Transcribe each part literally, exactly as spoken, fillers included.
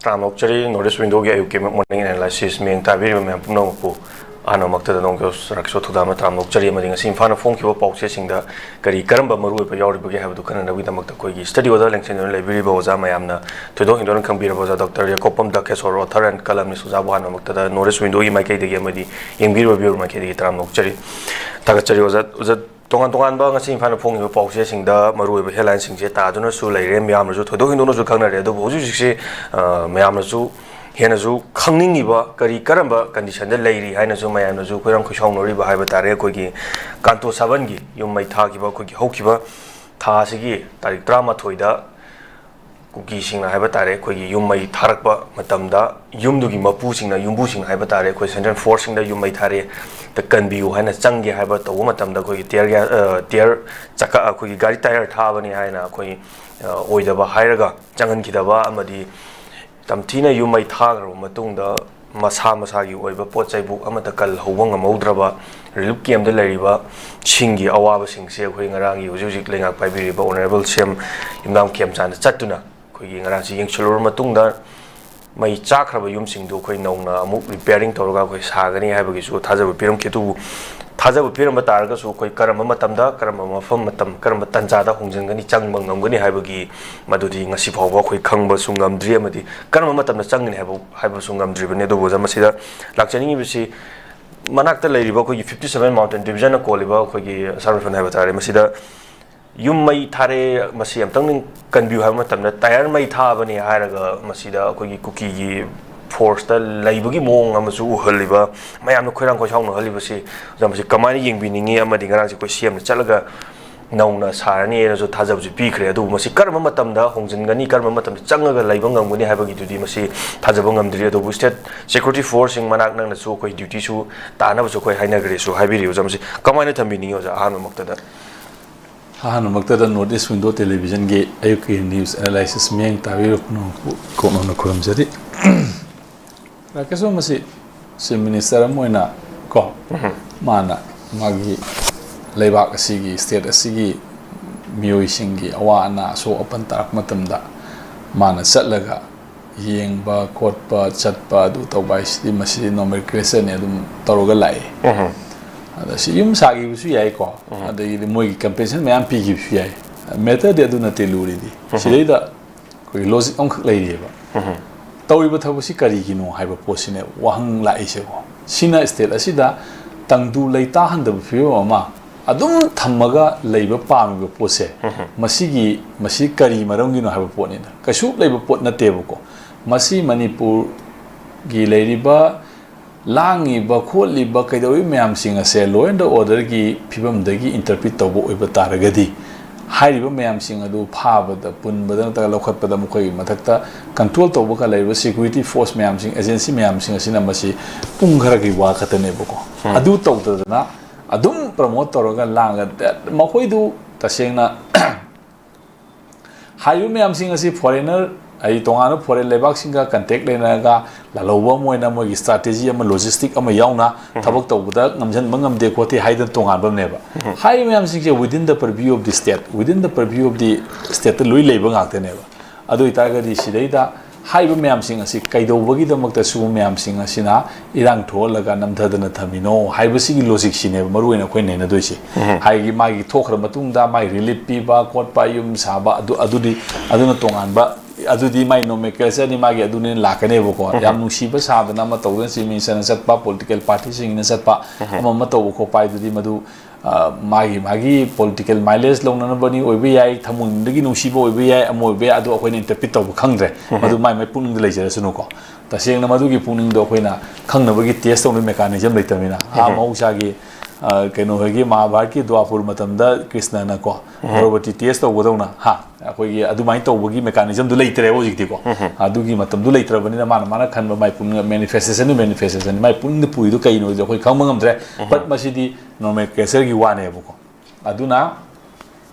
ꯇꯔꯥꯝꯅ ꯑꯣꯛꯆꯔꯤ꯫ North East Window ꯒꯤ ꯑꯌꯨꯛꯀꯤ morning analysis ꯃꯤꯠꯌꯦꯡ ꯇꯥꯕꯤꯔꯤꯕ ꯃꯌꯥꯝ ꯄꯨꯝꯅꯃꯛꯄꯨ ꯑꯍꯥꯟꯕꯃꯛꯇꯗ ꯅꯣꯡꯖꯣ ꯔꯥꯀꯦꯁꯣ ꯊꯧꯗꯥꯝꯅ ꯇꯔꯥꯝꯅ ꯑꯣꯛꯆꯔꯤ꯫ ꯑꯃꯗꯤ ꯉꯁꯤ ꯏꯝꯐꯥꯜꯅ ꯐꯣꯡꯈꯤꯕ ꯄꯥꯎꯆꯦꯁꯤꯡꯗ ꯀꯔꯤ ꯀꯔꯝꯕ ꯃꯔꯨꯑꯣꯏꯕ ꯌꯥꯎꯔꯤꯕꯒꯦ ꯍꯥꯏꯕꯗꯨ ꯈꯟꯅꯅꯕꯒꯤꯗꯃꯛꯇ ꯑꯩꯈꯣꯏꯒꯤ studio ꯗ ꯂꯦꯡꯁꯤꯟꯗꯨꯅ ꯂꯩꯕꯤꯔꯤꯕ ꯑꯣꯖꯥ ꯃꯌꯥꯝꯅ ꯊꯣꯏꯗꯣꯛ ꯍꯦꯟꯗꯣꯛꯅ ꯈꯪꯕꯤꯔꯕ ꯑꯣꯖꯥ Doctor ꯌꯥꯀꯣꯕꯝ ꯗꯀꯦꯁꯣꯔ, author and columnist ꯑꯣꯖꯥꯕꯨ ꯑꯍꯥꯟꯕꯃꯛꯇꯗ North East Window ꯒꯤ ꯃꯥꯏꯀꯩꯗꯒꯤ ꯑꯃꯗꯤ ꯌꯦꯡꯕꯤꯔꯤꯕ viewer ꯃꯥꯏꯀꯩꯗꯒꯤ ꯇꯔꯥꯝꯅ ꯑꯣꯛꯆꯔꯤ, ꯊꯥꯒꯠꯆꯔꯤ꯫ ꯑꯣꯖꯥ, ꯑꯣꯖꯥ, ꯇꯣꯉꯥꯟ ꯇꯣꯉꯥꯟꯕ ꯉꯁꯤ ꯏꯝꯐꯥꯜꯗ ꯐꯣꯡꯉꯤꯕ ꯄꯥꯎꯆꯦꯁꯤꯡꯗ ꯃꯔꯨꯑꯣꯏꯕ headline ꯁꯤꯡꯁꯦ ꯇꯥꯗꯨꯅꯁꯨ ꯂꯩꯔꯦ, ꯃꯌꯥꯝꯅꯁꯨ ꯊꯣꯏꯗꯣꯛ ꯍꯦꯟꯗꯣꯛꯅꯁꯨ ꯈꯪꯅꯔꯦ꯫ ꯑꯗꯨꯕꯨ ꯍꯧꯖꯤꯛ ꯍꯧꯖꯤꯛꯁꯦ, ꯑ, ꯃꯌꯥꯝꯅꯁꯨ ꯍꯦꯟꯅꯁꯨ ꯈꯪꯅꯤꯡꯉꯤꯕ ꯀꯔꯤ ꯀꯔꯝꯕ condition ꯗ ꯂꯩꯔꯤ ꯍꯥꯏꯅꯁꯨ ꯃꯌꯥꯝꯅꯁꯨ ꯈꯣꯏꯔꯥꯡ ꯈꯣꯏꯁꯥꯎꯅꯔꯤꯕ ꯍꯥꯏꯕ ꯇꯥꯔꯦ꯫ ꯑꯩꯈꯣꯏꯒꯤ ꯀꯥꯟꯇꯣ ꯁꯥꯕꯟꯒꯤ ꯌꯨꯝ ꯃꯩ ꯊꯥꯈꯤꯕ ꯑꯩꯈꯣꯏꯒꯤ ꯍꯧꯈꯤꯕ ꯊꯥ ꯑꯁꯤꯒꯤ ꯇꯥꯔꯤꯛ ꯇꯔꯥꯃꯥꯊꯣꯏꯗ ꯀꯨꯀꯤꯁꯤꯡꯅ ꯍꯥꯏꯕ ꯇꯥꯔꯦ, ꯑꯩꯈꯣꯏꯒꯤ ꯌꯨꯝ ꯃꯩ ꯊꯥꯔꯛꯄ ꯃꯇꯝꯗ ꯌꯨꯝꯗꯨꯒꯤ ꯃꯄꯨꯁꯤꯡꯅ, ꯌꯨꯝꯕꯨꯁꯤꯡꯅ ꯍꯥꯏꯕ ꯇꯥꯔꯦ, ꯑꯩꯈꯣꯏ central force ꯁꯤꯡꯗ ꯌꯨꯝ ꯃꯩ ꯊꯥꯔꯦ, ꯇ ꯀꯟꯕꯤꯌꯨ ꯍꯥꯏꯅ ꯆꯪꯒꯦ ꯍꯥꯏꯕ ꯇꯧꯕ ꯃꯇꯝꯗ ꯑꯩꯈꯣꯏꯒꯤ tear gas, ꯑ, tear ꯆꯀꯥ-, ꯑꯩꯈꯣꯏꯒꯤ ꯒꯥꯔꯤ tyre ꯊꯥꯕꯅꯤ ꯍꯥꯏꯅ ꯑꯩꯈꯣꯏ, ꯑ, ꯑꯣꯏꯗꯕ ꯍꯥꯏꯔꯒ ꯆꯪꯍꯟꯈꯤꯗꯕ ꯑꯃꯗꯤ ꯇꯝꯊꯤꯅ ꯌꯨꯝ ꯃꯩ ꯊꯥꯈ꯭ꯔꯕ ꯃꯇꯨꯡꯗ ꯃꯁꯥ ꯃꯁꯥꯒꯤ ꯑꯣꯏꯕ ꯄꯣꯠ ꯆꯩꯕꯨ ꯑꯃꯠꯇ ꯀꯜꯍꯧꯕ ꯉꯝꯍꯧꯗ꯭ꯔꯕ relief camp ꯇ ꯂꯩꯔꯤꯕ ꯁꯤꯡꯒꯤ ꯑꯋꯥꯕꯁꯤꯡꯁꯦ ꯑꯩꯈꯣꯏ ꯉꯔꯥꯡꯒꯤ ꯍꯧꯖꯤꯛ ꯍꯧꯖꯤꯛ ꯂꯩꯉꯥꯛ ꯄꯥꯏꯕꯤꯔꯤꯕ Honourable ꯁꯤ ꯑꯦꯝ ꯌꯨꯝꯅꯥꯝ ꯈꯦꯝꯆꯥꯟꯗ ꯆꯠꯇꯨꯅ ꯑꯩꯈꯣꯏꯒꯤ ꯉꯔꯥꯡꯁꯤ ꯌꯦꯡꯁꯤꯜꯂꯨꯔꯕ ꯃꯇꯨꯡꯗ ꯃꯩ ꯆꯥꯛꯈ꯭ꯔꯕ ꯌꯨꯝꯁꯤꯡꯗꯨ ꯑꯩꯈꯣꯏ ꯅꯧꯅ ꯑꯃꯨꯛ repairing ꯇꯧꯔꯒ ꯑꯩꯈꯣꯏ ꯁꯥꯒꯅꯤ ꯍꯥꯏꯕꯒꯤꯁꯨ ꯊꯥꯖꯕ ꯄꯤꯔꯝꯈꯤ꯫ ꯑꯗꯨꯕꯨ ꯊꯥꯖꯕ ꯄꯤꯔꯝꯕ ꯇꯥꯔꯒꯁꯨ ꯑꯩꯈꯣꯏ ꯀꯔꯝꯕ ꯃꯇꯝꯗ, ꯀꯔꯝꯕ ꯃꯐꯝ, ꯃꯇꯝ, ꯀꯔꯝꯕ ꯇꯥꯟꯖꯥꯗ ꯍꯣꯡꯖꯤꯟꯒꯅꯤ, ꯆꯪꯕ ꯉꯝꯒꯅꯤ ꯍꯥꯏꯕꯒꯤ ꯃꯗꯨꯗꯤ ꯉꯁꯤ ꯐꯥꯎꯕ ꯑꯩꯈꯣꯏ ꯈꯪꯕꯁꯨ ꯉꯝꯗ꯭ꯔꯤ, ꯑꯃꯗꯤ ꯀꯔꯝꯕ ꯃꯇꯝꯗ ꯆꯪꯒꯅꯤ ꯍꯥꯏꯕ, ꯍꯥꯏꯕꯁꯨ ꯉꯝꯗ꯭ꯔꯤꯕꯅꯤ꯫ ꯑꯗꯨꯕꯨ ꯑꯣꯖꯥ, ꯃꯁꯤꯗ ꯂꯥꯛꯆꯅꯤꯡꯉꯤꯕꯁꯤ ꯃꯅꯥꯛꯇ ꯂꯩꯔꯤꯕ ꯑꯩꯈꯣꯏꯒꯤ fifty seven Mountain Division ꯅ ꯀꯣꯜꯂꯤꯕ ꯑꯩꯈꯣꯏꯒꯤ ꯑꯁꯥꯝ ꯔꯥꯏꯐꯜ ꯍꯥꯏꯕ ꯇꯥꯔꯦ, ꯃꯁꯤꯗ ꯌꯨꯝ ꯃꯩ ꯊꯥꯔꯦ, ꯃꯁꯤ ꯑꯝꯇꯪ ꯀꯟꯕꯤꯌꯨ ꯍꯥꯏꯕ ꯃꯇꯝꯗ tyre ꯃꯩ ꯊꯥꯕꯅꯤ ꯍꯥꯏꯔꯒ ꯃꯁꯤꯗ ꯑꯩꯈꯣꯏꯒꯤ ꯀꯨꯀꯤꯒꯤ force ꯇ ꯂꯩꯕꯒꯤ ꯃꯑꯣꯡ ꯑꯃꯁꯨ ꯎꯍꯜꯂꯤꯕ, ꯃꯌꯥꯝꯅ ꯈꯣꯏꯔꯥꯡ ꯈꯣꯏꯁꯥꯎꯅꯍꯜꯂꯤꯕꯁꯤ, ꯑꯣꯖꯥ, ꯃꯁꯤ ꯀꯃꯥꯏꯅ ꯌꯦꯡꯕꯤꯅꯤꯡꯉꯤ? ꯑꯃꯗꯤ ꯉꯔꯥꯡꯁꯦ ꯑꯩꯈꯣꯏ ꯁꯤ ꯑꯦꯝꯅ ꯆꯠꯂꯒ ꯅꯧꯅ ꯁꯥꯔꯅꯤ ꯍꯥꯏꯅꯁꯨ ꯊꯥꯖꯕꯁꯨ ꯄꯤꯈ꯭ꯔꯦ꯫ ꯑꯗꯨꯕꯨ ꯃꯁꯤ ꯀꯔꯝꯕ ꯃꯇꯝꯗ ꯍꯣꯡꯖꯤꯟꯒꯅꯤ, ꯀꯔꯝꯕ ꯃꯇꯝꯗ ꯆꯪꯉꯒ ꯂꯩꯕ ꯉꯝꯒꯅꯤ ꯍꯥꯏꯕꯒꯤꯗꯨꯗꯤ ꯃꯁꯤ ꯊꯥꯖꯕ ꯉꯝꯗ꯭ꯔꯤ꯫ ꯑꯗꯨꯕꯨ state security force ꯁꯤꯡ ꯃꯅꯥꯛ ꯅꯛꯅꯁꯨ ꯑꯩꯈꯣꯏ duty ꯁꯨ ꯇꯥꯅꯕꯁꯨ ꯑꯩꯈꯣꯏ ꯍꯥꯏꯅꯈ꯭ꯔꯦꯁꯨ ꯍꯥꯏꯕꯤꯔꯤ꯫ ꯑꯣꯖꯥ, ꯃꯁꯤ ꯀꯃꯥꯏꯅ ꯊꯝꯕꯤꯅꯤꯡꯉꯤ, ꯑꯣꯖꯥ? ꯑꯍꯥꯟꯕꯃꯛꯇꯗ ꯑꯍꯥꯟꯕꯃꯛꯇꯗ North East Window Television ꯒꯤ ꯑꯌꯨꯛꯀꯤ news analysis ꯃꯤꯠꯌꯦꯡ ꯇꯥꯕꯤꯔꯤꯕ ꯄꯨꯝꯅꯃꯛꯄꯨ ꯏꯀꯣꯛꯅꯧꯅ ꯈꯨꯔꯨꯝꯖꯔꯤ꯫ ꯔꯥꯀꯦꯁ ꯕꯥꯕꯨ, ꯃꯁꯤ Chief Minister ꯑꯃ ꯑꯣꯏꯅ ꯀꯣ, ꯎꯝ꯫ ꯃꯥꯅ ꯃꯥꯒꯤ ꯂꯩꯕꯥꯛ ꯑꯁꯤꯒꯤ, state ꯑꯁꯤꯒꯤ ꯃꯤꯑꯣꯏꯁꯤꯡꯒꯤ ꯑꯋꯥ ꯑꯅꯥ, ꯑꯁꯣꯛ ꯑꯄꯟ ꯇꯥꯔꯛꯄ ꯃꯇꯝꯗ ꯃꯥꯅ ꯆꯠꯂꯒ ꯌꯦꯡꯕ ꯈꯣꯠꯄ ꯆꯠꯄ ꯑꯗꯨ ꯇꯧꯕ ꯍꯥꯏꯁꯤꯗꯤ ꯃꯁꯤꯗꯤ ꯅꯣꯃꯦꯟꯀ꯭ꯂꯦꯆꯔꯅꯤ ꯑꯗꯨꯝ ꯇꯧꯔꯒ ꯂꯥꯛꯑꯦ꯫ ꯑꯗ ꯁꯤ ꯌꯨꯝ ꯁꯥꯈꯤꯕꯁꯨ ꯌꯥꯏꯀꯣ, ꯑꯗꯒꯤꯗꯤ ꯃꯣꯏꯒꯤ ꯀꯝꯄꯦꯟꯁꯦꯁꯟ ꯃꯌꯥꯝ ꯄꯤꯈꯤꯕꯁꯨ ꯌꯥꯏ꯫ ꯃꯦꯇꯔꯗꯤ ꯑꯗꯨ ꯅꯠꯇꯦ ꯂꯨꯔꯤꯗꯤ꯫ ꯁꯤꯗꯩꯗ ꯑꯩꯈꯣꯏꯒꯤ ꯂꯣꯖꯤꯛ ꯑꯃꯈꯛ ꯂꯩꯔꯤꯑꯕ꯫ ꯇꯧꯔꯤꯕ ꯊꯕꯛꯁꯤ ꯀꯔꯤꯒꯤꯅꯣ ꯍꯥꯏꯕ ꯄꯣꯠꯁꯤꯅꯦ ꯋꯥꯍꯪ ꯂꯥꯛꯏꯁꯦꯀꯣ꯫ ꯁꯤꯅ ꯁ꯭ꯇꯦꯠ ꯑꯁꯤꯗ ꯇꯪꯗꯨ ꯂꯩꯇꯥꯍꯟꯗꯕ ꯐꯤꯕꯝ ꯑꯃ ꯑꯗꯨꯝ ꯊꯝꯃꯒ ꯂꯩꯕ ꯄꯥꯝꯃꯤꯕ ꯄꯣꯠꯁꯦ, ꯃꯁꯤꯒꯤ, ꯃꯁꯤ ꯀꯔꯤ ꯃꯔꯝꯒꯤꯅꯣ ꯍꯥꯏꯕ ꯄꯣꯠꯅꯤꯗ꯫ ꯀꯩꯁꯨ ꯂꯩꯕ ꯄꯣꯠ ꯅꯠꯇꯦꯕꯀꯣ꯫ ꯃꯁꯤ ꯃꯅꯤꯄꯨꯔꯒꯤ ꯂꯩꯔꯤꯕ ꯂꯥꯡꯉꯤꯕ ꯈꯣꯠꯂꯤꯕ ꯀꯩꯗꯧꯔꯤꯕ ꯃꯌꯥꯝꯁꯤꯡ ꯑꯁꯦ law and orderꯒꯤ ꯐꯤꯕꯝꯗꯒꯤ interpret ꯇꯧꯕ ꯑꯣꯏꯕ ꯇꯥꯔꯒꯗꯤ, ꯍꯥꯏꯔꯤꯕ ꯃꯌꯥꯝꯁꯤꯡ ꯑꯗꯨ ꯐꯥꯕꯗ, ꯄꯨꯟꯕꯗ ꯅꯠꯇ꯭ꯔꯒ ꯂꯧꯈꯠꯄꯗ ꯃꯈꯣꯏꯒꯤ ꯃꯊꯛꯇ control ꯇꯧꯕꯒ ꯂꯩꯔꯤꯕ security force ꯃꯌꯥꯝꯁꯤꯡ, agency ꯃꯌꯥꯝꯁꯤꯡ ꯑꯁꯤꯅ ꯃꯁꯤ ꯄꯨꯡ ꯈꯔꯒꯤ ꯋꯥ ꯈꯛꯇꯅꯦꯕꯀꯣ꯫ ꯑꯗꯨ ꯇꯧꯗꯗꯅ ꯑꯗꯨꯝ promote ꯇꯧꯔꯒ ꯂꯥꯡꯉꯒ ꯃꯈꯣꯏꯗꯨ ꯇꯁꯦꯡꯅ ꯍꯥꯏꯔꯤꯕ ꯃꯌꯥꯝꯁꯤꯡ ꯑꯁꯤ foreigner, ꯍꯥꯏꯗꯤ ꯇꯣꯉꯥꯟꯕ foreign ꯂꯩꯕꯥꯛꯁꯤꯡꯒ contact ꯂꯩꯅꯔꯒ ꯂꯥꯜꯍꯧꯕ ꯑꯃ ꯑꯣꯏꯅ ꯃꯣꯏꯒꯤ strategy ꯑꯃ, logistic ꯑꯃ ꯌꯥꯎꯅ ꯊꯕꯛ ꯇꯧꯕꯗ ꯉꯝꯁꯤꯟꯕ ꯉꯝꯗꯦ ꯈꯣꯠꯇꯦ ꯍꯥꯏꯗꯅ ꯇꯣꯉꯥꯟꯕ ꯑꯃꯅꯦꯕ꯫ ꯍꯥꯏꯔꯤꯕ ꯃꯌꯥꯝꯁꯤꯡꯁꯦ within the purview of the state, within the purview of the stateꯇ ꯂꯣꯏ ꯂꯩꯕ ꯉꯥꯛꯇꯅꯦꯕ꯫ ꯑꯗꯨ ꯑꯣꯏꯇꯥꯔꯒꯗꯤ ꯁꯤꯗꯩꯗ ꯍꯥꯏꯔꯤꯕ ꯃꯌꯥꯝꯁꯤꯡ ꯑꯁꯤ ꯀꯩꯗꯧꯕꯒꯤꯗꯃꯛꯇ ꯁꯤꯒꯨꯝꯕ ꯃꯌꯥꯝꯁꯤꯡ ꯑꯁꯤꯅ ꯏꯔꯥꯡ ꯊꯣꯛꯍꯜꯂꯒ ꯅꯝꯊꯗꯅ ꯊꯝꯃꯤꯅꯣ ꯍꯥꯏꯕꯁꯤꯒꯤ ꯂꯣꯖꯤꯛꯁꯤꯅꯦꯕ ꯃꯔꯨ ꯑꯣꯏꯅ ꯑꯩꯈꯣꯏ ꯅꯩꯅꯗꯣꯏꯁꯦ꯫ ꯍꯥꯏꯗꯤ ꯃꯥꯒꯤ ꯊꯣꯛꯈ꯭ꯔ ꯃꯇꯨꯡꯗ ꯃꯥꯒꯤ relief ꯄꯤꯕ ꯈꯣꯠꯄ, ꯌꯨꯝ ꯁꯥꯕ, ꯑꯗꯨ, ꯑꯗꯨꯗꯤ, ꯑꯗꯨꯅ ꯇꯣꯉꯥꯟꯕ, ꯑꯗꯨꯗꯤ ꯃꯥꯒꯤ nomenclatureꯅꯤ, ꯃꯥꯒꯤ ꯑꯗꯨꯅꯤ ꯂꯥꯛꯀꯅꯦꯕꯀꯣ꯫ ꯌꯥꯝ ꯅꯨꯡꯁꯤꯕ ꯁꯥꯗꯅ ꯑꯃ ꯇꯧꯗꯅ Chief Ministerꯅ ꯆꯠꯄ, political partyꯁꯤꯡꯅ ꯆꯠꯄ, ꯑꯃ ꯑꯃ ꯇꯧꯕ ꯈꯣꯠꯄ ꯍꯥꯏꯗꯨꯗꯤ ꯃꯗꯨ, ꯑ, ꯃꯥꯒꯤ, ꯃꯥꯒꯤ political mileage ꯂꯧꯅꯅꯕꯅꯤ ꯑꯣꯏꯕ ꯌꯥꯏ, ꯊꯃꯣꯏꯅꯨꯡꯗꯒꯤ ꯅꯨꯡꯁꯤꯕ ꯑꯣꯏꯕ ꯌꯥꯏ, ꯑꯃ ꯑꯣꯏꯕ ꯌꯥꯏ, ꯑꯗꯨ ꯑꯩꯈꯣꯏꯅ interpret ꯇꯧꯕ ꯈꯪꯗ꯭ꯔꯦ꯫ ꯃꯗꯨ ꯃꯥꯏ ꯃꯥꯏ ꯄꯨꯛꯅꯤꯡꯗ ꯂꯩꯖꯔꯁꯅꯨꯀꯣ꯫ ꯇꯁꯦꯡꯅ ꯃꯗꯨꯒꯤ ꯄꯨꯛꯅꯤꯡꯗꯣ ꯑꯩꯈꯣꯏꯅ ꯈꯪꯅꯕꯒꯤ test ꯇꯧꯅꯕꯒꯤ mechanism ꯂꯩꯇꯕꯅꯤꯅ, ꯑꯥ, ꯃꯍꯧꯁꯥꯒꯤ, ꯑ, ꯀꯩꯅꯣ ꯍꯣꯏꯒꯤ ꯃꯍꯥꯚꯥꯔꯠꯀꯤ ꯗ꯭ꯋꯥꯄꯨꯔ ꯃꯇꯝꯗ ꯀ꯭ꯔꯤꯁꯅꯅꯀꯣ, ꯗ꯭ꯔꯧꯄꯗꯤ test ꯇꯧꯕꯗꯧꯅ, ꯍꯥ, ꯑꯩꯈꯣꯏꯒꯤ ꯑꯗꯨꯃꯥꯏꯅ ꯇꯧꯕꯒꯤ mechanismꯗꯨ ꯂꯩꯇ꯭ꯔꯦꯕ ꯍꯧꯖꯤꯛꯇꯤꯀꯣ꯫ ꯑꯗꯨꯒꯤ ꯃꯇꯝꯗꯨ ꯂꯩꯇ꯭ꯔꯕꯅꯤꯅ ꯃꯥꯅ, ꯃꯥꯅ ꯈꯟꯕ ꯃꯥꯏ ꯄꯨꯛꯅꯤꯡ manifestationꯗꯨ, manifestationꯅꯤ, ꯃꯥꯏ ꯄꯨꯛꯅꯤꯡꯗ ꯄꯨꯔꯤꯗꯨ ꯀꯩꯅꯣꯗꯤ ꯑꯩꯈꯣꯏ ꯈꯪꯕ ꯉꯝꯗ꯭ꯔꯦ꯫ But ꯃꯁꯤꯗꯤ nomenclatureꯒꯤ ꯋꯥꯅꯦꯕꯀꯣ꯫ ꯑꯗꯨꯅ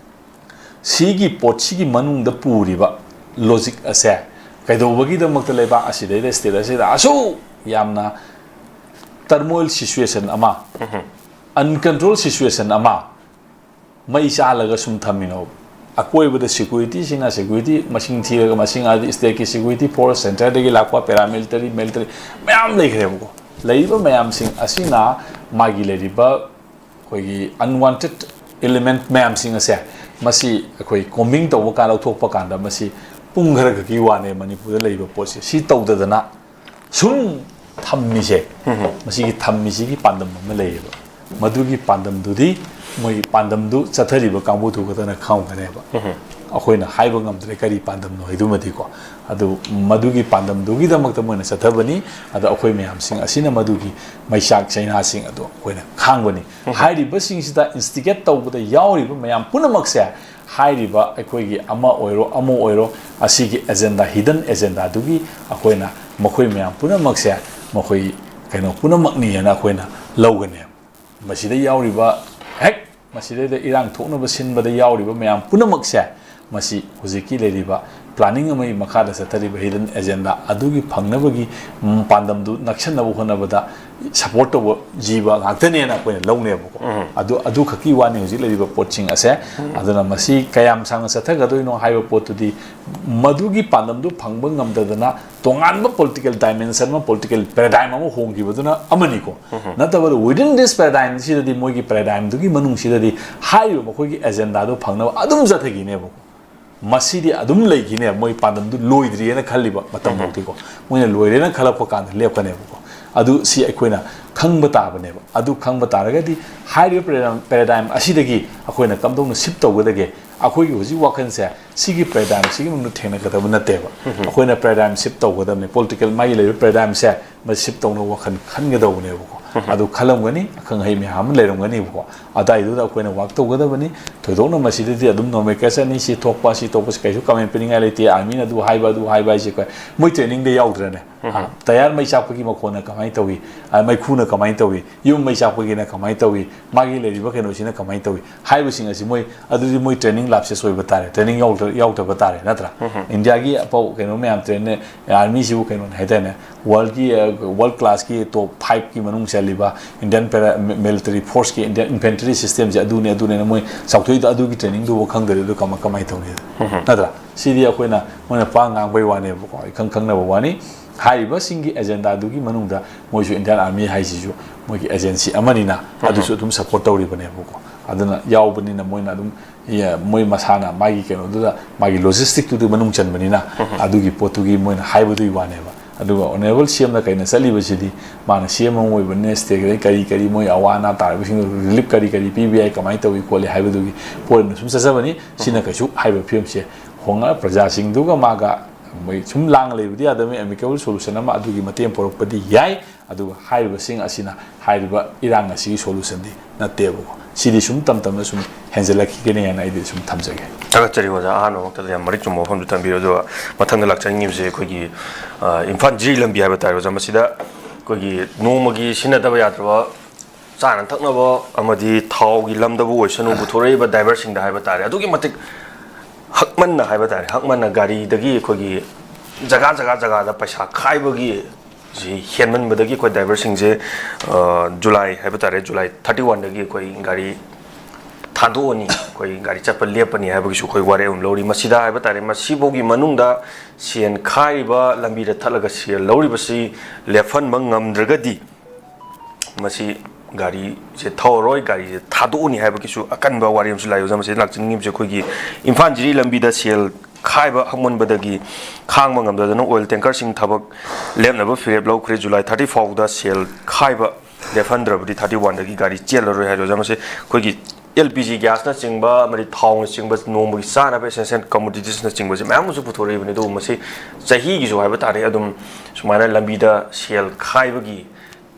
ꯁꯤꯒꯤ ꯄꯣꯠꯁꯤꯒꯤ ꯃꯅꯨꯡꯗ ꯄꯨꯔꯤꯕ logic ꯑꯁꯦ ꯀꯩꯗꯧꯕꯒꯤꯗꯃꯛꯇ ꯂꯩꯕꯥꯛ ꯑꯁꯤꯗꯩꯗ, state ꯑꯁꯤꯗ ꯑꯁꯨꯛ ꯌꯥꯝꯅ turmoil situation ꯑꯃ, uncontrolled situation ꯑꯃ ꯃꯩ ꯆꯥꯍꯜꯂꯒ ꯁꯨꯝ ꯊꯝꯃꯤꯅꯣ? ꯑꯀꯣꯏꯕꯗ ꯁꯦꯀ꯭ꯌꯨꯔꯤꯇꯤꯁꯤꯡꯅ ꯁꯦꯀ꯭ꯌꯨꯔꯤꯇꯤ ꯃꯁꯤꯡ ꯊꯤꯔꯒ, ꯃꯁꯤꯡ ꯑꯗꯤ ꯁ꯭ꯇꯦꯠꯀꯤ ꯁꯦꯀ꯭ꯌꯨꯔꯤꯇꯤ ꯐꯣꯔꯁ, ꯁꯦꯟꯇꯔꯗꯒꯤ ꯂꯥꯛꯄ ꯄꯦꯔꯥꯃꯤꯂꯤꯇꯔꯤ, ꯃꯤꯂꯤꯇꯔꯤ ꯃꯌꯥꯝ ꯂꯩꯈ꯭ꯔꯦꯕꯀꯣ꯫ ꯂꯩꯔꯤꯕ ꯃꯌꯥꯝꯁꯤꯡ ꯑꯁꯤꯅ ꯃꯥꯒꯤ ꯂꯩꯔꯤꯕ ꯑꯩꯈꯣꯏꯒꯤ ꯑꯟꯋꯥꯟꯇꯦꯠ ꯏꯂꯤꯃꯦꯟꯠ ꯃꯌꯥꯝꯁꯤꯡ ꯑꯁꯦ, ꯃꯁꯤ ꯑꯩꯈꯣꯏ ꯀꯣꯝꯕꯤꯡ ꯇꯧꯕ ꯀꯥꯟꯗ, ꯂꯧꯊꯣꯛꯄ ꯀꯥꯟꯗ, ꯃꯁꯤ ꯄꯨꯡ ꯈꯔ ꯈꯛꯀꯤ ꯋꯥꯅꯦ ꯃꯅꯤꯄꯨꯔꯗ ꯂꯩꯔꯤꯕ ꯄꯣꯠꯁꯦ꯫ ꯁꯤ ꯇꯧꯗꯗꯅ ꯁꯨꯝ ꯊꯝꯃꯤꯁꯦ, ꯃꯁꯤꯒꯤ ꯊꯝꯃꯤꯁꯤꯒꯤ ꯄꯥꯟꯗꯝ ꯑꯃ ꯂꯩꯌꯦꯕ꯫ ꯃꯗꯨꯒꯤ ꯄꯥꯟꯗꯝꯗꯨꯗꯤ ꯃꯣꯏ ꯄꯥꯟꯗꯝꯗꯨ ꯆꯠꯊꯔꯤꯕ ꯀꯥꯡꯕꯨꯗꯨ ꯈꯛꯇꯅ ꯈꯪꯉꯝꯒꯅꯦꯕ꯫ ꯑꯩꯈꯣꯏꯅ ꯍꯥꯏꯕ ꯉꯝꯗ꯭ꯔꯦ ꯀꯔꯤ ꯄꯥꯟꯗꯝꯅꯣ ꯍꯥꯏꯗꯨꯃꯗꯤꯀꯣ꯫ ꯑꯗꯨ ꯃꯗꯨꯒꯤ ꯄꯥꯟꯗꯝꯗꯨꯒꯤꯗꯃꯛꯇ ꯃꯣꯏꯅ ꯆꯠꯊꯕꯅꯤ꯫ ꯑꯗꯣ ꯑꯩꯈꯣꯏ ꯃꯌꯥꯝꯁꯤꯡ ꯑꯁꯤꯅ ꯃꯗꯨꯒꯤ ꯃꯩꯆꯥꯛ ꯆꯩꯅꯥꯁꯤꯡ ꯑꯗꯨ ꯑꯩꯈꯣꯏꯅ ꯈꯥꯡꯕꯅꯤ꯫ ꯍꯥꯏꯔꯤꯕꯁꯤꯡꯁꯤꯗ ꯏꯟꯁꯇꯤꯒꯦꯠ ꯇꯧꯕꯗ ꯌꯥꯎꯔꯤꯕ ꯃꯌꯥꯝ ꯄꯨꯝꯅꯃꯛꯁꯦ, ꯍꯥꯏꯔꯤꯕ ꯑꯩꯈꯣꯏꯒꯤ ꯑꯃ ꯑꯣꯏꯔꯣ, ꯑꯃ ꯑꯣꯏꯔꯣ, ꯑꯁꯤꯒꯤ ꯑꯦꯖꯦꯟꯗꯥ, ꯍꯤꯗꯟ ꯑꯦꯖꯦꯟꯗꯥꯗꯨꯒꯤ ꯑꯩꯈꯣꯏꯅ ꯃꯈꯣꯏ ꯃꯌꯥꯝ ꯄꯨꯝꯅꯃꯛꯁꯦ, ꯃꯈꯣꯏ ꯀꯩꯅꯣ ꯄꯨꯝꯅꯃꯛꯅꯤ ꯍꯥꯏꯅ ꯑꯩꯈꯣꯏꯅ ꯂꯧꯒꯅꯦꯕ꯫ ꯃꯁꯤꯗ ꯌꯥꯎꯔꯤꯕ, ꯍꯦꯛ ꯃꯁꯤꯗꯩꯗ ꯏꯔꯥꯡ ꯊꯣꯛꯅꯕ ꯁꯤꯟꯕꯗ ꯌꯥꯎꯔꯤꯕ ꯃꯌꯥꯝ ꯄꯨꯝꯅꯃꯛꯁꯦ, ꯃꯁꯤ ꯍꯧꯖꯤꯛꯀꯤ ꯂꯩꯔꯤꯕ ꯄ꯭ꯂꯥꯅꯤꯡ ꯑꯃꯒꯤ ꯃꯈꯥꯗ ꯆꯠꯊꯔꯤꯕ ꯍꯤꯗꯟ ꯑꯦꯖꯦꯟꯗꯥ ꯑꯗꯨꯒꯤ ꯐꯪꯅꯕꯒꯤ, ꯎꯝ, ꯄꯥꯟꯗꯝꯗꯨ ꯅꯛꯁꯟꯅꯕ ꯍꯣꯠꯅꯕꯗ ꯁꯄꯣꯔꯠ ꯇꯧꯕ ꯖꯤꯕ ꯉꯥꯛꯇꯅꯦꯅ ꯑꯩꯈꯣꯏꯅ ꯂꯧꯅꯦꯕꯀꯣ꯫ ꯑꯗꯨ, ꯑꯗꯨꯈꯛꯀꯤ ꯋꯥꯅꯤ ꯍꯧꯖꯤꯛ ꯂꯩꯔꯤꯕ ꯄꯣꯠꯁꯤꯡ ꯑꯁꯦ꯫ ꯑꯗꯨꯅ ꯃꯁꯤ ꯀꯌꯥꯝ ꯁꯥꯡꯅ ꯆꯠꯊꯒꯗꯣꯏꯅꯣ ꯍꯥꯏꯕ ꯄꯣꯠꯇꯨꯗꯤ, ꯃꯗꯨꯒꯤ ꯄꯥꯟꯗꯝꯗꯨ ꯐꯪꯕ ꯉꯝꯗꯗꯅ ꯇꯣꯉꯥꯟꯕ ꯄꯣꯂꯤꯇꯤꯀꯦꯜ ꯗꯥꯏꯃꯦꯟꯁꯟ ꯑꯃ, ꯄꯣꯂꯤꯇꯤꯀꯦꯜ ꯄꯦꯔꯥꯗꯥꯏꯝ ꯑꯃ ꯍꯣꯡꯈꯤꯕꯗꯨꯅ ꯑꯃꯅꯤꯀꯣ꯫ ꯅꯠꯇꯕꯗ within this paradigm ꯁꯤꯗꯗꯤ, ꯃꯣꯏꯒꯤ ꯄꯦꯔꯥꯗꯥꯏꯝꯗꯨꯒꯤ ꯃꯅꯨꯡꯁꯤꯗꯗꯤ ꯍꯥꯏꯔꯤꯕ ꯃꯈꯣꯏꯒꯤ ꯑꯦꯖꯦꯟꯗꯥꯗꯨ ꯐꯪꯅꯕ ꯑꯗꯨꯝ ꯆꯠꯊꯈꯤꯅꯦꯕꯀꯣ꯫ ꯃꯁꯤꯗꯤ ꯑꯗꯨꯝ ꯂꯩꯈꯤꯅꯦꯕ, ꯃꯣꯏ ꯄꯥꯟꯗꯝꯗꯨ ꯂꯣꯏꯗ꯭ꯔꯤꯑꯅ ꯈꯜꯂꯤꯕ ꯃꯇꯝ ꯐꯥꯎꯗꯤꯀꯣ꯫ ꯃꯣꯏꯅ ꯂꯣꯏꯔꯦꯅ ꯈꯜꯂꯛꯄ ꯀꯥꯟꯗ ꯂꯦꯞꯀꯅꯦꯕꯀꯣ꯫ ꯑꯗꯨ ꯁꯤ ꯑꯩꯈꯣꯏꯅ ꯈꯪꯕ ꯇꯥꯕꯅꯦꯕ꯫ ꯑꯗꯨ ꯈꯪꯕ ꯇꯥꯔꯒꯗꯤ ꯍꯥꯏꯔꯤꯕ ꯄꯦꯔꯥꯗꯥꯏꯝ, ꯄꯦꯔꯥꯗꯥꯏꯝ ꯑꯁꯤꯗꯒꯤ ꯑꯩꯈꯣꯏꯅ ꯀꯝꯗꯧꯅ ꯁꯤꯞ ꯇꯧꯒꯗꯒꯦ? ꯑꯩꯈꯣꯏꯒꯤ ꯍꯧꯖꯤꯛ ꯋꯥꯈꯜꯁꯦ ꯁꯤꯒꯤ ꯄꯦꯔꯥꯗꯥꯏꯝꯁꯤꯒꯤ ꯃꯅꯨꯡꯗ ꯊꯦꯡꯅꯒꯗꯕ ꯅꯠꯇꯦꯕ꯫ ꯑꯩꯈꯣꯏꯅ ꯄꯦꯔꯥꯗꯥꯏꯝ ꯁꯤꯞ ꯇꯧꯒꯗꯕꯅꯤ꯫ ꯄꯣꯂꯤꯇꯤꯀꯦꯜ ꯃꯥꯒꯤ ꯂꯩꯔꯤꯕ ꯄꯦꯔꯥꯗꯥꯏꯝꯁꯦ ꯃꯁꯤ ꯁꯤꯞ ꯇꯧꯅꯕ ꯋꯥꯈꯜ ꯈꯟꯒꯗꯧꯕꯅꯦꯕꯀꯣ꯫ ꯑꯗꯨ ꯈꯜꯂꯝꯒꯅꯤ, ꯑꯈꯪ ꯑꯍꯩ ꯃꯌꯥꯝ ꯑꯃ ꯂꯩꯔꯝꯒꯅꯦꯕꯀꯣ꯫ ꯑꯗꯥꯏꯗꯨꯗ ꯑꯩꯈꯣꯏꯅ ꯋꯥꯛ ꯇꯧꯒꯗꯕꯅꯤ꯫ ꯊꯣꯏꯗꯣꯛꯅ ꯃꯁꯤꯗꯗꯤ ꯑꯗꯨꯝ ꯅꯣꯃꯦꯟꯀ꯭ꯂꯦꯆꯔꯅꯤ, ꯁꯤ ꯊꯣꯛꯄ, ꯁꯤ ꯊꯣꯛꯄꯁꯤ ꯀꯩꯁꯨ ꯀꯃꯦꯟ ꯄꯤꯅꯤꯡꯉꯥꯏ ꯂꯩꯇꯦ꯫ ꯑꯥꯔꯃꯤꯅ ꯑꯗꯨ ꯍꯥꯏꯕ, ꯑꯗꯨ ꯍꯥꯏꯕ ꯍꯥꯏꯁꯦ ꯑꯩꯈꯣꯏ ꯃꯣꯏ ꯇ꯭ꯔꯦꯅꯤꯡꯗ ꯌꯥꯎꯗ꯭ꯔꯅꯦ? ꯇꯌꯥꯔ ꯃꯩ ꯆꯥꯛꯄꯒꯤ ꯃꯈꯣꯟꯅ ꯀꯃꯥꯏꯅ ꯇꯧꯏ, ꯃꯩꯈꯨꯅ ꯀꯃꯥꯏꯅ ꯇꯧꯏ, ꯌꯨꯝ ꯃꯩ ꯆꯥꯛꯄꯒꯤꯅ ꯀꯃꯥꯏꯅ ꯇꯧꯏ, ꯃꯥꯒꯤ ꯂꯩꯔꯤꯕ ꯀꯩꯅꯣꯁꯤꯅ ꯀꯃꯥꯏꯅ ꯇꯧꯏ ꯍꯥꯏꯕꯁꯤꯡ ꯑꯁꯤ ꯃꯣꯏ, ꯑꯗꯨꯗꯤ ꯃꯣꯏ training lapses ꯑꯣꯏꯕ ꯇꯥꯔꯦ, training ꯌꯥꯎꯗ- ꯌꯥꯎꯗꯕ ꯇꯥꯔꯦ, ꯅꯠꯇ꯭ꯔꯥ? ꯏꯟꯗꯤꯌꯥꯒꯤ ꯑꯄꯧ ꯀꯩꯅꯣ ꯃꯌꯥꯝ train, armyꯁꯤꯕꯨ ꯀꯩꯅꯣꯅꯦ ꯍꯥꯏꯇꯥꯔꯦꯅꯦ, worldꯀꯤ, world classꯀꯤ top fiveꯀꯤ ꯃꯅꯨꯡ ꯆꯜꯂꯤꯕ Indian para- military forceꯀꯤ Indian infantry systemꯁꯦ ꯑꯗꯨꯅꯦ ꯑꯗꯨꯅꯦꯅ ꯃꯣꯏ ꯆꯥꯎꯊꯣꯛꯏꯗꯣ, ꯑꯗꯨꯒꯤ trainingꯗꯨꯕꯨ ꯈꯪꯗ꯭ꯔꯗꯤ ꯑꯗꯨ ꯀꯃꯥꯏ ꯀꯃꯥꯏꯅ ꯇꯧꯅꯤ, ꯅꯠꯇ꯭ꯔꯥ? ꯁꯤꯗꯤ ꯑꯩꯈꯣꯏꯅ, ꯃꯣꯏꯅ ꯄꯥꯡ ꯉꯥꯡꯕꯩ ꯋꯥꯅꯦꯕꯀꯣ, ꯏꯈꯪ ꯈꯪꯅꯕ ꯋꯥꯅꯤ꯫ ꯍꯥꯏꯔꯤꯕꯁꯤꯡꯒꯤ agendaꯗꯨꯒꯤ ꯃꯅꯨꯡꯗ ꯃꯣꯏꯁꯨ Indian Army ꯍꯥꯏꯁꯤꯁꯨ ꯃꯣꯏꯒꯤ agency ꯑꯃꯅꯤꯅ, ꯑꯗꯨꯁꯨ ꯑꯗꯨꯝ support ꯇꯧꯔꯤꯕꯅꯦꯕꯀꯣ꯫ ꯑꯗꯨꯅ ꯌꯥꯎꯕꯅꯤꯅ ꯃꯣꯏꯅ ꯑꯗꯨꯝ, ꯌꯦ- ꯃꯣꯏ ꯃꯁꯥꯅ ꯃꯥꯒꯤ ꯀꯩꯅꯣꯗꯨꯗ, ꯃꯥꯒꯤ logisticꯇꯨꯗꯤ ꯃꯅꯨꯡ ꯆꯟꯕꯅꯤꯅ, ꯑꯗꯨꯒꯤ ꯄꯣꯠꯇꯨꯒꯤ ꯃꯣꯏꯅ ꯍꯥꯏꯕꯗꯨꯒꯤ ꯋꯥꯅꯦꯕ꯫ ꯑꯗꯨꯒ Honourable CMꯅ ꯀꯩꯅ ꯆꯠꯂꯤꯕꯁꯤꯗꯤ, ꯃꯥꯅ CM ꯑꯃ ꯑꯣꯏꯕꯅꯤꯅ state ꯀꯔꯤ ꯀꯔꯤ ꯃꯣꯏ ꯑꯋꯥ ꯑꯅꯥ ꯇꯥꯔꯤꯕꯁꯤꯡꯗꯨ relief ꯀꯔꯤ ꯀꯔꯤ ꯄꯤꯕ ꯌꯥꯏ, ꯀꯃꯥꯏꯅ ꯇꯧꯏ ꯈꯣꯠꯂꯤ ꯍꯥꯏꯕꯗꯨꯒꯤ ꯄꯣꯠ ꯑꯣꯏꯅ ꯁꯨꯝ ꯆꯠꯆꯕꯅꯤ꯫ ꯁꯤꯅ ꯀꯩꯁꯨ ꯍꯥꯏꯕ ꯐꯤꯕꯝꯁꯦ ꯍꯣꯡꯉ ꯄ꯭ꯔꯖꯥꯁꯤꯡꯗꯨꯒ ꯃꯥꯒ ꯃꯣꯏ ꯁꯨꯝ ꯂꯥꯡ ꯂꯩꯕꯗꯤ ꯌꯥꯗꯕꯅꯤ꯫ Amicable solution ꯑꯃ ꯑꯗꯨꯒꯤ ꯃꯇꯦꯡ ꯄꯣꯔꯛꯄꯗꯤ ꯌꯥꯏ, ꯑꯗꯨꯒ ꯍꯥꯏꯔꯤꯕꯁꯤꯡ ꯑꯁꯤꯅ ꯍꯥꯏꯔꯤꯕ ꯏꯔꯥꯡ ꯑꯁꯤꯒꯤ solutionꯗꯤ ꯅꯠꯇꯦꯕꯀꯣ꯫ ꯁꯤꯗꯤ ꯁꯨꯝ ꯇꯝ ꯇꯝꯅ ꯁꯨꯝ ꯍꯦꯟꯖꯜꯂꯛꯈꯤꯒꯅꯤ ꯍꯥꯏꯅ ꯑꯩꯗꯤ ꯁꯨꯝ ꯊꯝꯖꯒꯦ꯫ ꯊꯥꯒꯠꯆꯔꯤ ꯑꯣꯖꯥ, ꯑꯍꯥꯟꯕꯃꯛꯇꯗ ꯌꯥꯝ ꯃꯔꯤꯛ ꯆꯨꯝꯕ ꯋꯥꯐꯝꯁꯨ ꯊꯝꯕꯤꯔꯦ꯫ ꯑꯗꯨꯒ ꯃꯊꯪꯗ ꯂꯥꯛꯆꯅꯤꯡꯉꯤꯕꯁꯦ ꯑꯩꯈꯣꯏꯒꯤ, ꯑ, ꯏꯝꯐꯥꯜ ꯖꯤꯔꯤ ꯂꯝꯕꯤ ꯍꯥꯏꯕ ꯇꯥꯔꯦ ꯑꯣꯖꯥ, ꯃꯁꯤꯗ ꯑꯩꯈꯣꯏꯒꯤ ꯅꯣꯡꯃꯒꯤ ꯁꯤꯖꯤꯟꯅꯗꯕ ꯌꯥꯗ꯭ꯔꯕ ꯆꯥꯅ ꯊꯛꯅꯕ ꯑꯃꯗꯤ ꯊꯥꯎꯒꯤ ꯂꯝꯗꯕꯨ ꯑꯣꯏꯁꯅꯨ, ꯄꯨꯊꯣꯔꯛꯏꯕ driverꯁꯤꯡꯗ ꯍꯥꯏꯕ ꯇꯥꯔꯦ, ꯑꯗꯨꯛꯀꯤ ꯃꯇꯤꯛ ꯍꯛꯃꯟꯅ ꯍꯥꯏꯕ ꯇꯥꯔꯦ, ꯍꯛꯃꯟꯅ ꯒꯥꯔꯤꯗꯒꯤ ꯑꯩꯈꯣꯏꯒꯤ ꯖꯒꯥ ꯖꯒꯥ ꯖꯒꯥꯗ ꯄꯩꯁꯥ ꯈꯥꯏꯕꯒꯤ ꯁꯤ ꯍꯦꯟꯃꯟꯕꯗꯒꯤ ꯑꯩꯈꯣꯏ driverꯁꯤꯡꯁꯦ, ꯑ, ꯖꯨꯂꯥꯏ ꯍꯥꯏꯕ ꯇꯥꯔꯦ, ꯖꯨꯂꯥꯏ thirty oneꯗꯒꯤ ꯑꯩꯈꯣꯏ ꯒꯥꯔꯤ ꯊꯥꯗꯣꯛꯑꯅꯤ, ꯑꯩꯈꯣꯏ ꯒꯥꯔꯤ ꯆꯠꯄ ꯂꯦꯞꯄꯅꯤ ꯍꯥꯏꯕꯒꯤꯁꯨ ꯑꯩꯈꯣꯏ ꯋꯥꯔꯦꯞ ꯑꯃ ꯂꯧꯔꯤ꯫ ꯃꯁꯤꯗ ꯍꯥꯏꯕ ꯇꯥꯔꯦ, ꯃꯁꯤꯐꯥꯎꯒꯤ ꯃꯅꯨꯡꯗ ꯁꯦꯟ ꯈꯥꯏꯔꯤꯕ, ꯂꯝꯕꯤꯗ ꯊꯠꯂꯒ ꯁꯦꯜ ꯂꯧꯔꯤꯕꯁꯤ ꯂꯦꯞꯍꯟꯕ ꯉꯝꯗ꯭ꯔꯒꯗꯤ ꯃꯁꯤ ꯒꯥꯔꯤꯁꯦ ꯊꯧꯔꯔꯣꯏ, ꯒꯥꯔꯤꯁꯦ ꯊꯥꯗꯣꯛꯑꯅꯤ ꯍꯥꯏꯕꯒꯤꯁꯨ ꯑꯀꯟꯕ ꯋꯥꯔꯦꯞ ꯑꯃꯁꯨ ꯂꯥꯛꯏ ꯑꯣꯖꯥ꯫ ꯃꯁꯤꯗ ꯂꯥꯛꯆꯅꯤꯡꯉꯤꯕꯁꯦ ꯑꯩꯈꯣꯏꯒꯤ ꯏꯝꯐꯥꯜ ꯖꯤꯔꯤ ꯂꯝꯕꯤꯗ ꯁꯦꯜ ꯈꯥꯏꯕ ꯍꯛꯃꯟꯕꯗꯒꯤ ꯈꯥꯡꯕ ꯉꯝꯗꯗꯅ oil tankerꯁꯤꯡ ꯊꯕꯛ ꯂꯦꯞꯅꯕ ꯐꯤꯔꯦꯞ ꯂꯧꯈ꯭ꯔꯦ꯫ ꯖꯨꯂꯥꯏ thirty ꯐꯥꯎꯕꯗ ꯁꯦꯜ ꯈꯥꯏꯕ ꯂꯦꯞꯍꯟꯗ꯭ꯔꯕꯗꯤ thirty oneꯗꯒꯤ ꯒꯥꯔꯤ ꯆꯦꯜꯂꯔꯣꯏ ꯍꯥꯏꯔꯤ ꯑꯣꯖꯥ꯫ ꯃꯁꯤ ꯑꯩꯈꯣꯏꯒꯤ LPG gasꯅꯆꯤꯡꯕ ꯑꯃꯗꯤ ꯊꯥꯎꯅꯆꯤꯡꯕ ꯅꯣꯡꯃꯒꯤ ꯆꯥꯅꯕ essential commoditiesꯅꯆꯤꯡꯕꯁꯦ ꯃꯌꯥꯝ ꯑꯃꯁꯨ ꯄꯨꯊꯣꯔꯛꯏꯕꯅꯤ꯫ ꯑꯗꯨꯕꯨ ꯃꯁꯤ ꯆꯍꯤꯒꯤꯁꯨ ꯍꯥꯏꯕ ꯇꯥꯔꯦ, ꯑꯗꯨꯝ ꯁꯨꯃꯥꯏꯅ ꯂꯝꯕꯤꯗ ꯁꯦꯜ ꯈꯥꯏꯕꯒꯤ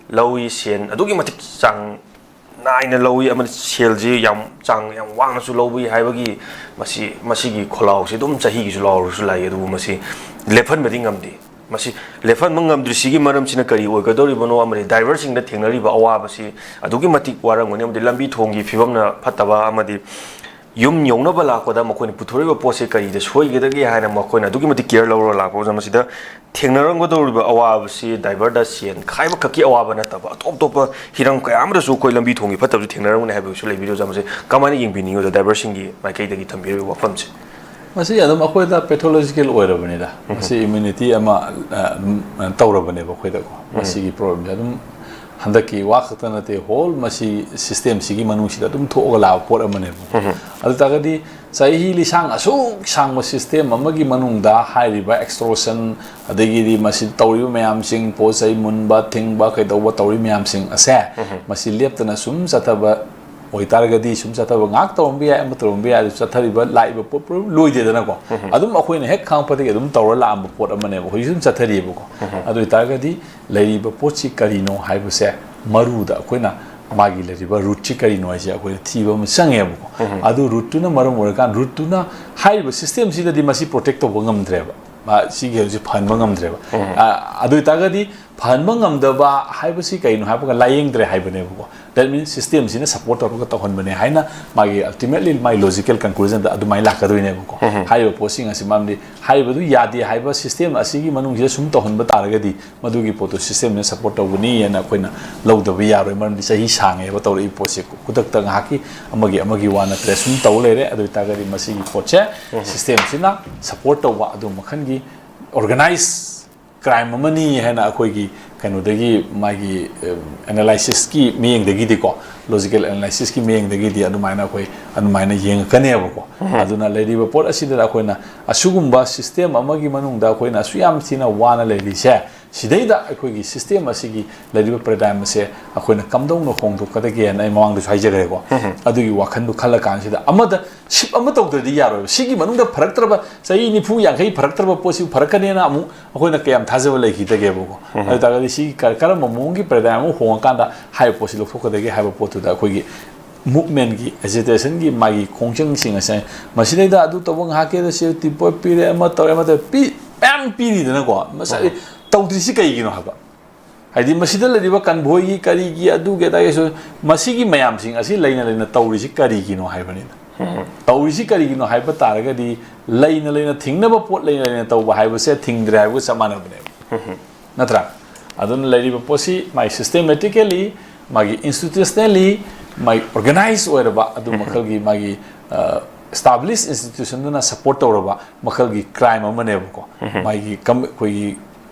ꯂꯧꯏ, ꯁꯦꯟ ꯑꯗꯨꯛꯀꯤ ꯃꯇꯤꯛ ꯆꯥꯡ ꯅꯥꯏꯅ ꯂꯧꯏ ꯑꯃꯗꯤ ꯁꯦꯜꯁꯤ ꯌꯥꯝ ꯆꯥꯡ ꯌꯥꯝ ꯋꯥꯡꯅꯁꯨ ꯂꯧꯕꯤ ꯍꯥꯏꯕꯒꯤ ꯃꯁꯤ, ꯃꯁꯤꯒꯤ ꯈꯣꯜꯂꯥꯎꯁꯤ ꯑꯗꯨꯝ ꯆꯍꯤꯒꯤꯁꯨ ꯂꯥꯎꯔꯁꯨ ꯂꯥꯛꯏ, ꯑꯗꯨꯕꯨ ꯃꯁꯤ ꯂꯦꯞꯍꯟꯕꯗꯤ ꯉꯝꯗꯦ꯫ ꯃꯁꯤ ꯂꯦꯞꯍꯟꯕ ꯉꯝꯗ꯭ꯔꯤꯁꯤꯒꯤ ꯃꯔꯝꯁꯤꯅ ꯀꯔꯤ ꯑꯣꯏꯒꯗꯧꯔꯤꯕꯅꯣ, ꯑꯃꯗꯤ ꯗ꯭ꯔꯥꯏꯚꯔꯁꯤꯡꯗ ꯊꯦꯡꯅꯔꯤꯕ ꯑꯋꯥꯕꯁꯤ ꯑꯗꯨꯛꯀꯤ ꯃꯇꯤꯛ ꯋꯥꯔꯝꯒꯅꯤ, ꯑꯃꯗꯤ ꯂꯝꯕꯤ ꯊꯣꯡꯒꯤ ꯐꯤꯕꯝꯅ ꯐꯠꯇꯕ, ꯑꯃꯗꯤ ꯌꯨꯝ ꯌꯧꯅꯕ ꯂꯥꯛꯄꯗ ꯃꯈꯣꯏꯅ ꯄꯨꯊꯣꯔꯛꯏꯕ ꯄꯣꯠꯁꯤ ꯀꯔꯤꯗ ꯁꯣꯏꯒꯗꯒꯦ ꯍꯥꯏꯅ ꯃꯈꯣꯏꯅ ꯑꯗꯨꯛꯀꯤ ꯃꯇꯤꯛ ꯀꯤꯌꯔ ꯂꯧꯔꯒ ꯂꯥꯛꯄ ꯑꯣꯖꯥ꯫ ꯃꯁꯤꯗ ꯊꯦꯡꯅꯔꯝꯒꯗꯧꯔꯤꯕ ꯑꯋꯥꯕꯁꯤ ꯗ꯭ꯔꯥꯏꯚꯔꯗ ꯁꯦꯟ ꯈꯥꯏꯕ ꯈꯛꯀꯤ ꯑꯋꯥꯕ ꯅꯠꯇꯕ, ꯑꯇꯣꯞ ꯑꯇꯣꯞꯄ ꯍꯤꯔꯝ ꯀꯌꯥ ꯑꯃꯗꯁꯨ ꯑꯩꯈꯣꯏ ꯂꯝꯕꯤ ꯊꯣꯡꯒꯤ ꯐꯠꯇꯕꯁꯨ ꯊꯦꯡꯅꯔꯝꯒꯅꯤ ꯍꯥꯏꯕꯒꯤꯁꯨ ꯂꯩꯕꯤꯔꯤ ꯑꯣꯖꯥ꯫ ꯃꯁꯤ ꯀꯃꯥꯏꯅ ꯌꯦꯡꯕꯤꯅꯤꯡꯉꯤ ꯑꯣꯖꯥ, ꯗ꯭ꯔꯥꯏꯚꯔꯁꯤꯡꯒꯤ ꯃꯥꯏꯀꯩꯗꯒꯤ ꯊꯝꯕꯤꯔꯤꯕ ꯋꯥꯐꯝꯁꯦ? ꯃꯁꯤ ꯑꯗꯨꯝ ꯑꯩꯈꯣꯏꯗ ꯄꯦꯊꯣꯂꯣꯖꯤꯀꯦꯜ ꯑꯣꯏꯔꯕꯅꯤꯗ꯫ ꯃꯁꯤ ꯏꯝꯌꯨꯅꯤꯇꯤ ꯑꯃ, ꯑ, ꯎꯝ, ꯇꯧꯔꯕꯅꯦꯕ ꯑꯩꯈꯣꯏꯗꯀꯣ꯫ ꯃꯁꯤꯒꯤ ꯄ꯭ꯔꯣꯕ꯭ꯂꯦꯝꯁꯦ ꯑꯗꯨꯝ ꯍꯟꯗꯛꯀꯤ ꯋꯥ ꯈꯛꯇ ꯅꯠꯇꯦ, ꯍꯣꯜ ꯃꯁꯤ ꯁꯤꯁꯇꯦꯝꯁꯤꯒꯤ ꯃꯅꯨꯡꯁꯤꯗ ꯑꯗꯨꯝ ꯊꯣꯛꯑꯒ ꯂꯥꯛꯄ ꯄꯣꯠ ꯑꯃꯅꯦꯕ꯫ ꯑꯗꯨ ꯇꯥꯔꯒꯗꯤ ꯆꯍꯤ ꯂꯤꯁꯥꯡ ꯑꯁꯨꯛ ꯁꯥꯡꯕ ꯁꯤꯁꯇꯦꯝ ꯑꯃꯒꯤ ꯃꯅꯨꯡꯗ ꯍꯥꯏꯔꯤꯕ ꯑꯦꯛꯁꯇꯣꯔꯁꯟ, ꯑꯗꯒꯤꯗꯤ ꯃꯁꯤ ꯇꯧꯔꯤꯕ ꯃꯌꯥꯝꯁꯤꯡ, ꯄꯣꯠ ꯆꯩ ꯃꯨꯟꯕ ꯊꯤꯡꯕ ꯀꯩꯗꯧꯕ ꯇꯧꯔꯤ ꯃꯌꯥꯝꯁꯤꯡ ꯑꯁꯦ, ꯃꯁꯤ ꯂꯦꯞꯇꯅ ꯁꯨꯝ ꯆꯠꯊꯕ ꯑꯣꯏꯇꯥꯔꯒꯗꯤ, ꯁꯨꯝ ꯆꯠꯊꯕ ꯉꯥꯏꯍꯥꯛ ꯇꯧꯔꯝꯕ ꯌꯥꯏ, ꯑꯃ ꯇꯧꯔꯝꯕ ꯌꯥꯏ, ꯑꯗꯨ ꯆꯠꯊꯔꯤꯕ ꯂꯥꯛꯏꯕ ꯄꯣꯠ ꯄꯨꯝꯅꯃꯛ ꯂꯣꯏꯗꯦꯗꯅꯀꯣ꯫ ꯑꯗꯨꯝ ꯑꯩꯈꯣꯏꯅ ꯍꯦꯛ ꯈꯪꯉꯛꯄꯗꯒꯤ ꯑꯗꯨꯝ ꯇꯧꯔ ꯂꯥꯛꯑꯝꯕ ꯄꯣꯠ ꯑꯃꯅꯦꯕ, ꯍꯧꯖꯤꯛꯁꯨ ꯑꯗꯨꯝ ꯆꯠꯊꯔꯤꯑꯕꯀꯣ꯫ ꯑꯗꯨ ꯑꯣꯏꯇꯥꯔꯒꯗꯤ ꯂꯩꯔꯤꯕ ꯄꯣꯠꯁꯤ ꯀꯔꯤꯅꯣ ꯍꯥꯏꯕꯁꯦ, ꯃꯔꯨꯗ ꯑꯩꯈꯣꯏꯅ ꯃꯥꯒꯤ ꯂꯩꯔꯤꯕ ꯔꯨꯠꯁꯤ ꯀꯔꯤꯅꯣ ꯍꯥꯏꯁꯦ ꯑꯩꯈꯣꯏꯅ ꯊꯤꯕ ꯑꯃ ꯆꯪꯉꯦꯕꯀꯣ꯫ ꯑꯗꯨ ꯔꯨꯠꯇꯨꯅ ꯃꯔꯝ ꯑꯣꯏꯔꯀꯥꯟꯗ, ꯔꯨꯠꯇꯨꯅ ꯍꯥꯏꯔꯤꯕ ꯁꯤꯁꯇꯦꯝꯁꯤꯗꯗꯤ ꯃꯁꯤ ꯄ꯭ꯔꯣꯇꯦꯛ ꯇꯧꯕ ꯉꯝꯗ꯭ꯔꯦꯕ, ꯃꯥ ꯁꯤꯒꯤ ꯍꯧꯖꯤꯛ ꯐꯍꯟꯕ ꯉꯝꯗ꯭ꯔꯦꯕ꯫ ꯑ, ꯑꯗꯨ ꯑꯣꯏꯇꯥꯔꯒꯗꯤ ꯐꯍꯟꯕ ꯉꯝꯗꯕ ꯍꯥꯏꯕꯁꯤ ꯀꯩꯅꯣ ꯍꯥꯏꯕꯒ ꯂꯥꯏꯌꯦꯡꯗ꯭ꯔꯦ ꯍꯥꯏꯕꯅꯦꯕꯀꯣ꯫ That means ꯁꯤꯁꯇꯦꯝꯁꯤꯅ ꯁꯞꯄꯣꯔꯠ ꯇꯧꯔꯒ ꯇꯧꯍꯟꯕꯅꯦ ꯍꯥꯏꯅ ꯃꯥꯒꯤ ꯑꯜꯇꯤꯃꯦꯠꯂꯤ ꯃꯥꯒꯤ ꯂꯣꯖꯤꯀꯦꯜ ꯀꯟꯀ꯭ꯂꯨꯖꯟꯗ ꯑꯗꯨꯃꯥꯏꯅ ꯂꯥꯛꯀꯗꯣꯏꯅꯦꯕꯀꯣ꯫ ꯍꯥꯏꯔꯤꯕ ꯄꯣꯠꯁꯤꯡ ꯑꯁꯤ, ꯃꯔꯝꯗꯤ ꯍꯥꯏꯔꯤꯕꯗꯨ ꯌꯥꯗꯦ ꯍꯥꯏꯕ ꯁꯤꯁꯇꯦꯝ ꯑꯁꯤꯒꯤ ꯃꯅꯨꯡꯁꯤꯗ ꯁꯨꯝ ꯇꯧꯍꯟꯕ ꯇꯥꯔꯒꯗꯤ ꯃꯗꯨꯒꯤ ꯄꯣꯠꯇꯨ ꯁꯤꯁꯇꯦꯝꯁꯤꯅ ꯁꯞꯄꯣꯔꯠ ꯇꯧꯒꯅꯤ ꯍꯥꯏꯅ ꯑꯩꯈꯣꯏꯅ ꯂꯧꯗꯕ ꯌꯥꯔꯣꯏ꯫ ꯃꯔꯝꯗꯤ ꯆꯍꯤ ꯁꯥꯡꯉꯦꯕ ꯇꯧꯔꯛꯏ ꯄꯣꯠꯁꯦ, ꯈꯨꯗꯛꯇ ꯉꯥꯏꯍꯥꯛꯀꯤ ꯑꯃꯒꯤ ꯑꯃꯒꯤ ꯋꯥ ꯅꯠꯇ꯭ꯔꯦ, ꯁꯨꯝ ꯇꯧ ꯂꯩꯔꯦ꯫ ꯑꯗꯨ ꯑꯣꯏꯇꯥꯔꯒꯗꯤ ꯃꯁꯤꯒꯤ ꯄꯣꯠꯁꯦ ꯁꯤꯁꯇꯦꯝꯁꯤꯅ ꯁꯞꯄꯣꯔꯠ ꯇꯧꯕ ꯑꯗꯨ ꯃꯈꯜꯒꯤ ꯑꯣꯔꯒꯅꯥꯏꯖ ꯀ꯭ꯔꯥꯏꯝ ꯑꯃꯅꯤ ꯍꯥꯏꯅ ꯑꯩꯈꯣꯏꯒꯤ ꯀꯩꯅꯣꯗꯒꯤ, ꯃꯥꯒꯤ, ꯑ, ꯑꯦꯅꯥꯂꯥꯏꯁꯤꯁꯀꯤ ꯃꯤꯠꯌꯦꯡꯗꯒꯤꯗꯤꯀꯣ, ꯂꯣꯖꯤꯀꯦꯜ ꯑꯦꯅꯥꯂꯥꯏꯁꯤꯁꯀꯤ ꯃꯤꯠꯌꯦꯡꯗꯒꯤꯗꯤ ꯑꯗꯨꯃꯥꯏꯅ ꯑꯩꯈꯣꯏ ꯑꯗꯨꯃꯥꯏꯅ ꯌꯦꯡꯉꯛꯀꯅꯦꯕꯀꯣ꯫ ꯑꯗꯨꯅ ꯂꯩꯔꯤꯕ ꯄꯣꯠ ꯑꯁꯤꯗ ꯑꯩꯈꯣꯏꯅ ꯑꯁꯤꯒꯨꯝꯕ ꯁꯤꯁꯇꯦꯝ ꯑꯃꯒꯤ ꯃꯅꯨꯡꯗ ꯑꯩꯈꯣꯏꯅ ꯑꯁꯨꯛ ꯌꯥꯝ ꯊꯤꯅ ꯋꯥꯅ ꯂꯩꯔꯤꯁꯦ, ꯁꯤꯗꯩꯗ ꯑꯩꯈꯣꯏꯒꯤ ꯁꯤꯁꯇꯦꯝ ꯑꯁꯤꯒꯤ ꯂꯩꯔꯤꯕ ꯄꯦꯔꯥꯗꯥꯏꯝ ꯑꯁꯦ ꯑꯩꯈꯣꯏꯅ ꯀꯝꯗꯧꯅ ꯍꯣꯡꯗꯣꯛꯀꯗꯒꯦꯅ ꯑꯩ ꯃꯃꯥꯡꯗꯁꯨ ꯍꯥꯏꯖꯈ꯭ꯔꯦꯀꯣ꯫ ꯑꯗꯨꯒꯤ ꯋꯥꯈꯜꯗꯨ ꯈꯜꯂ ꯀꯥꯟꯁꯤꯗ ꯑꯃꯗ ꯁꯤꯞ ꯑꯃ ꯇꯧꯗ꯭ꯔꯗꯤ ꯌꯥꯔꯣꯏꯕ꯫ ꯁꯤꯒꯤ ꯃꯅꯨꯡꯗ ꯐꯔꯛꯇ꯭ꯔꯕ, ꯆꯍꯤ ꯅꯤꯐꯨ ꯌꯥꯡꯈꯩ ꯐꯔꯛꯇ꯭ꯔꯕ ꯄꯣꯠꯁꯤꯕꯨ ꯐꯔꯛꯀꯅꯦꯅ ꯑꯃꯨꯛ ꯑꯩꯈꯣꯏꯅ ꯀꯌꯥꯝ ꯊꯥꯖꯕ ꯂꯩꯈꯤꯗꯒꯦꯕꯀꯣ? ꯑꯗꯨ ꯇꯥꯔꯒꯗꯤ ꯁꯤꯒꯤ ꯀ-, ꯀꯔꯝꯕ ꯃꯑꯣꯡꯒꯤ ꯄꯦꯔꯥꯗꯥꯏꯝ ꯑꯃ ꯍꯣꯡꯉꯀꯥꯟꯗ ꯍꯥꯏꯔꯤꯕ ꯄꯣꯠꯁꯤ ꯂꯧꯊꯣꯛꯀꯗꯒꯦ ꯍꯥꯏꯕ ꯄꯣꯠꯇꯨꯗ ꯑꯩꯈꯣꯏꯒꯤ ꯃꯨꯞꯃꯦꯟꯒꯤ, ꯑꯦꯖꯤꯇꯦꯁꯟꯒꯤ ꯃꯥꯒꯤ ꯈꯣꯡꯖꯪꯁꯤꯡ ꯑꯁꯦ, ꯃꯁꯤꯗꯩꯗ ꯑꯗꯨ ꯇꯧꯕ ꯉꯥꯏꯍꯥꯛꯀꯤꯗ ꯁꯤ ꯇꯤꯞꯄꯣꯠ ꯄꯤꯔꯦ, ꯑꯃ ꯇꯧꯔꯦ, ꯑꯃ ꯇꯧꯔꯦ, ꯄꯤ-, ꯃꯌꯥꯝ ꯄꯤꯔꯤꯗꯅꯀꯣ꯫ ꯃꯁ-, ꯎꯝ꯫ ꯇꯧꯗ꯭ꯔꯤꯁꯤ ꯀꯩꯒꯤꯅꯣ ꯍꯥꯏꯕ? ꯍꯥꯏꯗꯤ ꯃꯁꯤꯗ ꯂꯩꯔꯤꯕ ꯀꯟꯚꯣꯏꯒꯤ ꯀꯔꯤꯒꯤ ꯑꯗꯨꯒꯤ ꯑꯗꯥꯒꯤꯁꯨ, ꯃꯁꯤꯒꯤ ꯃꯌꯥꯝꯁꯤꯡ ꯑꯁꯤ ꯂꯩꯅ ꯂꯩꯅ ꯇꯧꯔꯤꯁꯤ ꯀꯔꯤꯒꯤꯅꯣ ꯍꯥꯏꯕꯅꯤꯗ꯫ ꯎꯝ꯫ ꯇꯧꯔꯤꯁꯤ ꯀꯔꯤꯒꯤꯅꯣ ꯍꯥꯏꯕ ꯇꯥꯔꯒꯗꯤ, ꯂꯩꯅ ꯂꯩꯅ ꯊꯤꯡꯅꯕ ꯄꯣꯠ ꯂꯩꯅ ꯂꯩꯅ ꯇꯧꯕ ꯍꯥꯏꯕꯁꯦ ꯊꯤꯡꯗ꯭ꯔꯦ ꯍꯥꯏꯕꯒ ꯆꯞ ꯃꯥꯟꯅꯕꯅꯦꯕ꯫ ꯎꯝ꯫ ꯅꯠꯇ꯭ꯔꯥ? ꯑꯗꯨꯅ ꯂꯩꯔꯤꯕ ꯄꯣꯠꯁꯤ ꯃꯥꯒꯤ systematically, ꯃꯥꯒꯤ institutionally, ꯃꯥꯒꯤ organize ꯑꯣꯏꯔꯕ ꯑꯗꯨ ꯎꯝ꯫ ꯃꯈꯜꯒꯤ ꯃꯥꯒꯤ, ꯑ, established institutionꯗꯨꯅ support ꯇꯧꯔꯕ ꯃꯈꯜꯒꯤ crime ꯑꯃꯅꯦꯕꯀꯣ꯫ ꯎꯝ꯫ ꯃꯥꯒꯤ ꯀꯝ-, ꯑꯩꯈꯣꯏꯒꯤ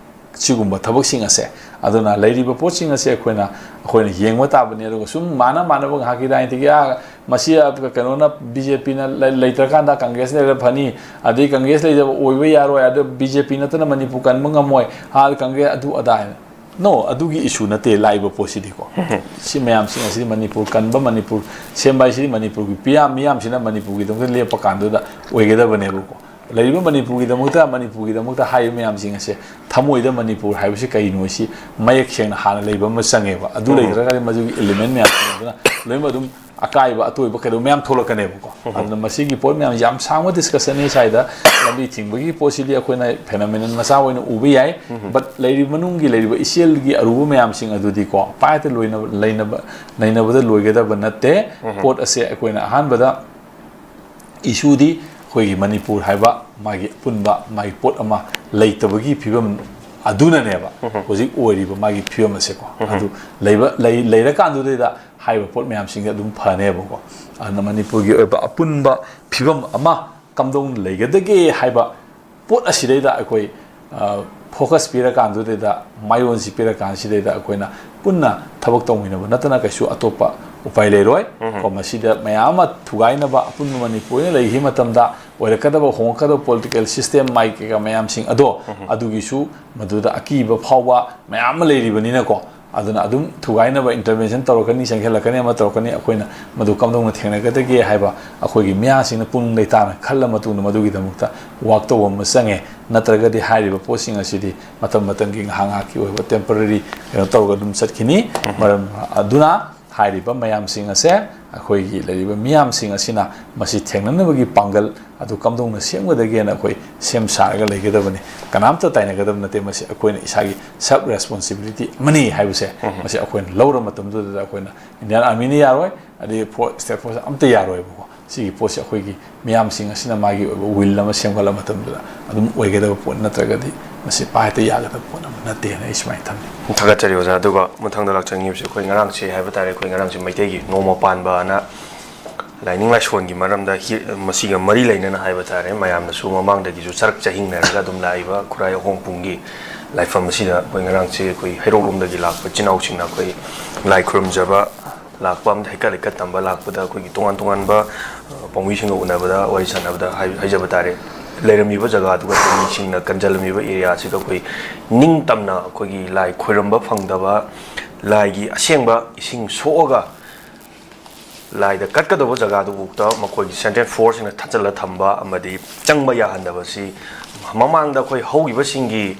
ꯁꯤꯒꯨꯝꯕ ꯊꯕꯛꯁꯤꯡ ꯑꯁꯦ꯫ ꯑꯗꯨꯅ ꯂꯩꯔꯤꯕ ꯄꯣꯠꯁꯤꯡ ꯑꯁꯦ ꯑꯩꯈꯣꯏꯅ, ꯑꯩꯈꯣꯏꯅ ꯌꯦꯡꯕ ꯇꯥꯕꯅꯤ꯫ ꯑꯗꯨꯒ ꯁꯨꯝ ꯃꯥꯅ ꯃꯥꯅꯕ ꯉꯥꯏꯍꯥꯛꯀꯤ ꯗꯥꯏꯅꯤꯡꯒꯤ, "ꯑꯥ, ꯃꯁꯤ, ꯑ, ꯀꯩꯅꯣꯅ, BJPꯅ ꯂꯩ-, ꯂꯩꯇ꯭ꯔꯀꯥꯟꯗ Congress ꯂꯩꯔ ꯐꯅꯤ, ꯑꯗꯩ Congress ꯂꯩꯇꯕ ꯑꯣꯏꯕ ꯌꯥꯔꯣꯏ, ꯑꯗꯨ BJP ꯅꯠꯇꯅ ꯃꯅꯤꯄꯨꯔ ꯀꯟꯕ ꯉꯝꯃꯣꯏ, ꯑꯥ, Congress ꯑꯗꯨ ꯑꯗꯥ" ꯍꯥꯏꯅ꯫ No, ꯑꯗꯨꯒꯤ issue ꯅꯠꯇꯦ ꯂꯥꯛꯏꯕ ꯄꯣꯠꯁꯤꯗꯤꯀꯣ꯫ ꯁꯤ ꯃꯌꯥꯝꯁꯤꯡ ꯑꯁꯤꯗꯤ ꯃꯅꯤꯄꯨꯔ ꯀꯟꯕ, ꯃꯅꯤꯄꯨꯔ ꯁꯦꯝꯕ ꯍꯥꯏꯁꯤꯗꯤ ꯃꯅꯤꯄꯨꯔꯒꯤ ꯄꯤꯌꯥ-, ꯃꯤꯌꯥꯝꯁꯤꯅ ꯃꯅꯤꯄꯨꯔꯒꯤꯗꯃꯛꯇ ꯂꯦꯞꯄ ꯀꯥꯟꯗꯨꯗ ꯑꯣꯏꯒꯗꯕꯅꯦꯕꯀꯣ꯫ ꯂꯩꯔꯤꯕ ꯃꯅꯤꯄꯨꯔꯒꯤꯗꯃꯛꯇ, ꯃꯅꯤꯄꯨꯔꯒꯤꯗꯃꯛꯇ ꯍꯥꯏꯔꯤꯕ ꯃꯌꯥꯝꯁꯤꯡ ꯑꯁꯦ ꯊꯃꯣꯏꯗ ꯃꯅꯤꯄꯨꯔ ꯍꯥꯏꯕꯁꯤ ꯀꯩꯅꯣ ꯁꯤ ꯃꯌꯦꯛ ꯁꯦꯡꯅ ꯍꯥꯟꯅ ꯂꯩꯕ ꯑꯃ ꯆꯪꯉꯦꯕ꯫ ꯑꯗꯨ ꯎꯝ꯫ ꯂꯩꯇ꯭ꯔꯒꯗꯤ ꯃꯗꯨꯒꯤ element ꯃꯌꯥꯝꯁꯤꯡ ꯑꯗꯨꯅ ꯂꯣꯏꯅꯃꯛ ꯑꯗꯨꯝ ꯑꯀꯥꯏꯕ, ꯑꯇꯣꯏꯕ ꯀꯩꯗꯧꯕ ꯃꯌꯥꯝ ꯊꯣꯛꯂꯛꯀꯅꯦꯕꯀꯣ꯫ ꯎꯝ꯫ ꯑꯗꯨꯅ ꯃꯁꯤꯒꯤ ꯄꯣꯠ ꯃꯌꯥꯝꯁꯤ ꯌꯥꯝ ꯁꯥꯡꯕ discussionꯅꯤ ꯁ꯭ꯋꯥꯏꯗ꯫ ꯂꯝꯕꯤ ꯊꯤꯡꯕꯒꯤ ꯄꯣꯠꯁꯤꯗꯤ ꯑꯩꯈꯣꯏꯅ phenomenon ꯃꯆꯥ ꯑꯣꯏꯅ ꯎꯕ ꯌꯥꯏ꯫ ꯎꯝ꯫ But ꯂꯩꯔꯤꯕ ꯃꯅꯨꯡꯒꯤ ꯂꯩꯔꯤꯕ ꯏꯆꯦꯜꯒꯤ ꯑꯔꯨꯕ ꯃꯌꯥꯝꯁꯤꯡ ꯑꯗꯨꯗꯤꯀꯣ ꯄꯥꯏꯗ ꯂꯣꯏꯅꯕ, ꯂꯩꯅꯕ, ꯅꯩꯅꯕꯗ ꯂꯣꯏꯒꯗꯕ ꯅꯠꯇꯦ꯫ ꯎꯝ꯫ ꯄꯣꯠ ꯑꯁꯦ ꯑꯩꯈꯣꯏꯅ ꯑꯍꯥꯟꯕꯗ issueꯗꯤ ꯑꯩꯈꯣꯏꯒꯤ ꯃꯅꯤꯄꯨꯔ ꯍꯥꯏꯕ ꯃꯥꯒꯤ ꯑꯄꯨꯟꯕ ꯃꯥꯒꯤ ꯄꯣꯠ ꯑꯃ ꯂꯩꯇꯕꯒꯤ ꯐꯤꯕꯝ ꯑꯗꯨꯅꯅꯦꯕ ꯎꯝ꯫ ꯍꯧꯖꯤꯛ ꯑꯣꯏꯔꯤꯕ ꯃꯥꯒꯤ ꯐꯤꯕꯝ ꯑꯁꯦꯀꯣ꯫ ꯎꯝ꯫ ꯑꯗꯨ ꯂꯩꯕ, ꯂꯩ-, ꯂꯩꯔꯀꯥꯟꯗꯨꯗꯩꯗ ꯍꯥꯏꯔꯤꯕ ꯄꯣꯠ ꯃꯌꯥꯝꯁꯤꯡꯁꯦ ꯑꯗꯨꯝ ꯐꯅꯦꯕꯀꯣ꯫ ꯑꯗꯨꯅ ꯃꯅꯤꯄꯨꯔꯒꯤ ꯑꯣꯏꯕ ꯑꯄꯨꯟꯕ ꯐꯤꯕꯝ ꯑꯃ ꯀꯝꯗꯧꯅ ꯂꯩꯒꯗꯒꯦ ꯍꯥꯏꯕ ꯄꯣꯠ ꯑꯁꯤꯗꯩꯗ ꯑꯩꯈꯣꯏ, ꯑ, focus ꯄꯤꯔꯀꯥꯟꯗꯨꯗꯩꯗ, ꯃꯥꯏꯑꯣꯟꯁꯤ ꯄꯤꯔꯀꯥꯟꯁꯤꯗꯩꯗ ꯑꯩꯈꯣꯏꯅ ꯄꯨꯟꯅ ꯊꯕꯛ ꯇꯧꯃꯤꯟꯅꯕ ꯅꯠꯇꯅ ꯀꯩꯁꯨ ꯑꯇꯣꯞꯄ ꯎꯄꯥꯏ ꯂꯩꯔꯣꯏ꯫ ꯎꯝ꯫ ꯀꯣ, ꯃꯁꯤꯗ ꯃꯌꯥꯝ ꯑꯃ ꯊꯨꯒꯥꯏꯅꯕ ꯑꯄꯨꯟꯕ ꯃꯅꯤꯄꯨꯔ ꯑꯣꯏꯅ ꯂꯩꯈꯤ ꯃꯇꯝꯗ ꯑꯣꯏꯔꯛꯀꯗꯕ ꯍꯣꯡꯉꯛꯀꯗꯕ political system ꯃꯥꯏ ꯀꯩꯀꯥ ꯃꯌꯥꯝꯁꯤꯡ ꯑꯗꯣ, ꯎꯝ꯫ ꯑꯗꯨꯒꯤꯁꯨ ꯃꯗꯨꯗ ꯑꯀꯤꯕ ꯐꯥꯎꯕ ꯃꯌꯥꯝ ꯑꯃ ꯂꯩꯔꯤꯕꯅꯤꯅꯀꯣ꯫ ꯑꯗꯨꯅ ꯑꯗꯨꯝ ꯊꯨꯒꯥꯏꯅꯕ intervention ꯇꯧꯔꯛꯀꯅꯤ, ꯆꯪꯁꯤꯜꯂꯛꯀꯅꯤ, ꯑꯃ ꯇꯧꯔꯛꯀꯅꯤ꯫ ꯑꯩꯈꯣꯏꯅ ꯃꯗꯨ ꯀꯝꯗꯧꯅ ꯊꯦꯡꯅꯒꯗꯒꯦ ꯍꯥꯏꯕ ꯑꯩꯈꯣꯏꯒꯤ ꯃꯤꯌꯥꯝꯁꯤꯡꯅ ꯄꯨꯛꯅꯤꯡ ꯂꯩꯇꯥꯅ ꯈꯜꯂ ꯃꯇꯨꯡꯗ ꯃꯗꯨꯒꯤꯗꯃꯛꯇ work ꯇꯧꯕ ꯑꯃ ꯆꯪꯉꯦ꯫ ꯅꯠꯇ꯭ꯔꯒꯗꯤ ꯍꯥꯏꯔꯤꯕ ꯄꯣꯠꯁꯤꯡ ꯑꯁꯤꯗꯤ ꯃꯇꯝ ꯃꯇꯝꯒꯤ ꯉꯥꯏꯍꯥꯛ ꯉꯥꯏꯍꯥꯛꯀꯤ ꯑꯣꯏꯕ temporary ꯀꯩꯅꯣ ꯇꯧꯔꯒ ꯑꯗꯨꯝ ꯆꯠꯈꯤꯅꯤ꯫ ꯎꯝ꯫ ꯃꯔꯝ ꯑꯗꯨꯅ ꯍꯥꯏꯔꯤꯕ ꯃꯌꯥꯝꯁꯤꯡ ꯑꯁꯦ ꯑꯩꯈꯣꯏꯒꯤ ꯂꯩꯔꯤꯕ ꯃꯤꯌꯥꯝꯁꯤꯡ ꯑꯁꯤꯅ ꯃꯁꯤ ꯊꯦꯡꯅꯅꯕꯒꯤ ꯄꯥꯡꯒꯜ ꯑꯗꯨ ꯀꯝꯗꯧꯅ ꯁꯦꯝꯒꯗꯒꯦꯅ ꯑꯩꯈꯣꯏ ꯁꯦꯝ ꯁꯥꯔꯒ ꯂꯩꯒꯗꯕꯅꯤ꯫ ꯀꯅꯥꯝꯇ ꯇꯥꯏꯅꯒꯗꯕ ꯅꯠꯇꯦ꯫ ꯃꯁꯤ ꯑꯩꯈꯣꯏꯅ ꯏꯁꯥꯒꯤ self responsibility ꯑꯃꯅꯤ ꯍꯥꯏꯕꯁꯦ ꯎꯝ꯫ ꯃꯁꯤ ꯑꯩꯈꯣꯏꯅ ꯂꯧꯔ ꯃꯇꯝꯗꯨꯗ ꯑꯩꯈꯣꯏꯅ Indian Armyꯅ ꯌꯥꯔꯣꯏ, ꯑꯗꯩ ꯐꯣ-, state force ꯑꯝꯇ ꯌꯥꯔꯣꯏꯕꯀꯣ꯫ ꯁꯤꯒꯤ ꯄꯣꯠꯁꯦ ꯑꯩꯈꯣꯏꯒꯤ ꯃꯤꯌꯥꯝꯁꯤꯡ ꯑꯁꯤꯅ ꯃꯥꯒꯤ ꯑꯣꯏꯕ will ꯑꯃ ꯁꯦꯝꯒꯠꯂ ꯃꯇꯝꯗꯨꯗ ꯑꯗꯨꯝ ꯑꯣꯏꯒꯗꯕ ꯄꯣꯠ ꯅꯠꯇ꯭ꯔꯒꯗꯤ ꯃꯁꯤ ꯄꯥꯏ ꯍꯦꯛꯇ ꯌꯥꯒꯗꯕ ꯄꯣꯠ ꯑꯃ ꯅꯠꯇꯦꯅ ꯑꯩ ꯁꯨꯃꯥꯏꯅ ꯊꯝꯖꯩ꯫ ꯊꯥꯒꯠꯆꯔꯤ ꯑꯣꯖꯥ꯫ ꯑꯗꯨꯒ ꯃꯊꯪꯗ ꯂꯥꯛꯆꯅꯤꯡꯉꯤꯕꯁꯤ ꯑꯩꯈꯣꯏ ꯉꯔꯥꯡꯁꯦ ꯍꯥꯏꯕ ꯇꯥꯔꯦ, ꯑꯩꯈꯣꯏ ꯉꯔꯥꯡꯁꯦ ꯃꯩꯇꯩꯒꯤ ꯅꯣꯡꯃ ꯄꯥꯟꯕꯅ ꯂꯥꯏꯅꯤꯡ ꯂꯥꯏꯁꯣꯟꯒꯤ ꯃꯔꯝꯗ ꯍꯤ-, ꯃꯁꯤꯒ ꯃꯔꯤ ꯂꯩꯅꯅ ꯍꯥꯏꯕ ꯇꯥꯔꯦ, ꯃꯌꯥꯝꯅꯁꯨ ꯃꯃꯥꯡꯗꯒꯤꯁꯨ ꯆꯔꯛ ꯆꯍꯤꯡꯅꯔꯒ ꯑꯗꯨꯝ ꯂꯥꯛꯏꯕ ꯈꯨꯔꯥꯏ ꯑꯍꯣꯡꯄꯨꯡꯒꯤ ꯂꯥꯏꯐꯝ ꯑꯁꯤꯗ ꯑꯩꯈꯣꯏ ꯉꯔꯥꯡꯁꯦ ꯑꯩꯈꯣꯏ ꯍꯩꯔꯣꯛꯂꯣꯝꯗꯒꯤ ꯂꯥꯛꯄ ꯏꯆꯤꯟ ꯏꯅꯥꯎꯁꯤꯡꯅ ꯑꯩꯈꯣꯏ ꯂꯥꯏ ꯈꯨꯔꯨꯝꯖꯕ ꯂꯥꯛꯄ ꯑꯃꯗꯤ ꯍꯩꯀꯠ ꯂꯩꯀꯠ ꯇꯝꯕ ꯂꯥꯛꯄꯗ ꯑꯩꯈꯣꯏꯒꯤ ꯇꯣꯉꯥꯟ ꯇꯣꯉꯥꯟꯕ, ꯑ, ꯄꯥꯎꯃꯤꯁꯤꯡꯒ ꯎꯅꯕꯗ, ꯋꯥꯔꯤ ꯁꯥꯟꯅꯕꯗ ꯍꯥꯏ-, ꯍꯥꯏꯖꯕ ꯇꯥꯔꯦ, ꯂꯩꯔꯝꯃꯤꯕ ꯖꯒꯥꯗꯨꯒ ꯑꯩꯈꯣꯏ ꯃꯤꯁꯤꯡꯅ ꯀꯟꯖꯜꯂꯝꯃꯤꯕ area ꯑꯁꯤꯗ ꯑꯩꯈꯣꯏ ꯅꯤꯡꯇꯝꯅ ꯑꯩꯈꯣꯏꯒꯤ ꯂꯥꯏ ꯈꯣꯏꯔꯝꯕ ꯐꯪꯗꯕ, ꯂꯥꯏꯒꯤ ꯑꯁꯦꯡꯕ ꯏꯁꯤꯡ ꯁꯣꯛꯑꯒ ꯂꯥꯏꯗ ꯀꯠꯀꯗꯧꯕ ꯖꯒꯥꯗꯨꯐꯥꯎꯗ ꯃꯈꯣꯏꯒꯤ central forceꯁꯤꯡꯅ ꯊꯠꯆꯜꯂ ꯊꯝꯕ ꯑꯃꯗꯤ ꯆꯪꯕ ꯌꯥꯍꯟꯗꯕꯁꯤ, ꯃꯃꯥꯡꯗ ꯑꯩꯈꯣꯏ ꯍꯧꯈꯤꯕꯁꯤꯡꯒꯤ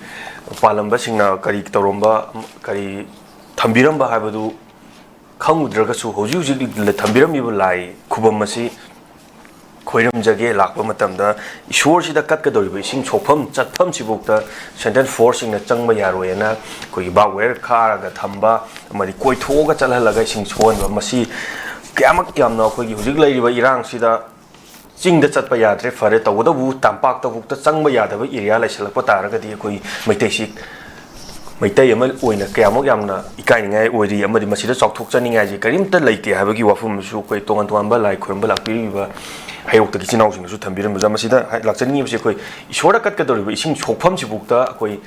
ꯄꯥꯜꯂꯝꯕꯁꯤꯡꯅ ꯀꯔꯤ ꯇꯧꯔꯝꯕ, ꯀꯔꯤ ꯊꯝꯕꯤꯔꯝꯕ ꯍꯥꯏꯕꯗꯨ ꯈꯪꯉꯨꯗ꯭ꯔꯒꯁꯨ, ꯍꯧꯖꯤꯛ ꯍꯧꯖꯤꯛ ꯊꯝꯕꯤꯔꯝꯃꯤꯕ ꯂꯥꯏ ꯈꯨꯕꯝ ꯑꯁꯤ ꯈꯣꯏꯔꯝꯖꯒꯦ, ꯂꯥꯛꯄ ꯃꯇꯝꯗ ꯏꯁꯣꯔꯁꯤꯗ ꯀꯠꯀꯗꯧꯔꯤꯕ ꯏꯁꯤꯡ ꯁꯣꯛꯐꯝ ꯆꯠꯐꯝꯁꯤꯐꯥꯎꯗ central forceꯁꯤꯡꯅ ꯆꯪꯕ ꯌꯥꯔꯣꯏꯅ ꯑꯩꯈꯣꯏꯒꯤ barbed wire ꯈꯥꯔꯒ ꯊꯝꯕ ꯑꯃꯗꯤ ꯀꯣꯏꯊꯣꯛꯑꯒ ꯆꯠꯍꯜꯂꯒ ꯏꯁꯤꯡ ꯁꯣꯛꯍꯟꯕ, ꯃꯁꯤ ꯀꯌꯥꯃꯨꯛ ꯌꯥꯝꯅ ꯑꯩꯈꯣꯏꯒꯤ ꯍꯧꯖꯤꯛ ꯂꯩꯔꯤꯕ ꯏꯔꯥꯡꯁꯤꯗ ꯆꯤꯡꯗ ꯆꯠꯄ ꯌꯥꯗ꯭ꯔꯦ, ꯐꯔꯦ, ꯇꯧꯕꯇꯕꯨ ꯇꯝꯄꯥꯛꯇꯐꯥꯎꯗ ꯆꯪꯕ ꯌꯥꯗꯕ area ꯂꯩꯁꯜꯂꯛꯄ ꯇꯥꯔꯒꯗꯤ ꯑꯩꯈꯣꯏ ꯃꯩꯇꯩꯁꯤ, ꯃꯩꯇꯩ ꯑꯃ ꯑꯣꯏꯅ ꯀꯌꯥꯃꯨꯛ ꯌꯥꯝꯅ ꯏꯀꯥꯏꯅꯤꯡꯉꯥꯏ ꯑꯣꯏꯔꯤ ꯑꯃꯗꯤ ꯃꯁꯤꯗ ꯆꯥꯎꯊꯣꯛꯆꯅꯤꯡꯉꯥꯏꯁꯤ ꯀꯔꯤꯝꯇ ꯂꯩꯇꯦ ꯍꯥꯏꯕꯒꯤ ꯋꯥꯐꯝ ꯑꯃꯁꯨ ꯑꯩꯈꯣꯏ ꯇꯣꯉꯥꯟ ꯇꯣꯉꯥꯟꯕ ꯂꯥꯏ ꯈꯨꯔꯨꯝꯕ ꯂꯥꯛꯄꯤꯔꯤꯕ ꯍꯩꯔꯣꯛꯇꯒꯤ ꯏꯆꯤꯟ ꯏꯅꯥꯎꯁꯤꯡꯅꯁꯨ ꯊꯝꯕꯤꯔꯝꯕꯁꯨ꯫ ꯃꯁꯤꯗ ꯍꯥꯏ-, ꯂꯥꯛꯆꯅꯤꯡꯉꯤꯕꯁꯤ ꯑꯩꯈꯣꯏ ꯏꯁꯣꯔꯗ ꯀꯠꯀꯗꯧꯔꯤꯕ ꯏꯁꯤꯡ ꯁꯣꯛꯐꯝꯁꯤꯐꯥꯎꯗ ꯑꯩꯈꯣꯏ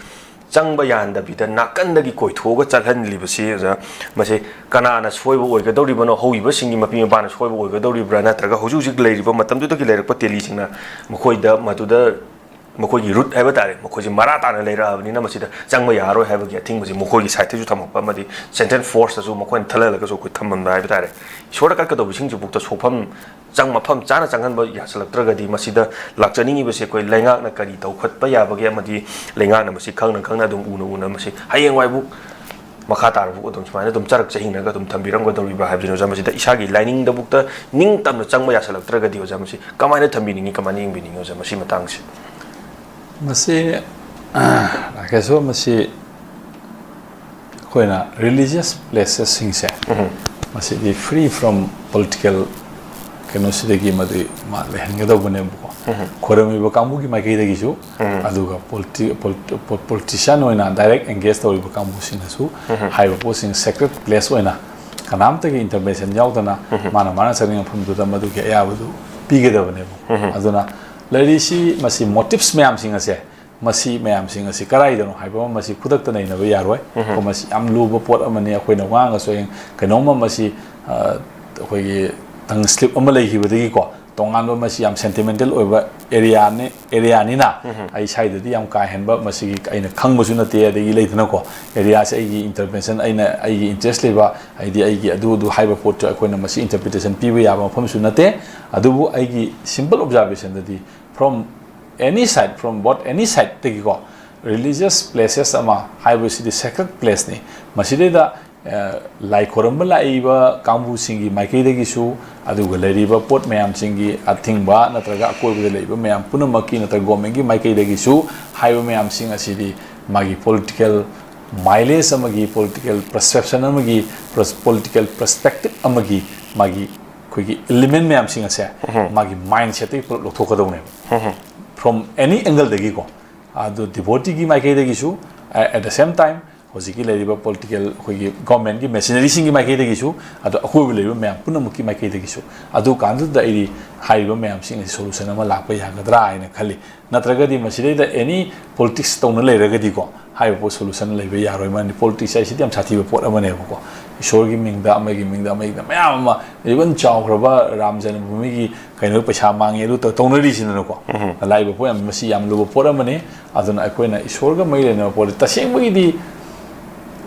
ꯆꯪꯕ ꯌꯥꯍꯟꯗꯕꯤꯗ ꯅꯥꯀꯟꯗꯒꯤ ꯀꯣꯏꯊꯣꯛꯑꯒ ꯆꯠꯍꯜꯂꯤꯕꯁꯤ ꯑꯣꯖꯥ, ꯃꯁꯤ ꯀꯅꯥꯅ ꯁꯣꯏꯕ ꯑꯣꯏꯒꯗꯧꯔꯤꯕꯅꯣ? ꯍꯧꯈꯤꯕꯁꯤꯡꯒꯤ ꯃꯄꯤ ꯃꯄꯥꯅ ꯁꯣꯏꯕ ꯑꯣꯏꯒꯗꯧꯔꯤꯕ꯭ꯔꯥ? ꯅꯠꯇ꯭ꯔꯒ ꯍꯧꯖꯤꯛ ꯍꯧꯖꯤꯛ ꯂꯩꯔꯤꯕ ꯃꯇꯝꯗꯨꯗꯒꯤ ꯂꯩꯔꯛꯄ ꯇꯦꯂꯤꯁꯤꯡꯅ ꯃꯈꯣꯏꯗ ꯃꯗꯨꯗ ꯃꯈꯣꯏꯒꯤ root ꯍꯥꯏꯕ ꯇꯥꯔꯦ, ꯃꯈꯣꯏꯁꯦ ꯃꯔꯥ ꯇꯥꯅ ꯂꯩꯔꯛꯑꯕꯅꯤꯅ ꯃꯁꯤꯗ ꯆꯪꯕ ꯌꯥꯔꯣꯏ ꯍꯥꯏꯕꯒꯤ ꯑꯊꯤꯡꯕꯁꯤ ꯃꯈꯣꯏꯒꯤ sideꯇꯁꯨ ꯊꯝꯃꯛꯄ ꯑꯃꯗꯤ central forceꯇꯁꯨ ꯃꯈꯣꯏꯅ ꯊꯜꯍꯜꯂꯒꯁꯨ ꯑꯩꯈꯣꯏ ꯊꯝꯃꯝꯕ ꯍꯥꯏꯕ ꯇꯥꯔꯦ꯫ ꯏꯁꯣꯔꯗ ꯀꯠꯀꯗꯧꯕꯁꯤꯡꯁꯤꯕꯨꯛꯇ ꯁꯣꯛꯐꯝ ꯆꯪ-, ꯃꯐꯝ ꯆꯥꯅ ꯆꯪꯍꯟꯕ ꯌꯥꯁꯤꯜꯂꯛꯇ꯭ꯔꯒꯗꯤ ꯃꯁꯤꯗ ꯂꯥꯛꯆꯅꯤꯡꯉꯤꯕꯁꯦ ꯑꯩꯈꯣꯏ ꯂꯩꯉꯥꯛꯅ ꯀꯔꯤ ꯇꯧꯈꯠꯄ ꯌꯥꯕꯒꯦ ꯑꯃꯗꯤ ꯂꯩꯉꯥꯛꯅ ꯃꯁꯤ ꯈꯪꯅ ꯈꯪꯅ ꯑꯗꯨꯝ ꯎꯅ ꯎꯅ ꯃꯁꯤ ꯍꯌꯦꯡꯋꯥꯏꯕꯨꯛ ꯃꯈꯥ ꯇꯥꯔꯕ ꯑꯗꯨꯝ ꯁꯨꯃꯥꯏꯅ ꯑꯗꯨꯝ ꯆꯔꯛ ꯆꯍꯤꯡꯅꯒ ꯑꯗꯨꯝ ꯊꯝꯕꯤꯔꯝꯒꯗꯧꯔꯤꯕ꯭ꯔꯥ ꯍꯥꯏꯕꯁꯤꯅꯤ ꯑꯣꯖꯥ꯫ ꯃꯁꯤꯗ ꯏꯁꯥꯒꯤ ꯂꯥꯏꯅꯤꯡꯗꯕꯨꯛꯇ ꯅꯤꯡꯇꯝꯅ ꯆꯪꯕ ꯌꯥꯁꯜꯂꯛꯇ꯭ꯔꯒꯗꯤ ꯑꯣꯖꯥ, ꯃꯁꯤ ꯀꯃꯥꯏꯅ ꯊꯝꯕꯤꯅꯤꯡꯉꯤ, ꯀꯃꯥꯏꯅ ꯌꯦꯡꯕꯤꯅꯤꯡꯉꯤ ꯑꯣꯖꯥ, ꯃꯁꯤ ꯃꯇꯥꯡꯁꯦ? ꯃꯁꯤ ꯔꯥꯀꯦꯁꯣ, ꯃꯁꯤ ꯑꯩꯈꯣꯏꯅ religious placesꯁꯤꯡꯁꯦ, ꯃꯁꯤꯗꯤ free from political ꯀꯩꯅꯣꯁꯤꯗꯒꯤ ꯃꯗꯨ ꯃꯥ ꯂꯩꯍꯟꯒꯗꯧꯕꯅꯦꯕꯀꯣ꯫ ꯈꯣꯏꯔꯝꯃꯤꯕ ꯀꯥꯡꯕꯨꯒꯤ ꯃꯥꯏꯀꯩꯗꯒꯤꯁꯨ, ꯑꯗꯨꯒ politi- politi- politician ꯑꯣꯏꯅ direct engage ꯇꯧꯔꯤꯕ ꯀꯥꯡꯕꯨꯁꯤꯡꯅꯁꯨ ꯍꯥꯏꯔꯤꯕ ꯄꯣꯠꯁꯤꯡ sacred place ꯑꯣꯏꯅ ꯀꯅꯥꯝꯇꯒꯤ intervention ꯌꯥꯎꯗꯅ ꯃꯥꯅ ꯃꯥꯅ ꯆꯠꯅꯤꯡꯕ ꯃꯐꯝꯗꯨꯗ ꯃꯗꯨꯒꯤ ꯑꯌꯥꯕꯗꯨ ꯄꯤꯒꯗꯕꯅꯦꯕ꯫ ꯑꯗꯨꯅ ꯂꯩꯔꯤꯁꯤ ꯃꯁꯤ motives ꯃꯌꯥꯝꯁꯤꯡ ꯑꯁꯦ, ꯃꯁꯤ ꯃꯌꯥꯝꯁꯤꯡ ꯑꯁꯤ ꯀꯗꯥꯏꯗꯅꯣ ꯍꯥꯏꯕ ꯑꯃ ꯃꯁꯤ ꯈꯨꯗꯛꯇ ꯅꯩꯅꯕ ꯌꯥꯔꯣꯏ꯫ ꯀꯣ, ꯃꯁꯤ ꯌꯥꯝ ꯂꯨꯕ ꯄꯣꯠ ꯑꯃꯅꯤ꯫ ꯑꯩꯈꯣꯏꯅ ꯉꯥꯡꯉꯁꯨ ꯍꯌꯦꯡ ꯀꯩꯅꯣꯝꯃ ꯃꯁꯤ, ꯑ, ꯑꯩꯈꯣꯏꯒꯤ tongue slip ꯑꯃ ꯂꯩꯈꯤꯕꯗꯒꯤꯀꯣ, ꯇꯣꯉꯥꯟꯕ ꯃꯁꯤ ꯌꯥꯝ sentimental ꯑꯣꯏꯕ areaꯅꯤ, areaꯅꯤꯅ ꯑꯩ ꯁ꯭ꯋꯥꯏꯗꯗꯤ ꯌꯥꯝ ꯀꯥ ꯍꯦꯟꯕ ꯃꯁꯤꯒꯤ ꯑꯩꯅ ꯈꯪꯕꯁꯨ ꯅꯠꯇꯦ, ꯑꯗꯒꯤ ꯂꯩꯗꯅꯀꯣ, areaꯁꯦ ꯑꯩꯒꯤ intervention, ꯑꯩꯅ ꯑꯩꯒꯤ interest ꯂꯩꯕ, ꯍꯥꯏꯗꯤ ꯑꯩꯒꯤ ꯑꯗꯨ ꯑꯗꯨ ꯍꯥꯏꯕ ꯄꯣꯠꯇꯨ ꯑꯩꯈꯣꯏꯅ ꯃꯁꯤ interpretation ꯄꯤꯕ ꯌꯥꯕ ꯃꯐꯝꯁꯨ ꯅꯠꯇꯦ꯫ ꯑꯗꯨꯕꯨ ꯑꯩꯒꯤ simple observationꯗꯗꯤ from any side, from both any sideꯇꯒꯤꯀꯣ, religious places ꯑꯃ ꯍꯥꯏꯕꯁꯤꯗꯤ sacred placeꯅꯤ꯫ ꯃꯁꯤꯗꯩꯗ, ꯑ, ꯂꯥꯏ ꯈꯣꯏꯔꯝꯕ ꯂꯥꯛꯏꯕ ꯀꯥꯡꯕꯨꯁꯤꯡꯒꯤ ꯃꯥꯏꯀꯩꯗꯒꯤꯁꯨ, ꯑꯗꯨꯒ ꯂꯩꯔꯤꯕ ꯄꯣꯠ ꯃꯌꯥꯝꯁꯤꯡꯒꯤ ꯑꯊꯤꯡꯕ ꯅꯠꯇ꯭ꯔꯒ ꯑꯀꯣꯏꯕꯗ ꯂꯩꯕ ꯃꯌꯥꯝ ꯄꯨꯝꯅꯃꯛꯀꯤ ꯅꯠꯇ꯭ꯔꯒ governmentꯀꯤ ꯃꯥꯏꯀꯩꯗꯒꯤꯁꯨ ꯍꯥꯏꯕ ꯃꯌꯥꯝꯁꯤꯡ ꯑꯁꯤꯗꯤ ꯃꯥꯒꯤ political mileage ꯑꯃꯒꯤ, political perception ꯑꯃꯒꯤ, pers- political perspective ꯑꯃꯒꯤ ꯃꯥꯒꯤ ꯑꯩꯈꯣꯏꯒꯤ element ꯃꯌꯥꯝꯁꯤꯡ ꯑꯁꯦ ꯃꯥꯒꯤ mindsetꯇꯒꯤ ꯄꯨꯂꯞ ꯂꯧꯊꯣꯛꯀꯗꯧꯅꯦꯕ, from any angleꯗꯒꯤꯀꯣ꯫ ꯑꯗꯨ devoteeꯒꯤ ꯃꯥꯏꯀꯩꯗꯒꯤꯁꯨ, at the same time ꯍꯧꯖꯤꯛꯀꯤ ꯂꯩꯔꯤꯕ political ꯑꯩꯈꯣꯏꯒꯤ governmentꯀꯤ machineryꯁꯤꯡꯒꯤ ꯃꯥꯏꯀꯩꯗꯒꯤꯁꯨ, ꯑꯗꯣ ꯑꯀꯣꯏꯕ ꯂꯩꯔꯤꯕ ꯃꯌꯥꯝ ꯄꯨꯝꯅꯃꯛꯀꯤ ꯃꯥꯏꯀꯩꯗꯒꯤꯁꯨ꯫ ꯑꯗꯨ ꯀꯥꯟꯗꯨꯗ ꯑꯩꯗꯤ ꯍꯥꯏꯔꯤꯕ ꯃꯌꯥꯝꯁꯤꯡ ꯑꯁꯤ solution ꯑꯃ ꯂꯥꯛꯄ ꯌꯥꯒꯗ꯭ꯔꯥ ꯍꯥꯏꯅ ꯈꯜꯂꯤ꯫ ꯅꯠꯇ꯭ꯔꯒꯗꯤ ꯃꯁꯤꯗꯩꯗ any politics ꯇꯧꯅ ꯂꯩꯔꯒꯗꯤꯀꯣ, ꯍꯥꯏꯔꯤꯕ ꯄꯣꯠ solution ꯂꯩꯕ ꯌꯥꯔꯣꯏ꯫ ꯃꯔꯝꯗꯤ politics ꯍꯥꯏꯁꯤꯗꯤ ꯌꯥꯝ ꯁꯥꯊꯤꯕ ꯄꯣꯠ ꯑꯃꯅꯦꯕꯀꯣ꯫ ꯏꯁꯣꯔꯒꯤ ꯃꯤꯡꯗ, ꯑꯃꯒꯤ ꯃꯤꯡꯗ, ꯑꯃꯒꯤ ꯃꯤꯡꯗ ꯃꯌꯥꯝ ꯑꯃ, even ꯆꯥꯎꯈ꯭ꯔꯕ ꯔꯥꯝ ꯖꯟꯃꯚꯨꯃꯤꯒꯤ ꯀꯩꯅꯣ ꯄꯩꯁꯥ ꯃꯥꯡꯉꯦ ꯑꯗꯨ ꯇꯧ- ꯇꯧꯅꯔꯤꯁꯤꯅꯀꯣ꯫ ꯂꯥꯛꯏꯕ ꯄꯣꯠ ꯌꯥꯝ, ꯃꯁꯤ ꯌꯥꯝ ꯂꯨꯕ ꯄꯣꯠ ꯑꯃꯅꯤ꯫ ꯑꯗꯨꯅ ꯑꯩꯈꯣꯏꯅ ꯏꯁꯣꯔꯒ ꯃꯔꯤ ꯂꯩꯅꯕ ꯄꯣꯠ, ꯇꯁꯦꯡꯕꯒꯤꯗꯤ,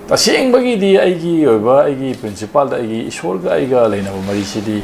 ꯇꯁꯦꯡꯕꯒꯤꯗꯤ ꯑꯩꯒꯤ ꯑꯣꯏꯕ, ꯑꯩꯒꯤ principleꯗ ꯑꯩꯒꯤ ꯏꯁꯣꯔꯒ ꯑꯩꯒ ꯂꯩꯅꯕ ꯃꯔꯤꯁꯤꯗꯤ,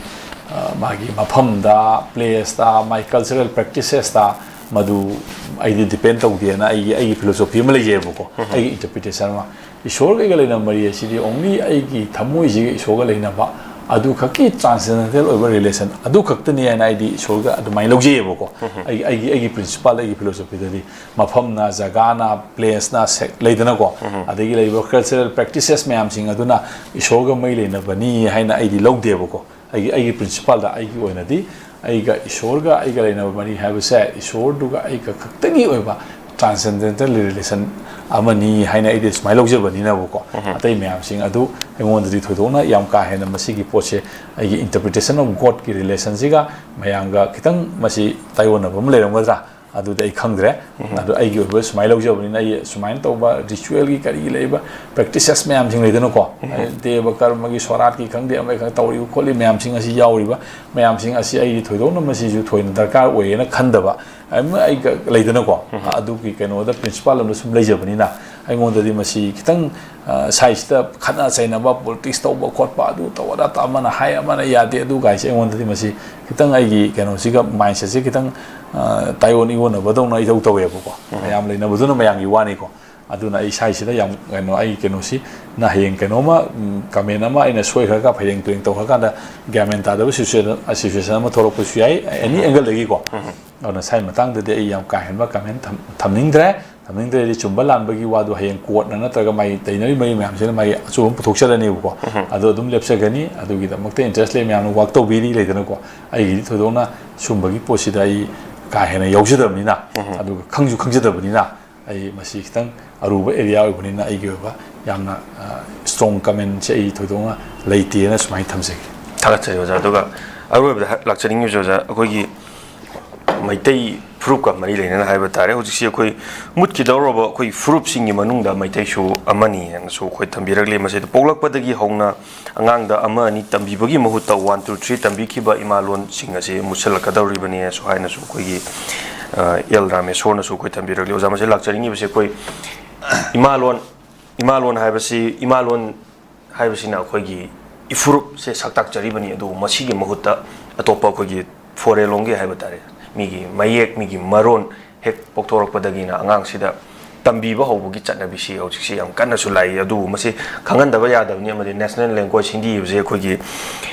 ꯑ, ꯃꯥꯒꯤ ꯃꯐꯝꯗ, placeꯇ, ꯃꯥꯒꯤ cultural practicesꯇ, ꯃꯗꯨ ꯑꯩꯗꯤ depend ꯇꯧꯗꯦꯅ ꯑꯩꯒꯤ ꯑꯩꯒꯤ philosophy ꯑꯃ ꯂꯩꯖꯩꯑꯕꯀꯣ, ꯑꯩꯒꯤ interpretation ꯑꯃ꯫ ꯏꯁꯣꯔꯒ ꯑꯩꯒ ꯂꯩꯅꯕ ꯃꯔꯤ ꯑꯁꯤꯗꯤ only ꯑꯩꯒꯤ ꯊꯃꯣꯏꯁꯤꯒ ꯏꯁꯣꯔꯒ ꯂꯩꯅꯕ, ꯑꯗꯨ ꯈꯛꯀꯤ transcendental ꯑꯣꯏꯕ relation ꯑꯗꯨ ꯈꯛꯇꯅꯤ ꯍꯥꯏꯅ ꯑꯩꯗꯤ ꯏꯁꯣꯔꯒ ꯑꯗꯨꯃꯥꯏꯅ ꯂꯧꯖꯩꯑꯕꯀꯣ꯫ ꯑꯩꯒꯤ ꯑꯩꯒꯤ ꯑꯩꯒꯤ principle, ꯑꯩꯒꯤ philosophyꯗꯗꯤ ꯃꯐꯝꯅ, ꯖꯒꯥꯅ, placeꯅ, ꯁꯦꯛ-, ꯂꯩꯗꯅꯀꯣ, ꯑꯗꯒꯤ ꯂꯩꯔꯤꯕ cultural practices ꯃꯌꯥꯝꯁꯤꯡ ꯑꯗꯨꯅ ꯏꯁꯣꯔꯒ ꯃꯔꯤ ꯂꯩꯅꯕꯅꯤ ꯍꯥꯏꯅ ꯑꯩꯗꯤ ꯂꯧꯗꯦꯕꯀꯣ꯫ ꯑꯩꯒꯤ ꯑꯩꯒꯤ principleꯗ ꯑꯩꯒꯤ ꯑꯣꯏꯅꯗꯤ ꯑꯩꯒ ꯏꯁꯣꯔꯒ ꯑꯩꯒ ꯂꯩꯅꯕ ꯃꯔꯤ ꯍꯥꯏꯕꯁꯦ, ꯏꯁꯣꯔꯗꯨꯒ ꯑꯩꯒ ꯈꯛꯇꯒꯤ ꯑꯣꯏꯕ transcendental relation ꯑꯃꯅꯤ ꯍꯥꯏꯅ ꯑꯩꯗꯤ ꯁꯨꯃꯥꯏꯅ ꯂꯧꯖꯕꯅꯤꯅꯕꯀꯣ꯫ ꯑꯇꯩ ꯃꯌꯥꯝꯁꯤꯡ ꯑꯗꯨ ꯑꯩꯉꯣꯟꯗꯗꯤ ꯊꯣꯏꯗꯣꯛꯅ ꯌꯥꯝ ꯀꯥ ꯍꯦꯟꯅ ꯃꯁꯤꯒꯤ ꯄꯣꯠꯁꯦ ꯑꯩꯒꯤ interpretation of Godꯀꯤ relationꯁꯤꯒ ꯃꯌꯥꯝꯒ ꯈꯤꯇꯪ ꯃꯁꯤ ꯇꯥꯏꯑꯣꯟꯅꯕ ꯑꯃ ꯂꯩꯔꯝꯒꯗ꯭ꯔꯥ, ꯑꯗꯨꯗꯤ ꯑꯩ ꯈꯪꯗ꯭ꯔꯦ꯫ ꯑꯗꯨ ꯑꯩꯒꯤ ꯑꯣꯏꯕ ꯁꯨꯃꯥꯏꯅ ꯂꯧꯖꯕꯅꯤꯅ, ꯑꯩ ꯁꯨꯃꯥꯏꯅ ꯇꯧꯕ ritualꯒꯤ ꯀꯔꯤꯒꯤ ꯂꯩꯕ practices ꯃꯌꯥꯝꯁꯤꯡ ꯂꯩꯗꯅꯀꯣ, ꯗꯦꯕ ꯀꯔꯃꯒꯤ, ꯁꯣꯔꯥꯠꯀꯤ ꯈꯪꯗꯦ, ꯑꯃꯒꯤ ꯈꯪꯗꯦ, ꯇꯧꯔꯤꯕ ꯈꯣꯠꯂꯤ ꯃꯌꯥꯝꯁꯤꯡ ꯑꯁꯤ ꯌꯥꯎꯔꯤꯕ ꯃꯌꯥꯝꯁꯤꯡ ꯑꯁꯤ ꯑꯩꯒꯤ ꯊꯣꯏꯗꯣꯛꯅ ꯃꯁꯤꯁꯨ ꯊꯣꯏꯅ ꯗꯔꯀꯥꯔ ꯑꯣꯏꯌꯦꯅ ꯈꯟꯗꯕ, ꯑꯃ ꯑꯩꯒ ꯂꯩꯗꯅꯀꯣ꯫ ꯑꯗꯨꯒꯤ ꯀꯩꯅꯣꯗ principle ꯑꯃ ꯁꯨꯝ ꯂꯩꯖꯕꯅꯤꯅ, ꯑꯩꯉꯣꯟꯗꯗꯤ ꯃꯁꯤ ꯈꯤꯇꯪ, ꯑ, ꯁꯥꯏꯁꯤꯗ ꯈꯠꯅ ꯆꯩꯅꯕ, politics ꯇꯧꯕ ꯈꯣꯠꯄ, ꯑꯗꯨ ꯇꯧ ꯑꯗꯥ ꯇꯧ, ꯑꯃꯅ ꯍꯥꯏ ꯑꯃꯅ ꯌꯥꯗꯦ, ꯑꯗꯨ ꯀꯥꯏꯁꯦ ꯑꯩꯉꯣꯟꯗꯗꯤ ꯃꯁꯤ ꯈꯤꯇꯪ ꯑꯩꯒꯤ ꯀꯩꯅꯣꯁꯤꯒ, mindsetꯁꯦ ꯈꯤꯇꯪ, ꯑ, ꯇꯥꯏꯑꯣꯟ ꯏꯑꯣꯟꯅꯕꯗꯧꯅ ꯑꯩ ꯇꯧ ꯇꯧꯋꯦꯕꯀꯣ꯫ ꯃꯌꯥꯝ ꯂꯩꯅꯕꯗꯨꯅ ꯃꯌꯥꯝꯒꯤ ꯋꯥꯅꯤꯀꯣ꯫ ꯑꯗꯨꯅ ꯑꯩ ꯁꯥꯏꯁꯤꯗ ꯌꯥꯝ ꯀꯩꯅꯣ, ꯑꯩ ꯀꯩꯅꯣꯁꯤꯅ ꯍꯌꯦꯡ ꯀꯩꯅꯣꯝꯃ, ꯎꯝ, comment ꯑꯃ ꯑꯩꯅ ꯁꯣꯏꯈ꯭ꯔꯒ ꯐꯩꯔꯦꯡ ꯇꯨꯔꯦꯡ ꯇꯧꯈ꯭ꯔꯀꯥꯟꯗ ꯒ꯭ꯌꯥꯟ ꯃꯦꯟ ꯇꯥꯗꯕ situation, situation ꯑꯃ ꯊꯣꯛꯂꯛꯄꯁꯨ ꯌꯥꯏ, any angleꯗꯒꯤꯀꯣ꯫ ꯑꯗꯨꯅ ꯁꯥꯏ ꯃꯇꯥꯡꯗꯗꯤ ꯑꯩ ꯌꯥꯝ ꯀꯥ ꯍꯦꯟꯕ comment ꯊꯝ-, ꯊꯝꯅꯤꯡꯗ꯭ꯔꯦ꯫ ꯊꯝꯅꯤꯡꯗ꯭ꯔꯗꯤ ꯆꯨꯝꯕ ꯂꯥꯟꯕꯒꯤ ꯋꯥꯗꯣ ꯍꯌꯦꯡ courtꯅ ꯅꯠꯇ꯭ꯔꯒ ꯃꯥꯒꯤ ꯇꯩꯅꯔꯤꯕ ꯃꯔꯤ ꯃꯌꯥꯝꯁꯤꯅ ꯃꯥꯒꯤ ꯑꯆꯨꯝꯕ ꯑꯃ ꯄꯨꯊꯣꯛꯆꯔꯅꯦꯕꯀꯣ꯫ ꯑꯗꯣ ꯑꯗꯨꯝ ꯂꯦꯞꯆꯒꯅꯤ꯫ ꯑꯗꯨꯒꯤꯗꯃꯛꯇ interest ꯂꯩ ꯃꯌꯥꯝꯅ work ꯇꯧꯕꯤꯔꯤ ꯂꯩꯗꯅꯀꯣ꯫ ꯑꯩꯒꯤꯗꯤ ꯊꯣꯏꯗꯣꯛꯅ ꯁꯨꯝꯕꯒꯤ ꯄꯣꯠꯁꯤꯗ ꯑꯩ ꯀꯥ ꯍꯦꯟꯅ ꯌꯥꯎꯖꯗꯕꯅꯤꯅ, ꯑꯗꯨꯒ ꯈꯪꯁꯨ ꯈꯪꯖꯗꯕꯅꯤꯅ, ꯑꯩ ꯃꯁꯤ ꯈꯤꯇꯪ ꯑꯔꯨꯕ area ꯑꯣꯏꯕꯅꯤꯅ ꯑꯩꯒꯤ ꯑꯣꯏꯕ ꯌꯥꯝꯅ, ꯑ, strong commentꯁꯦ ꯑꯩ ꯊꯣꯏꯗꯣꯛꯅ ꯂꯩꯇꯦꯅ ꯁꯨꯃꯥꯏꯅ ꯊꯝꯖꯒꯦ꯫ ꯊꯥꯒꯠꯆꯔꯤ ꯑꯣꯖꯥ꯫ ꯑꯗꯨꯒ ꯑꯔꯣꯏꯕꯗ ꯍꯥ-, ꯂꯥꯛꯆꯅꯤꯡꯉꯤꯕꯁꯦ ꯑꯣꯖꯥ, ꯑꯩꯈꯣꯏꯒꯤ ꯃꯩꯇꯩ ꯐꯨꯔꯨꯞꯀ ꯃꯔꯤ ꯂꯩꯅꯅ ꯍꯥꯏꯕ ꯇꯥꯔꯦ, ꯍꯧꯖꯤꯛꯁꯤ ꯑꯩꯈꯣꯏ ꯃꯨꯠꯈꯤꯗꯧꯔꯕ ꯑꯩꯈꯣꯏ ꯐꯨꯔꯨꯞꯁꯤꯡꯒꯤ ꯃꯅꯨꯡꯗ ꯃꯩꯇꯩꯁꯨ ꯑꯃꯅꯤ ꯍꯥꯏꯅꯁꯨ ꯑꯩꯈꯣꯏ ꯊꯝꯕꯤꯔꯛꯂꯤ꯫ ꯃꯁꯤꯗ ꯄꯣꯛꯂꯛꯄꯗꯒꯤ ꯍꯧꯅ ꯑꯉꯥꯡꯗ ꯑꯃ ꯑꯅꯤ ꯇꯝꯕꯤꯕꯒꯤ ꯃꯍꯨꯠꯇ one two three ꯇꯝꯕꯤꯈꯤꯕ ꯏꯃꯥꯂꯣꯟꯁꯤꯡ ꯑꯁꯤ ꯃꯨꯠꯁꯤꯜꯂꯛꯀꯗꯧꯔꯤꯕꯅꯤ ꯍꯥꯏꯅꯁꯨ ꯑꯩꯈꯣꯏꯒꯤ, ꯑ, ꯑꯦꯜ ꯔꯥꯃꯦꯁꯣꯔꯅꯁꯨ ꯑꯩꯈꯣꯏ ꯊꯝꯕꯤꯔꯛꯂꯤ꯫ ꯑꯣꯖꯥ, ꯃꯁꯤ ꯂꯥꯛꯆꯅꯤꯡꯉꯤꯕꯁꯦ ꯑꯩꯈꯣꯏ ꯏꯃꯥꯂꯣꯟ, ꯏꯃꯥꯂꯣꯟ ꯍꯥꯏꯕꯁꯤ, ꯏꯃꯥꯂꯣꯟ ꯍꯥꯏꯕꯁꯤꯅ ꯑꯩꯈꯣꯏꯒꯤ ꯏꯐꯨꯔꯨꯞꯁꯦ ꯁꯛ ꯇꯥꯛꯆꯔꯤꯕꯅꯤ, ꯑꯗꯨꯕꯨ ꯃꯁꯤꯒꯤ ꯃꯍꯨꯠꯇ ꯑꯇꯣꯞꯄ ꯑꯩꯈꯣꯏꯒꯤ foreign ꯂꯣꯝꯒꯤ ꯍꯥꯏꯕ ꯇꯥꯔꯦ, ꯃꯤꯒꯤ ꯃꯌꯦꯛ, ꯃꯤꯒꯤ ꯃꯔꯣꯟ ꯍꯦꯛ ꯄꯣꯛꯊꯣꯔꯛꯄꯗꯒꯤꯅ ꯑꯉꯥꯡꯁꯤꯗ ꯇꯝꯕꯤꯕ ꯍꯧꯕꯒꯤ ꯆꯠꯅꯕꯤꯁꯤ ꯍꯧꯖꯤꯛꯁꯤ ꯌꯥꯝ ꯀꯟꯅꯁꯨ ꯂꯥꯛꯏ꯫ ꯑꯗꯨꯕꯨ ꯃꯁꯤ ꯈꯪꯍꯟꯗꯕ ꯌꯥꯗꯕꯅꯤ, ꯑꯃꯗꯤ national language ꯍꯤꯟꯗꯤ ꯍꯥꯏꯕꯁꯦ ꯑꯩꯈꯣꯏꯒꯤ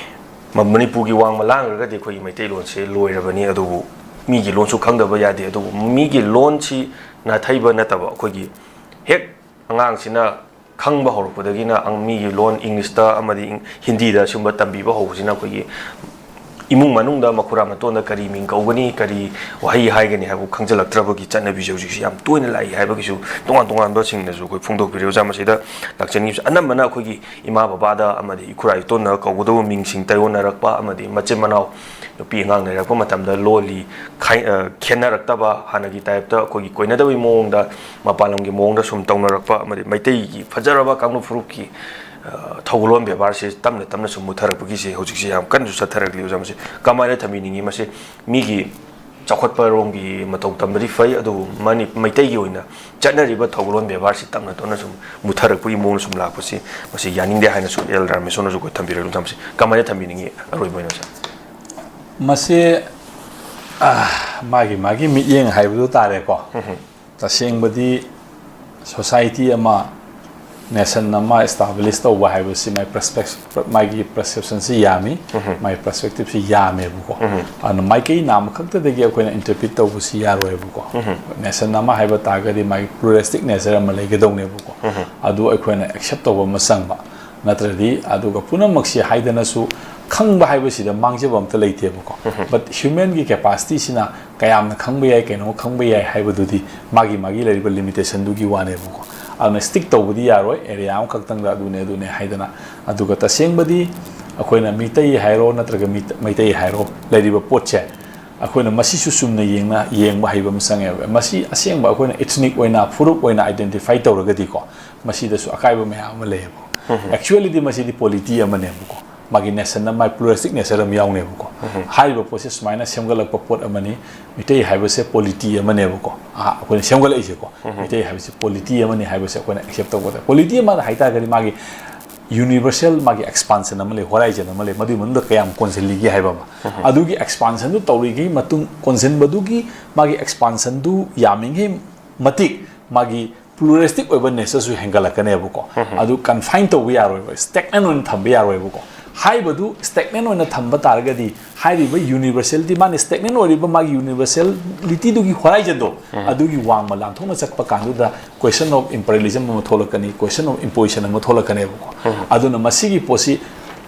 ꯃ-, ꯃꯅꯤꯄꯨꯔꯒꯤ ꯋꯥꯡꯃ ꯂꯥꯡꯈ꯭ꯔꯒꯗꯤ ꯑꯩꯈꯣꯏꯒꯤ ꯃꯩꯇꯩꯂꯣꯟꯁꯦ ꯂꯣꯏꯔꯕꯅꯤ꯫ ꯑꯗꯨꯕꯨ ꯃꯤꯒꯤ ꯂꯣꯟꯁꯨ ꯈꯪꯗꯕ ꯌꯥꯗꯦ꯫ ꯑꯗꯨꯕꯨ ꯃꯤꯒꯤ ꯂꯣꯟꯁꯤ ꯅꯥꯊꯩꯕ ꯅꯠꯇꯕ, ꯑꯩꯈꯣꯏꯒꯤ ꯍꯦꯛ ꯑꯉꯥꯡꯁꯤꯅ ꯈꯪꯕ ꯍꯧꯔꯛꯄꯗꯒꯤꯅ ꯑꯪ-, ꯃꯤꯒꯤ ꯂꯣꯟ ꯏꯪꯂꯤꯁꯇ ꯑꯃꯗꯤ ꯏꯪ-, ꯍꯤꯟꯗꯤꯗ ꯁꯨꯝꯕ ꯇꯝꯕꯤꯕ ꯍꯧꯕꯁꯤꯅ ꯑꯩꯈꯣꯏꯒꯤ ꯏꯃꯨꯡ ꯃꯅꯨꯡꯗ ꯃꯈꯨꯔꯥ ꯃꯇꯣꯟꯗ ꯀꯔꯤ ꯃꯤꯡ ꯀꯧꯒꯅꯤ, ꯀꯔꯤ ꯋꯥꯍꯩ ꯍꯥꯏꯒꯅꯤ ꯍꯥꯏꯕ ꯈꯪꯖꯤꯜꯂꯛꯇ꯭ꯔꯕꯒꯤ ꯆꯠꯅꯕꯤꯁꯦ ꯍꯧꯖꯤꯛꯁꯤ ꯌꯥꯝ ꯇꯣꯏꯅ ꯂꯥꯛꯏ ꯍꯥꯏꯕꯒꯤꯁꯨ ꯇꯣꯉꯥꯟ ꯇꯣꯉꯥꯟꯕꯁꯤꯡꯅꯁꯨ ꯑꯩꯈꯣꯏ ꯐꯣꯡꯗꯣꯛꯄꯤꯔꯦ꯫ ꯑꯣꯖꯥ, ꯃꯁꯤꯗ ꯂꯥꯛꯆꯅꯤꯡꯉꯤꯕꯁꯤ ꯑꯅꯝꯕꯅ ꯑꯩꯈꯣꯏꯒꯤ ꯏꯃꯥ ꯕꯕꯥꯗ ꯑꯃꯗꯤ ꯏꯈꯨꯔꯥ ꯏꯇꯣꯟꯅ ꯀꯧꯒꯗꯧꯕ ꯃꯤꯡꯁꯤꯡ ꯇꯥꯏꯌꯣꯟꯅꯔꯛꯄ ꯑꯃꯗꯤ ꯃꯆꯤꯟ ꯃꯅꯥꯎ ꯅꯨꯄꯤ ꯑꯉꯥꯡ ꯂꯩꯔꯛꯄ ꯃꯇꯝꯗ ꯂꯣꯜꯂꯤ ꯈꯥꯏ-, ꯑ, ꯈꯦꯠꯅꯔꯛꯇꯕ, ꯍꯥꯟꯅꯒꯤ ꯇꯥꯏꯞꯇ ꯑꯩꯈꯣꯏꯒꯤ ꯀꯣꯏꯅꯗꯕꯒꯤ ꯃꯑꯣꯡꯗ, ꯃꯄꯥꯟ ꯂꯝꯒꯤ ꯃꯑꯣꯡꯗ ꯁꯨꯝ ꯇꯧꯅꯔꯛꯄ, ꯑꯃꯗꯤ ꯃꯩꯇꯩꯒꯤ ꯐꯖꯔꯕ ꯀꯥꯡꯂꯨꯞ ꯐꯨꯔꯨꯞꯀꯤ, ꯑ, ꯊꯧꯒꯜꯂꯣꯟ ꯕꯦꯕꯥꯔꯁꯦ ꯇꯞꯅ ꯇꯞꯅ ꯁꯨꯝ ꯃꯨꯠꯊꯔꯛꯄꯒꯤꯁꯦ ꯍꯧꯖꯤꯛꯁꯦ ꯌꯥꯝ ꯀꯟꯅꯁꯨ ꯆꯠꯊꯔꯛꯂꯤ꯫ ꯑꯣꯖꯥ, ꯃꯁꯤ ꯀꯃꯥꯏꯅ ꯊꯝꯕꯤꯅꯤꯡꯉꯤ? ꯃꯁꯤ ꯃꯤꯒꯤ ꯆꯥꯎꯈꯠꯄꯔꯣꯝꯒꯤ ꯃꯇꯧ ꯇꯝꯕꯗꯤ ꯐꯩ, ꯑꯗꯨꯕꯨ ꯃꯅꯤ-, ꯃꯩꯇꯩꯒꯤ ꯑꯣꯏꯅ ꯆꯠꯅꯔꯤꯕ ꯊꯧꯒꯜꯂꯣꯟ ꯕꯦꯕꯥꯔꯁꯤ ꯇꯞꯅ ꯇꯞꯅ ꯁꯨꯝ ꯃꯨꯠꯊꯔꯛꯄꯒꯤ ꯃꯑꯣꯡꯗ ꯁꯨꯝ ꯂꯥꯛꯄꯁꯤ, ꯃꯁꯤ ꯌꯥꯅꯤꯡꯗꯦ ꯍꯥꯏꯅꯁꯨ ꯑꯦꯜ ꯔꯥꯃꯦꯁꯣꯔꯅꯁꯨ ꯑꯩꯈꯣꯏ ꯊꯝꯕꯤꯔꯛꯂꯤ꯫ ꯑꯣꯖꯥ, ꯃꯁꯤ ꯀꯃꯥꯏꯅ ꯊꯝꯕꯤꯅꯤꯡꯉꯤ? ꯑꯔꯣꯏꯕ ꯑꯣꯏꯅ, ꯑꯣꯖꯥ꯫ ꯃꯁꯤ, ꯑ, ꯃꯥꯒꯤ ꯃꯥꯒꯤ ꯃꯤꯠꯌꯦꯡ ꯍꯥꯏꯕꯗꯨ ꯇꯥꯔꯦꯀꯣ꯫ ꯎꯝ ꯍꯝ꯫ ꯇꯁꯦꯡꯕꯗꯤ society ꯑꯃ, nation ꯑꯃ establish ꯇꯧꯕ ꯍꯥꯏꯕꯁꯤ ꯃꯥꯒꯤ perspec-, ꯃꯥꯒꯤ perception ꯁꯤ ꯌꯥꯝꯃꯤ, ꯎꯝ ꯍꯝ꯫ ꯃꯥꯒꯤ perspective ꯁꯤ ꯌꯥꯝꯃꯦꯕꯀꯣ꯫ ꯎꯝ ꯍꯝ꯫ ꯑꯗꯨꯅ ꯃꯥꯏꯀꯩ ꯅꯥꯝꯃꯈꯛꯇꯗꯒꯤ ꯑꯩꯈꯣꯏꯅ interpret ꯇꯧꯕꯁꯤ ꯌꯥꯔꯣꯏꯕꯀꯣ꯫ ꯎꯝ ꯍꯝ꯫ Nation ꯑꯃ ꯍꯥꯏꯕ ꯇꯥꯔꯒꯗꯤ ꯃꯥꯒꯤ pluralistic nature ꯑꯃ ꯂꯩꯒꯗꯧꯅꯦꯕꯀꯣ꯫ ꯎꯝ ꯍꯝ꯫ ꯑꯗꯨ ꯑꯩꯈꯣꯏꯅ accept ꯇꯧꯕ ꯑꯃ ꯆꯪꯕ꯫ ꯅꯠꯇ꯭ꯔꯗꯤ, ꯑꯗꯨꯒ ꯄꯨꯝꯅꯃꯛꯁꯤ ꯍꯥꯏꯗꯅꯁꯨ ꯈꯪꯕ ꯍꯥꯏꯕꯁꯤꯗ ꯃꯥꯡꯖꯕ ꯑꯝꯇ ꯂꯩꯇꯦꯕꯀꯣ꯫ ꯎꯝ ꯍꯝ꯫ But human ꯒꯤ capacity ꯁꯤꯅ ꯀꯌꯥꯝꯅ ꯈꯪꯕ ꯌꯥꯏ, ꯀꯩꯅꯣ ꯈꯪꯕ ꯌꯥꯏ ꯍꯥꯏꯕꯗꯨꯗꯤ ꯃꯥꯒꯤ ꯃꯥꯒꯤ ꯂꯩꯔꯤꯕ limitation ꯗꯨꯒꯤ ꯋꯥꯅꯦꯕꯀꯣ꯫ ꯑꯗꯨꯅ stick ꯇꯧꯕꯗꯤ ꯌꯥꯔꯣꯏ, area ꯑꯃꯈꯛꯇꯪꯗ ꯑꯗꯨꯅꯦ ꯑꯗꯨꯅꯦ ꯍꯥꯏꯗꯅ꯫ ꯑꯗꯨꯒ ꯇꯁꯦꯡꯕꯗꯤ ꯑꯩꯈꯣꯏꯅ ꯃꯤꯇꯩ ꯍꯥꯏꯔꯣ ꯅꯠꯇ꯭ꯔꯒ ꯃꯤꯇ-, ꯃꯩꯇꯩ ꯍꯥꯏꯔꯣ, ꯂꯩꯔꯤꯕ ꯄꯣꯠꯁꯦ ꯑꯩꯈꯣꯏꯅ ꯃꯁꯤꯁꯨ ꯆꯨꯝꯅ ꯌꯦꯡꯅ, ꯌꯦꯡꯕ ꯍꯩꯕ ꯑꯃ ꯆꯪꯉꯦꯕ꯫ ꯃꯁꯤ ꯑꯁꯦꯡꯕ ꯑꯩꯈꯣꯏꯅ ethnic ꯑꯣꯏꯅ, ꯐꯨꯔꯨꯞ ꯑꯣꯏꯅ identify ꯇꯧꯔꯒꯗꯤꯀꯣ, ꯃꯁꯤꯗꯁꯨ ꯑꯀꯥꯏꯕ ꯃꯌꯥꯝ ꯑꯃ ꯂꯩꯌꯦꯕ꯫ ꯎꯝ ꯍꯝ꯫ Actually ꯗꯤ ꯃꯁꯤꯗꯤ polity ꯑꯃꯅꯦꯕꯀꯣ, ꯃꯥꯒꯤ nation ꯑꯃ, ꯃꯥꯒꯤ pluralistic nature ꯑꯃ ꯌꯥꯎꯅꯦꯕꯀꯣ꯫ ꯎꯝ ꯍꯝ꯫ ꯍꯥꯏꯔꯤꯕ ꯄꯣꯠꯁꯦ ꯁꯨꯃꯥꯏꯅ ꯁꯦꯝꯒꯠꯂꯛꯄ ꯄꯣꯠ ꯑꯃꯅꯤ꯫ ꯃꯤꯇꯩ ꯍꯥꯏꯕꯁꯦ polity ꯑꯃꯅꯦꯕꯀꯣ, ꯑꯥ, ꯑꯩꯈꯣꯏꯅ ꯁꯦꯝꯒꯠꯂꯛꯏꯁꯦꯀꯣ꯫ ꯎꯝ ꯍꯝ꯫ ꯃꯤꯇꯩ ꯍꯥꯏꯕꯁꯦ polity ꯑꯃꯅꯤ ꯍꯥꯏꯕꯁꯦ ꯑꯩꯈꯣꯏꯅ accept ꯇꯧꯕ ꯇꯥꯏ꯫ Polity ꯑꯃ ꯍꯥꯏꯇꯥꯔꯒꯗꯤ ꯃꯥꯒꯤ ꯌꯨꯅꯤꯚꯔꯁꯦꯜ ꯃꯥꯒꯤ ꯑꯦꯛꯁꯄꯥꯟꯁꯟ ꯑꯃ ꯂꯩ, ꯍꯣꯔꯥꯏꯖꯟ ꯑꯃ ꯂꯩ, ꯃꯗꯨꯒꯤ ꯃꯅꯨꯡꯗ ꯀꯌꯥꯝ ꯀꯣꯟꯁꯤꯜꯂꯤꯒꯦ ꯍꯥꯏꯕ ꯑꯃ꯫ ꯑꯗꯨꯒꯤ ꯑꯦꯛꯁꯄꯥꯟꯁꯟꯗꯨ ꯇꯧꯔꯤꯉꯩ ꯃꯇꯨꯡ, ꯀꯣꯟꯁꯤꯟꯕꯗꯨꯒꯤ ꯃꯥꯒꯤ ꯑꯦꯛꯁꯄꯥꯟꯁꯟꯗꯨ ꯌꯥꯝꯃꯤꯉꯩ ꯃꯇꯤꯛ ꯃꯥꯒꯤ ꯄ꯭ꯂꯨꯔꯦꯁꯇꯤꯛ ꯑꯣꯏꯕ ꯅꯦꯆꯔꯁꯨ ꯍꯦꯟꯒꯠꯂꯛꯀꯅꯦꯕꯀꯣ꯫ ꯑꯗꯨ ꯀꯟꯐꯥꯏꯟ ꯇꯧꯕ ꯌꯥꯔꯣꯏꯕ, ꯁ꯭ꯇꯦꯛꯅꯦꯟ ꯑꯣꯏꯅ ꯊꯝꯕ ꯌꯥꯔꯣꯏꯕꯀꯣ꯫ ꯍꯥꯏꯕꯗꯨ ꯁ꯭ꯇꯦꯛꯅꯦꯟ ꯑꯣꯏꯅ ꯊꯝꯕ ꯇꯥꯔꯒꯗꯤ ꯍꯥꯏꯔꯤꯕ ꯌꯨꯅꯤꯚꯔꯁꯦꯂꯤꯇꯤ, ꯃꯥꯅ ꯁ꯭ꯇꯦꯛꯅꯦꯟ ꯑꯣꯏꯔꯤꯕ ꯃꯥꯒꯤ ꯌꯨꯅꯤꯚꯔꯁꯦꯂꯤꯇꯤꯗꯨꯒꯤ ꯍꯣꯔꯥꯏꯖꯟꯗꯣ ꯑꯗꯨꯒꯤ ꯋꯥꯡꯃ ꯂꯥꯟꯊꯣꯛꯅ ꯆꯠꯄ ꯀꯥꯟꯗꯨꯗ ꯀ꯭ꯋꯦꯁꯟ ꯑꯣꯐ ꯏꯝꯄꯔꯤꯌꯦꯂꯤꯖꯝ ꯑꯃ ꯊꯣꯛꯂꯛꯀꯅꯤ, ꯀ꯭ꯋꯦꯁꯟ ꯑꯣꯐ ꯏꯝꯄꯣꯖꯤꯁꯟ ꯑꯃ ꯊꯣꯛꯂꯛꯀꯅꯦꯕꯀꯣ꯫ ꯑꯗꯨꯅ ꯃꯁꯤꯒꯤ ꯄꯣꯠꯁꯤ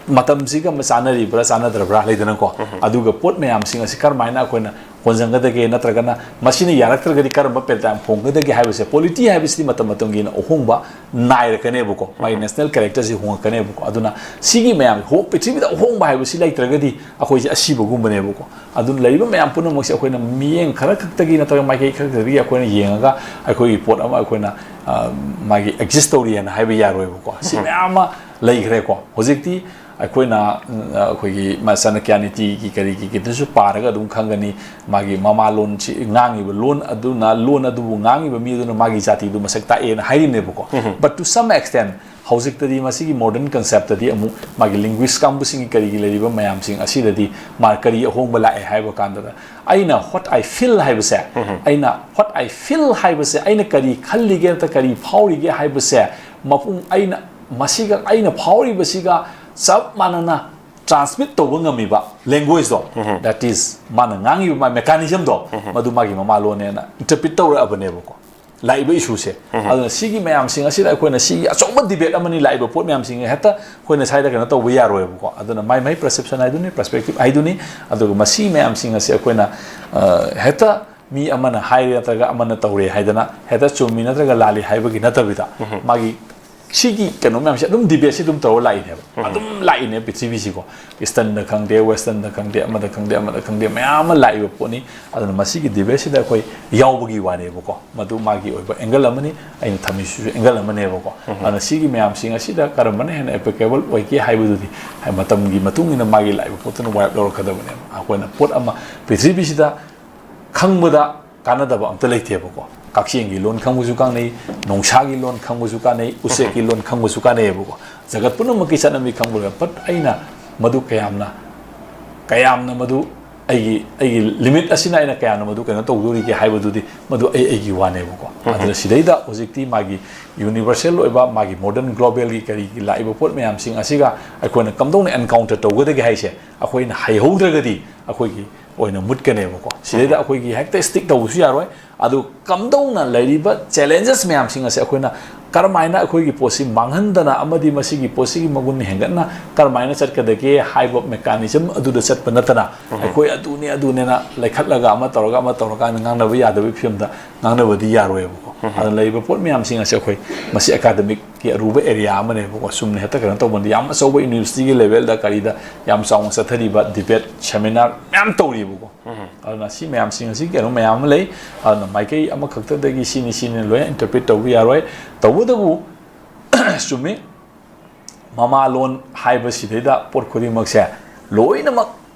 ꯃꯇꯝꯁꯤꯒ ꯑꯃ ꯆꯥꯟꯅꯔꯤꯕ꯭ꯔꯥ ꯆꯥꯟꯅꯗ꯭ꯔꯕ꯭ꯔꯥ ꯂꯩꯗꯅꯀꯣ꯫ ꯑꯗꯨꯒ ꯄꯣꯠ ꯃꯌꯥꯝꯁꯤꯡ ꯑꯁꯤ ꯀꯔꯝꯍꯥꯏꯅ ꯑꯩꯈꯣꯏꯅ ꯍꯣꯟꯖꯟꯒꯗꯒꯦ, ꯅꯠꯇ꯭ꯔꯒꯅ ꯃꯁꯤꯅ ꯌꯥꯔꯛꯇ꯭ꯔꯒꯗꯤ ꯀꯔꯝꯕ ꯄꯦꯔꯥꯗꯥꯏꯝ ꯍꯣꯡꯒꯗꯒꯦ ꯍꯥꯏꯕꯁꯦ, ꯄꯣꯂꯤꯇꯤ ꯍꯥꯏꯕꯁꯤꯗꯤ ꯃꯇꯝ ꯃꯇꯝꯒꯤ ꯑꯣꯏꯅ ꯑꯍꯣꯡꯕ ꯅꯥꯏꯔꯛꯀꯅꯦꯕꯀꯣ, ꯃꯥꯒꯤ ꯅꯦꯁꯅꯦꯜ ꯀꯦꯔꯦꯛꯇꯔꯁꯤ ꯍꯣꯡꯉꯛꯀꯅꯦꯕꯀꯣ꯫ ꯑꯗꯨꯅ ꯁꯤꯒꯤ ꯃꯌꯥꯝ ꯍꯣ-, ꯄ꯭ꯔꯤꯊꯤꯕꯤꯗ ꯑꯍꯣꯡꯕ ꯍꯥꯏꯕꯁꯤ ꯂꯩꯇ꯭ꯔꯒꯗꯤ ꯑꯩꯈꯣꯏꯁꯦ ꯑꯁꯤꯕꯒꯨꯝꯕꯅꯦꯕꯀꯣ꯫ ꯑꯗꯨꯅ ꯂꯩꯔꯤꯕ ꯃꯌꯥꯝ ꯄꯨꯝꯅꯃꯛꯁꯦ ꯑꯩꯈꯣꯏꯅ ꯃꯤꯠꯌꯦꯡ ꯈꯔ ꯈꯛꯇꯒꯤ ꯅꯠꯇ꯭ꯔꯒ ꯃꯥꯏꯀꯩ ꯈꯔ ꯈꯛꯇꯒꯤ ꯑꯩꯈꯣꯏꯅ ꯌꯦꯡꯉꯒ ꯑꯩꯈꯣꯏꯒꯤ ꯄꯣꯠ ꯑꯃ ꯑꯩꯈꯣꯏꯅ, ꯑ, ꯃꯥꯒꯤ ꯑꯦꯛꯖꯤꯁ ꯇꯧꯔꯤ ꯍꯥꯏꯅ ꯍꯥꯏꯕ ꯌꯥꯔꯣꯏꯕꯀꯣ꯫ ꯁꯤ ꯃꯌꯥꯝ ꯑꯃ ꯂꯩꯈ꯭ꯔꯦꯀꯣ꯫ ꯍꯧꯖꯤꯛꯇꯤ ꯑꯩꯈꯣꯏꯅ, ꯎꯝ, ꯑꯩꯈꯣꯏꯒꯤ ꯃꯥ ꯆꯥꯅꯀ꯭ꯌ ꯅꯤꯇꯤꯒꯤ ꯀꯔꯤꯒꯤ ꯀꯩꯗꯁꯨ ꯄꯥꯔꯒ ꯑꯗꯨꯝ ꯈꯪꯒꯅꯤ꯫ ꯃꯥꯒꯤ ꯃꯃꯥꯂꯣꯟꯁꯤ ꯉꯥꯡꯉꯤꯕ ꯂꯣꯟ ꯑꯗꯨꯅ, ꯂꯣꯟ ꯑꯗꯨꯕꯨ ꯉꯥꯡꯉꯤꯕ ꯃꯤ ꯑꯗꯨꯅ ꯃꯥꯒꯤ ꯖꯥꯇꯤꯗꯨ ꯃꯁꯛ ꯇꯥꯛꯑꯦꯅ ꯍꯥꯏꯔꯤꯅꯦꯕꯀꯣ꯫ But to some extent, ꯍꯧꯖꯤꯛꯇꯗꯤ ꯃꯁꯤꯒꯤ ꯃꯣꯗꯔꯟ ꯀꯟꯁꯦꯞꯇꯗꯤ ꯑꯃꯨꯛ ꯃꯥꯒꯤ ꯂꯤꯡꯒ꯭ꯋꯤꯁ ꯀꯥꯡꯕꯨꯁꯤꯡꯒꯤ ꯀꯔꯤꯒꯤ ꯂꯩꯔꯤꯕ ꯃꯌꯥꯝꯁꯤꯡ ꯑꯁꯤꯗꯗꯤ ꯃꯥ ꯀꯔꯤ ꯑꯍꯣꯡꯕ ꯂꯥꯛꯑꯦ ꯍꯥꯏꯕ ꯀꯥꯟꯗ, ꯑꯩꯅ what I feel ꯍꯥꯏꯕꯁꯦ, ꯑꯩꯅ what I feel ꯍꯥꯏꯕꯁꯦ, ꯑꯩꯅ ꯀꯔꯤ ꯈꯜꯂꯤꯒꯦ ꯅꯠꯇ꯭ꯔꯒ ꯀꯔꯤ ꯐꯥꯎꯔꯤꯒꯦ ꯍꯥꯏꯕꯁꯦ, ꯃꯄꯨꯡ ꯑꯩꯅ, ꯃꯁꯤꯒ ꯑꯩꯅ ꯐꯥꯎꯔꯤꯕꯁꯤꯒ ꯆꯞ ꯃꯥꯟꯅꯅ ꯇ꯭ꯔꯥꯟꯁꯃꯤꯠ ꯇꯧꯕ ꯉꯝꯃꯤꯕ ꯂꯦꯡꯒ꯭ꯋꯦꯖꯇꯣ, that is, ꯃꯥꯅ ꯉꯥꯡꯉꯤꯕ ꯃꯥꯒꯤ ꯃꯦꯀꯥꯅꯤꯖꯝꯗꯣ, ꯃꯗꯨ ꯃꯥꯒꯤ ꯃꯃꯥꯂꯣꯟꯅꯦꯅ ꯏꯟꯇꯔꯄ꯭ꯔꯤꯠ ꯇꯧꯔꯛꯑꯕꯅꯦꯕꯀꯣ, ꯂꯥꯛꯏꯕ ꯏꯁꯨꯁꯦ꯫ ꯑꯗꯨꯅ ꯁꯤꯒꯤ ꯃꯌꯥꯝꯁꯤꯡ ꯑꯁꯤꯗ ꯑꯩꯈꯣꯏꯅ ꯁꯤꯒꯤ ꯑꯆꯧꯕ ꯗꯤꯕꯦꯠ ꯑꯃꯅꯤ, ꯂꯥꯛꯏꯕ ꯄꯣꯠ ꯃꯌꯥꯝꯁꯤꯡ ꯍꯦꯛꯇ ꯑꯩꯈꯣꯏꯅ ꯁ꯭ꯋꯥꯏꯗ ꯀꯩꯅꯣ ꯇꯧꯕ ꯌꯥꯔꯣꯏꯕꯀꯣ꯫ ꯑꯗꯨꯅ ꯃꯥꯏ ꯃꯥꯏ ꯄꯔꯁꯦꯞꯁꯟ ꯍꯥꯏꯗꯨꯅꯤ, ꯄꯔꯁꯄꯦꯛꯇꯤꯞ ꯍꯥꯏꯗꯨꯅꯤ꯫ ꯑꯗꯨꯒ ꯃꯁꯤ ꯃꯌꯥꯝꯁꯤꯡ ꯑꯁꯤ ꯑꯩꯈꯣꯏꯅ, ꯑ, ꯍꯦꯛꯇ ꯃꯤ ꯑꯃꯅ ꯍꯥꯏꯔꯦ ꯅꯠꯇ꯭ꯔꯒ ꯑꯃꯅ ꯇꯧꯔꯦ ꯍꯥꯏꯗꯅ ꯍꯦꯛꯇ ꯆꯨꯝꯃꯤ ꯅꯠꯇ꯭ꯔꯒ ꯂꯥꯜꯂꯤ ꯍꯥꯏꯕꯒꯤ ꯅꯠꯇꯕꯤꯗ, ꯃꯥꯒꯤ ꯁꯤꯒꯤ ꯀꯩꯅꯣ ꯃꯌꯥꯝꯁꯦ ꯑꯗꯨꯝ ꯗꯤꯕꯦꯠꯁꯤ ꯑꯗꯨꯝ ꯇꯧꯔ ꯂꯥꯛꯏꯅꯦꯕ꯫ ꯑꯗꯨꯝ ꯂꯥꯛꯏꯅꯦ ꯄ꯭ꯔꯤꯊꯤꯕꯤꯁꯤꯀꯣ꯫ ꯏꯁꯇꯔꯟꯗ ꯈꯪꯗꯦ, ꯋꯦꯁꯇꯔꯟꯗ ꯈꯪꯗꯦ, ꯑꯃꯗ ꯈꯪꯗꯦ, ꯑꯃꯗ ꯈꯪꯗꯦ, ꯃꯌꯥꯝ ꯑꯃ ꯂꯥꯛꯏꯕ ꯄꯣꯠꯅꯤ꯫ ꯑꯗꯨꯅ ꯃꯁꯤꯒꯤ ꯗꯤꯕꯦꯠꯁꯤꯗ ꯑꯩꯈꯣꯏ ꯌꯥꯎꯕꯒꯤ ꯋꯥꯅꯦꯕꯀꯣ꯫ ꯃꯗꯨ ꯃꯥꯒꯤ ꯑꯣꯏꯕ ꯑꯦꯡꯒꯜ ꯑꯃꯅꯤ, ꯑꯩꯅ ꯊꯝꯃꯤꯁꯤꯁꯨ ꯑꯦꯡꯒꯜ ꯑꯃꯅꯦꯕꯀꯣ꯫ ꯑꯗꯨꯅ ꯁꯤꯒꯤ ꯃꯌꯥꯝꯁꯤꯡ ꯑꯁꯤꯗ ꯀꯔꯝꯕꯅ ꯍꯦꯟꯅ ꯑꯦꯄ꯭ꯂꯤꯀꯦꯕꯜ ꯑꯣꯏꯒꯦ ꯍꯥꯏꯕꯗꯨꯗꯤ ꯍꯥꯏ-, ꯃꯇꯝꯒꯤ ꯃꯇꯨꯡ ꯏꯟꯅ ꯃꯥꯒꯤ ꯂꯥꯛꯏꯕ ꯄꯣꯠꯇꯨꯅ ꯋꯥꯏꯞ ꯂꯧꯔꯛꯀꯗꯕꯅꯦꯕ꯫ ꯑꯩꯈꯣꯏꯅ ꯄꯣꯠ ꯑꯃ ꯄ꯭ꯔꯤꯊꯤꯕꯤꯁꯤꯗ ꯈꯪꯕꯗ ꯀꯥꯟꯅꯗꯕ ꯑꯝꯇ ꯂꯩꯇꯦꯕꯀꯣ꯫ ꯀꯛꯆꯤꯡꯒꯤ ꯂꯣꯟ ꯈꯪꯕꯁꯨ ꯀꯥꯟꯅꯩ, ꯅꯣꯡꯁꯥꯒꯤ ꯂꯣꯟ ꯈꯪꯕꯁꯨ ꯀꯥꯟꯅꯩ, ꯎꯆꯦꯛꯀꯤ ꯂꯣꯟ ꯈꯪꯕꯁꯨ ꯀꯥꯟꯅꯩꯌꯦꯕꯀꯣ꯫ ꯖꯒꯠ ꯄꯨꯝꯅꯃꯛꯀꯤ ꯆꯠꯅꯕꯤ ꯈꯪꯕ ꯂꯣꯏ꯫ But ꯑꯩꯅ ꯃꯗꯨ ꯀꯌꯥꯝꯅ, ꯀꯌꯥꯝꯅ ꯃꯗꯨ ꯑꯩꯒꯤ, ꯑꯩꯒꯤ limit ꯑꯁꯤꯅ ꯑꯩꯅ ꯀꯌꯥꯝꯅ ꯃꯗꯨ ꯀꯩꯅꯣ ꯇꯧꯗꯣꯔꯤꯒꯦ ꯍꯥꯏꯕꯗꯨꯗꯤ ꯃꯗꯨ ꯑꯩ, ꯑꯩꯒꯤ ꯋꯥꯅꯦꯕꯀꯣ꯫ ꯑꯗꯨꯅ ꯁꯤꯗꯩꯗ ꯍꯧꯖꯤꯛꯇꯤ ꯃꯥꯒꯤ universal ꯑꯣꯏꯕ, ꯃꯥꯒꯤ modern globalꯒꯤ ꯀꯔꯤꯒꯤ ꯂꯥꯛꯏꯕ ꯄꯣꯠ ꯃꯌꯥꯝꯁꯤꯡ ꯑꯁꯤꯒ ꯑꯩꯈꯣꯏꯅ ꯀꯝꯗꯧꯅ encounter ꯇꯧꯒꯗꯒꯦ ꯍꯥꯏꯁꯦ ꯑꯩꯈꯣꯏꯅ ꯍꯩꯍꯧꯗ꯭ꯔꯒꯗꯤ ꯑꯩꯈꯣꯏꯒꯤ ꯑꯣꯏꯅ ꯃꯨꯠꯀꯅꯦꯕꯀꯣ꯫ ꯁꯤꯗꯩꯗ ꯑꯩꯈꯣꯏꯒꯤ ꯍꯦꯛꯇ stick ꯇꯧꯕꯁꯨ ꯌꯥꯔꯣꯏ꯫ ꯑꯗꯨ ꯀꯝꯗꯧꯅ ꯂꯩꯔꯤꯕ challenges ꯃꯌꯥꯝꯁꯤꯡ ꯑꯁꯦ ꯑꯩꯈꯣꯏꯅ ꯀꯔꯝꯍꯥꯏꯅ ꯑꯩꯈꯣꯏꯒꯤ ꯄꯣꯠꯁꯤ ꯃꯥꯡꯍꯟꯗꯅ ꯑꯃꯗꯤ ꯃꯁꯤꯒꯤ ꯄꯣꯠꯁꯤꯒꯤ ꯃꯒꯨꯟ ꯍꯦꯟꯒꯠꯅ ꯀꯔꯝꯍꯥꯏꯅ ꯆꯠꯀꯗꯒꯦ ꯍꯥꯏꯕ mechanism ꯑꯗꯨꯗ ꯆꯠꯄ ꯅꯠꯇꯅ, ꯑꯩꯈꯣꯏ ꯑꯗꯨꯅꯤ ꯑꯗꯨꯅꯦꯅ ꯂꯩꯈꯠꯂꯒ ꯑꯃ ꯇꯧꯔꯒ ꯑꯃ ꯇꯧꯔꯀꯥꯟꯗ ꯉꯥꯡꯅꯕ ꯌꯥꯗꯕꯒꯤ ꯐꯤꯕꯝꯗ ꯉꯥꯡꯅꯕꯗꯤ ꯌꯥꯔꯣꯏꯕꯀꯣ꯫ ꯑꯗꯨꯅ ꯂꯩꯔꯤꯕ ꯄꯣꯠ ꯃꯌꯥꯝꯁꯤꯡ ꯑꯁꯦ ꯑꯩꯈꯣꯏ ꯃꯁꯤ academicꯀꯤ ꯑꯔꯨꯕ area ꯑꯃꯅꯦꯕꯀꯣ꯫ ꯆꯨꯝꯅ ꯍꯦꯛꯇ ꯀꯩꯅꯣ ꯇꯧꯕꯅꯤ꯫ ꯌꯥꯝ ꯑꯆꯧꯕ universityꯒꯤ levelꯗ ꯀꯔꯤꯗ ꯌꯥꯝ ꯆꯥꯎꯅ ꯆꯠꯊꯔꯤꯕ debate seminar ꯃꯌꯥꯝ ꯇꯧꯔꯤꯕꯀꯣ꯫ ꯑꯗꯨꯅ ꯁꯤ ꯃꯌꯥꯝꯁꯤꯡ ꯑꯁꯤ ꯀꯩꯅꯣ ꯃꯌꯥꯝ ꯑꯃ ꯂꯩ꯫ ꯑꯗꯨꯅ ꯃꯥꯏꯀꯩ ꯑꯃꯈꯛꯇꯗꯒꯤ ꯁꯤꯅꯤ ꯁꯤꯅꯤ ꯂꯣꯏꯅ interpret ꯇꯧꯕ ꯌꯥꯔꯣꯏ꯫ ꯇꯧꯕꯇꯕꯨ ꯆꯨꯝꯃꯤ, ꯃꯃꯥꯂꯣꯟ ꯍꯥꯏꯕꯁꯤꯗꯩꯗ ꯄꯣꯠ ꯈꯨꯗꯤꯡꯃꯛꯁꯦ ꯂꯣꯏꯅꯃꯛ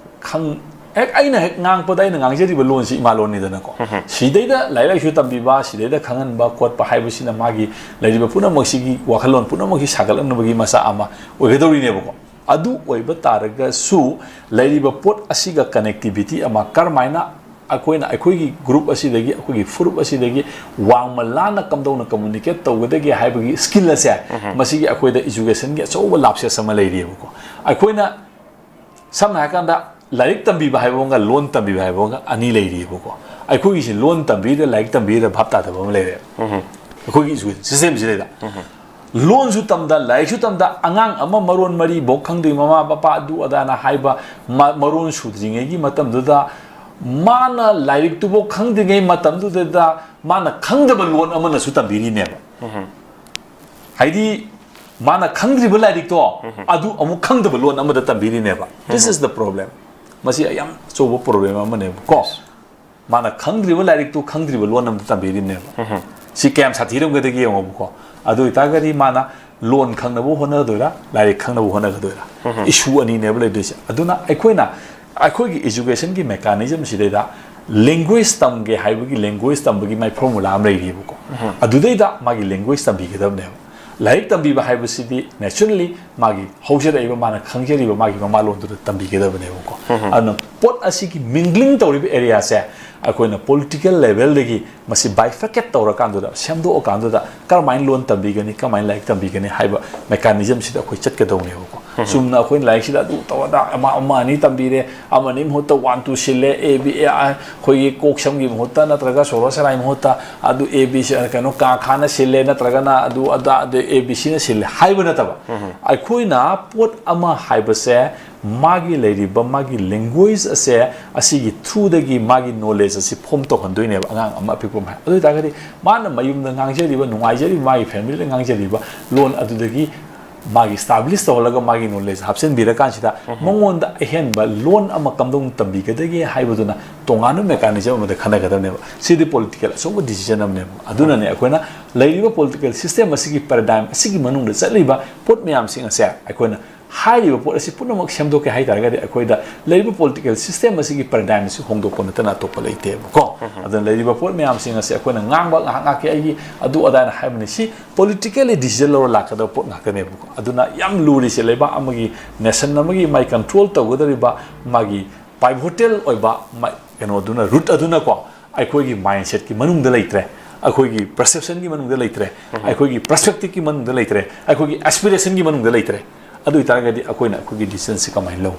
ꯈꯪ-, ꯍꯦꯛ ꯑꯩꯅ ꯍꯦꯛ ꯉꯥꯡꯉꯛꯄꯗ ꯑꯩꯅ ꯉꯥꯡꯖꯔꯤꯕ ꯂꯣꯟꯁꯤ ꯏꯃꯥꯂꯣꯟꯅꯤꯗꯅꯀꯣ꯫ ꯁꯤꯗꯩꯗ ꯂꯥꯏꯔꯤꯛ ꯂꯥꯏꯁꯨ ꯇꯝꯕꯤꯕ, ꯁꯤꯗꯩꯗ ꯈꯪꯍꯟꯕ ꯈꯣꯠꯄ ꯍꯥꯏꯕꯁꯤꯅ ꯃꯥꯒꯤ ꯂꯩꯔꯤꯕ ꯄꯨꯝꯅꯃꯛꯁꯤꯒꯤ ꯋꯥꯈꯜꯂꯣꯟ ꯄꯨꯝꯅꯃꯛꯁꯤ ꯁꯥꯒꯠꯂꯛꯅꯕꯒꯤ ꯃꯆꯥꯛ ꯑꯃ ꯑꯣꯏꯒꯗꯧꯔꯤꯅꯦꯕꯀꯣ꯫ ꯑꯗꯨ ꯑꯣꯏꯕ ꯇꯥꯔꯒꯁꯨ ꯂꯩꯔꯤꯕ ꯄꯣꯠ ꯑꯁꯤꯒ connectivity ꯑꯃ ꯀꯔꯝꯍꯥꯏꯅ ꯑꯩꯈꯣꯏꯅ ꯑꯩꯈꯣꯏꯒꯤ group ꯑꯁꯤꯗꯒꯤ, ꯑꯩꯈꯣꯏꯒꯤ ꯐꯨꯔꯨꯞ ꯑꯁꯤꯗꯒꯤ ꯋꯥꯡꯃ ꯂꯥꯟꯅ ꯀꯝꯗꯧꯅ communicate ꯇꯧꯒꯗꯒꯦ ꯍꯥꯏꯕꯒꯤ skill ꯑꯁꯦ, ꯃꯁꯤꯒꯤ ꯑꯩꯈꯣꯏꯗ educationꯒꯤ ꯑꯆꯧꯕ ꯂꯥꯞꯁꯦꯁ ꯑꯃ ꯂꯩꯔꯤꯑꯕꯀꯣ꯫ ꯑꯩꯈꯣꯏꯅ ꯁꯝꯅ ꯍꯥꯏꯔꯀꯥꯟꯗ ꯂꯥꯏꯔꯤꯛ ꯇꯝꯕꯤꯕ ꯍꯥꯏꯕ ꯑꯃꯒ ꯂꯣꯟ ꯇꯝꯕꯤꯕ ꯍꯥꯏꯕ ꯑꯃꯒ ꯑꯅꯤ ꯂꯩꯔꯤꯑꯕꯀꯣ꯫ ꯑꯩꯈꯣꯏꯒꯤꯁꯤ ꯂꯣꯟ ꯇꯝꯕꯤꯔ ꯂꯥꯏꯔꯤꯛ ꯇꯝꯕꯤꯔ ꯚꯥꯞ ꯇꯥꯗꯕ ꯑꯃ ꯂꯩꯔꯦ꯫ ꯑꯩꯈꯣꯏꯒꯤ education systemꯁꯤꯗꯩꯗ ꯂꯣꯟꯁꯨ ꯇꯝꯗ, ꯂꯥꯏꯔꯤꯛꯁꯨ ꯇꯝꯗ, ꯑꯉꯥꯡ ꯑꯃ ꯃꯔꯣꯟ ꯃꯔꯤꯐꯧ ꯈꯪꯗꯣꯏ, ꯃꯃꯥ ꯃꯄꯥ ꯑꯗꯨ ꯑꯗꯥꯅ ꯍꯥꯏꯕ ꯃ-, ꯃꯔꯣꯟ ꯁꯨꯗ꯭ꯔꯤꯉꯩꯒꯤ ꯃꯇꯝꯗꯨꯗ, ꯃꯥꯅ ꯂꯥꯏꯔꯤꯛꯇꯨꯐꯧ ꯈꯪꯗ꯭ꯔꯤꯉꯩ ꯃꯇꯝꯗꯨꯗ ꯃꯥꯅ ꯈꯪꯗꯕ ꯂꯣꯟ ꯑꯃꯅꯁꯨ ꯇꯝꯕꯤꯔꯤꯅꯦꯕ꯫ ꯍꯥꯏꯗꯤ ꯃꯥꯅ ꯈꯪꯗ꯭ꯔꯤꯕ ꯂꯥꯏꯔꯤꯛꯇꯣ ꯑꯗꯨ ꯑꯃꯨꯛ ꯈꯪꯗꯕ ꯂꯣꯟ ꯑꯃꯗ ꯇꯝꯕꯤꯔꯤꯅꯦꯕ꯫ This is the problem. ꯃꯁꯤ ꯌꯥꯝ ꯑꯆꯧꯕ problem ꯑꯃꯅꯦꯕꯀꯣ꯫ ꯃꯥꯅ ꯈꯪꯗ꯭ꯔꯤꯕ ꯂꯥꯏꯔꯤꯛꯇꯨ ꯈꯪꯗ꯭ꯔꯤꯕ ꯂꯣꯟ ꯑꯃꯗ ꯇꯝꯕꯤꯔꯤꯕꯅꯦꯕ꯫ ꯁꯤ ꯀꯌꯥꯝ ꯁꯥꯊꯤꯔꯝꯒꯗꯒꯦ ꯌꯦꯡꯉꯣꯕꯀꯣ꯫ ꯑꯗꯨ ꯑꯣꯏꯇꯥꯔꯒꯗꯤ ꯃꯥꯅ ꯂꯣꯟ ꯈꯪꯅꯕ ꯍꯣꯠꯅꯒꯗꯣꯏꯔꯥ, ꯂꯥꯏꯔꯤꯛ ꯈꯪꯅꯕ ꯍꯣꯠꯅꯒꯗꯣꯏꯔꯥ? Issue ꯑꯅꯤꯅꯦꯕ ꯂꯩꯗꯣꯏꯁꯦ꯫ ꯑꯗꯨꯅ ꯑꯩꯈꯣꯏꯅ ꯑꯩꯈꯣꯏꯒꯤ educationꯒꯤ mechanism ꯁꯤꯗꯩꯗ ꯂꯦꯡꯒ꯭ꯋꯦꯖ ꯇꯝꯒꯦ ꯍꯥꯏꯕꯒꯤ, ꯂꯦꯡꯒ꯭ꯋꯦꯖ ꯇꯝꯕꯒꯤ ꯃꯥꯏ ꯐꯣꯔꯃꯨꯂꯥ ꯑꯃ ꯂꯩꯔꯤꯕꯀꯣ꯫ ꯑꯗꯨꯗꯩꯗ ꯃꯥꯒꯤ ꯂꯦꯡꯒ꯭ꯋꯦꯖ ꯇꯝꯕꯤꯒꯗꯕꯅꯦꯕ꯫ ꯂꯥꯏꯔꯤꯛ ꯇꯝꯕꯤꯕ ꯍꯥꯏꯕꯁꯤꯗꯤ naturally ꯃꯥꯒꯤ ꯍꯧꯖꯔꯛꯏꯕ, ꯃꯥꯅ ꯈꯪꯖꯔꯤꯕ ꯃꯥꯒꯤ ꯃꯃꯥꯂꯣꯟꯗꯨꯗ ꯇꯝꯕꯤꯒꯗꯕꯅꯦꯕꯀꯣ꯫ ꯑꯗꯨꯅ ꯄꯣꯠ ꯑꯁꯤꯒꯤ mingling ꯇꯧꯔꯤꯕ areaꯁꯦ ꯑꯩꯈꯣꯏꯅ political levelꯗꯒꯤ ꯃꯁꯤ bifurcate ꯇꯧꯔꯀꯥꯟꯗꯨꯗ, ꯁꯦꯝꯗꯣꯛꯑꯀꯥꯟꯗꯨꯗ ꯀꯔꯝꯍꯥꯏꯅ ꯂꯣꯟ ꯇꯝꯕꯤꯒꯅꯤ, ꯀꯔꯝꯍꯥꯏꯅ ꯂꯥꯏꯔꯤꯛ ꯇꯝꯕꯤꯒꯅꯤ ꯍꯥꯏꯕ mechanismꯁꯤꯗ ꯑꯩꯈꯣꯏ ꯆꯠꯀꯗꯧꯅꯦꯕꯀꯣ꯫ ꯆꯨꯝꯅ ꯑꯩꯈꯣꯏꯅ ꯂꯥꯏꯔꯤꯛꯁꯤꯗ ꯑꯗꯨ ꯇꯧꯔꯗ ꯑꯃ, ꯑꯃ ꯑꯅꯤ ꯇꯝꯕꯤꯔꯦ, ꯑꯃꯅꯤ ꯃꯍꯨꯠꯇ one two ꯁꯤꯜꯂꯦ, A B A, ꯑꯩꯈꯣꯏꯒꯤ ꯀꯣꯛ ꯁꯝꯒꯤ ꯃꯍꯨꯠꯇ ꯅꯠꯇ꯭ꯔꯒ ꯁꯣꯔꯣ ꯁꯔꯥꯏ ꯃꯍꯨꯠꯇ ꯑꯗꯨ A B C, ꯀꯩꯅꯣ, ꯀꯥ ꯈꯥꯅ ꯁꯤꯜꯂꯦ, ꯅꯠꯇ꯭ꯔꯒꯅ ꯑꯗꯨ ꯑꯗꯥ ꯑꯗꯨ A B Cꯅ ꯁꯤꯜꯂꯦ ꯍꯥꯏꯕ ꯅꯠꯇꯕ꯫ ꯑꯩꯈꯣꯏꯅ ꯄꯣꯠ ꯑꯃ ꯍꯥꯏꯕꯁꯦ ꯃꯥꯒꯤ ꯂꯩꯔꯤꯕ ꯃꯥꯒꯤ language ꯑꯁꯦ, ꯑꯁꯤꯒꯤ throughꯗꯒꯤ ꯃꯥꯒꯤ knowledge ꯑꯁꯤ form ꯇꯧꯍꯟꯗꯣꯏꯅꯦꯕ ꯑꯉꯥꯡ ꯑꯃ ꯑꯄꯤꯛꯄ ꯑꯃ ꯍꯥꯏ꯫ ꯑꯗꯨ ꯑꯣꯏꯇꯥꯔꯒꯗꯤ ꯃꯥꯅ ꯃꯌꯨꯝꯗ ꯉꯥꯡꯖꯔꯤꯕ, ꯅꯨꯡꯉꯥꯏꯖꯔꯤꯕ, ꯃꯥꯒꯤ familyꯗ ꯉꯥꯡꯖꯔꯤꯕ ꯂꯣꯟ ꯑꯗꯨꯗꯒꯤ ꯃꯥꯒꯤ establish ꯇꯧꯍꯜꯂꯒ ꯃꯥꯒꯤ knowledge ꯍꯥꯞꯆꯤꯟꯕꯤꯔꯀꯥꯟꯁꯤꯗ ꯃꯉꯣꯟꯗ ꯑꯍꯦꯟꯕ ꯂꯣꯟ ꯑꯃ ꯀꯝꯗꯧꯅ ꯇꯝꯕꯤꯒꯗꯒꯦ ꯍꯥꯏꯕꯗꯨꯅ ꯇꯣꯉꯥꯟꯕ mechanism ꯑꯃꯗ ꯈꯟꯅꯒꯗꯕꯅꯦꯕ꯫ ꯁꯤꯗꯤ political ꯑꯆꯧꯕ decision ꯑꯃꯅꯦꯕ꯫ ꯑꯗꯨꯅꯅꯦ ꯑꯩꯈꯣꯏꯅ ꯂꯩꯔꯤꯕ political system ꯑꯁꯤꯒꯤ paradigm ꯑꯁꯤꯒꯤ ꯃꯅꯨꯡꯗ ꯆꯠꯂꯤꯕ ꯄꯣꯠ ꯃꯌꯥꯝꯁꯤꯡ ꯑꯁꯦ ꯑꯩꯈꯣꯏꯅ ꯍꯥꯏꯔꯤꯕ ꯄꯣꯠ ꯑꯁꯤ ꯄꯨꯝꯅꯃꯛ ꯁꯦꯝꯗꯣꯛꯀꯦ ꯍꯥꯏ ꯇꯥꯔꯒꯗꯤ ꯑꯩꯈꯣꯏꯗ ꯂꯩꯔꯤꯕ political system ꯑꯁꯤꯒꯤ paradigm ꯑꯁꯤ ꯍꯣꯡꯗꯣꯛꯄ ꯅꯠꯇꯅ ꯑꯇꯣꯞꯄ ꯂꯩꯇꯦꯕꯀꯣ꯫ ꯑꯗꯨꯅ ꯂꯩꯔꯤꯕ ꯄꯣꯠ ꯃꯌꯥꯝꯁꯤꯡ ꯑꯁꯤ ꯑꯩꯈꯣꯏꯅ ꯉꯥꯡꯕ ꯉꯥꯏꯍꯥꯛ ꯉꯥꯏꯍꯥꯛꯀꯤ ꯑꯩꯒꯤ ꯑꯗꯨ ꯑꯗꯥꯅ ꯍꯥꯏꯕꯅꯤ, ꯁꯤ politically decision ꯂꯧꯔ ꯂꯥꯛꯀꯗꯕ ꯄꯣꯠ ꯉꯥꯛꯇꯅꯦꯕꯀꯣ꯫ ꯑꯗꯨꯅ ꯌꯥꯝ ꯂꯨꯔꯤꯁꯦ ꯂꯩꯕꯥꯛ ꯑꯃꯒꯤ, nation ꯑꯃꯒꯤ ꯃꯥꯏ control ꯇꯧꯒꯗꯧꯔꯤꯕ ꯃꯥꯒꯤ pivotal ꯑꯣꯏꯕ ꯃꯥꯏ ꯀꯩꯅꯣꯗꯨꯅ, root ꯑꯗꯨꯅꯀꯣ, ꯑꯩꯈꯣꯏꯒꯤ mindsetꯀꯤ ꯃꯅꯨꯡꯗ ꯂꯩꯇ꯭ꯔꯦ, ꯑꯩꯈꯣꯏꯒꯤ perceptionꯒꯤ ꯃꯅꯨꯡꯗ ꯂꯩꯇ꯭ꯔꯦ, ꯑꯩꯈꯣꯏꯒꯤ perspectiveꯀꯤ ꯃꯅꯨꯡꯗ ꯂꯩꯇ꯭ꯔꯦ, ꯑꯩꯈꯣꯏꯒꯤ aspirationꯒꯤ ꯃꯅꯨꯡꯗ ꯂꯩꯇ꯭ꯔꯦ꯫ ꯑꯗꯨ ꯑꯣꯏꯇꯥꯔꯒꯗꯤ ꯑꯩꯈꯣꯏꯅ ꯑꯩꯈꯣꯏꯒꯤ decisionꯁꯤ ꯀꯃꯥꯏꯅ ꯂꯧꯅꯤ?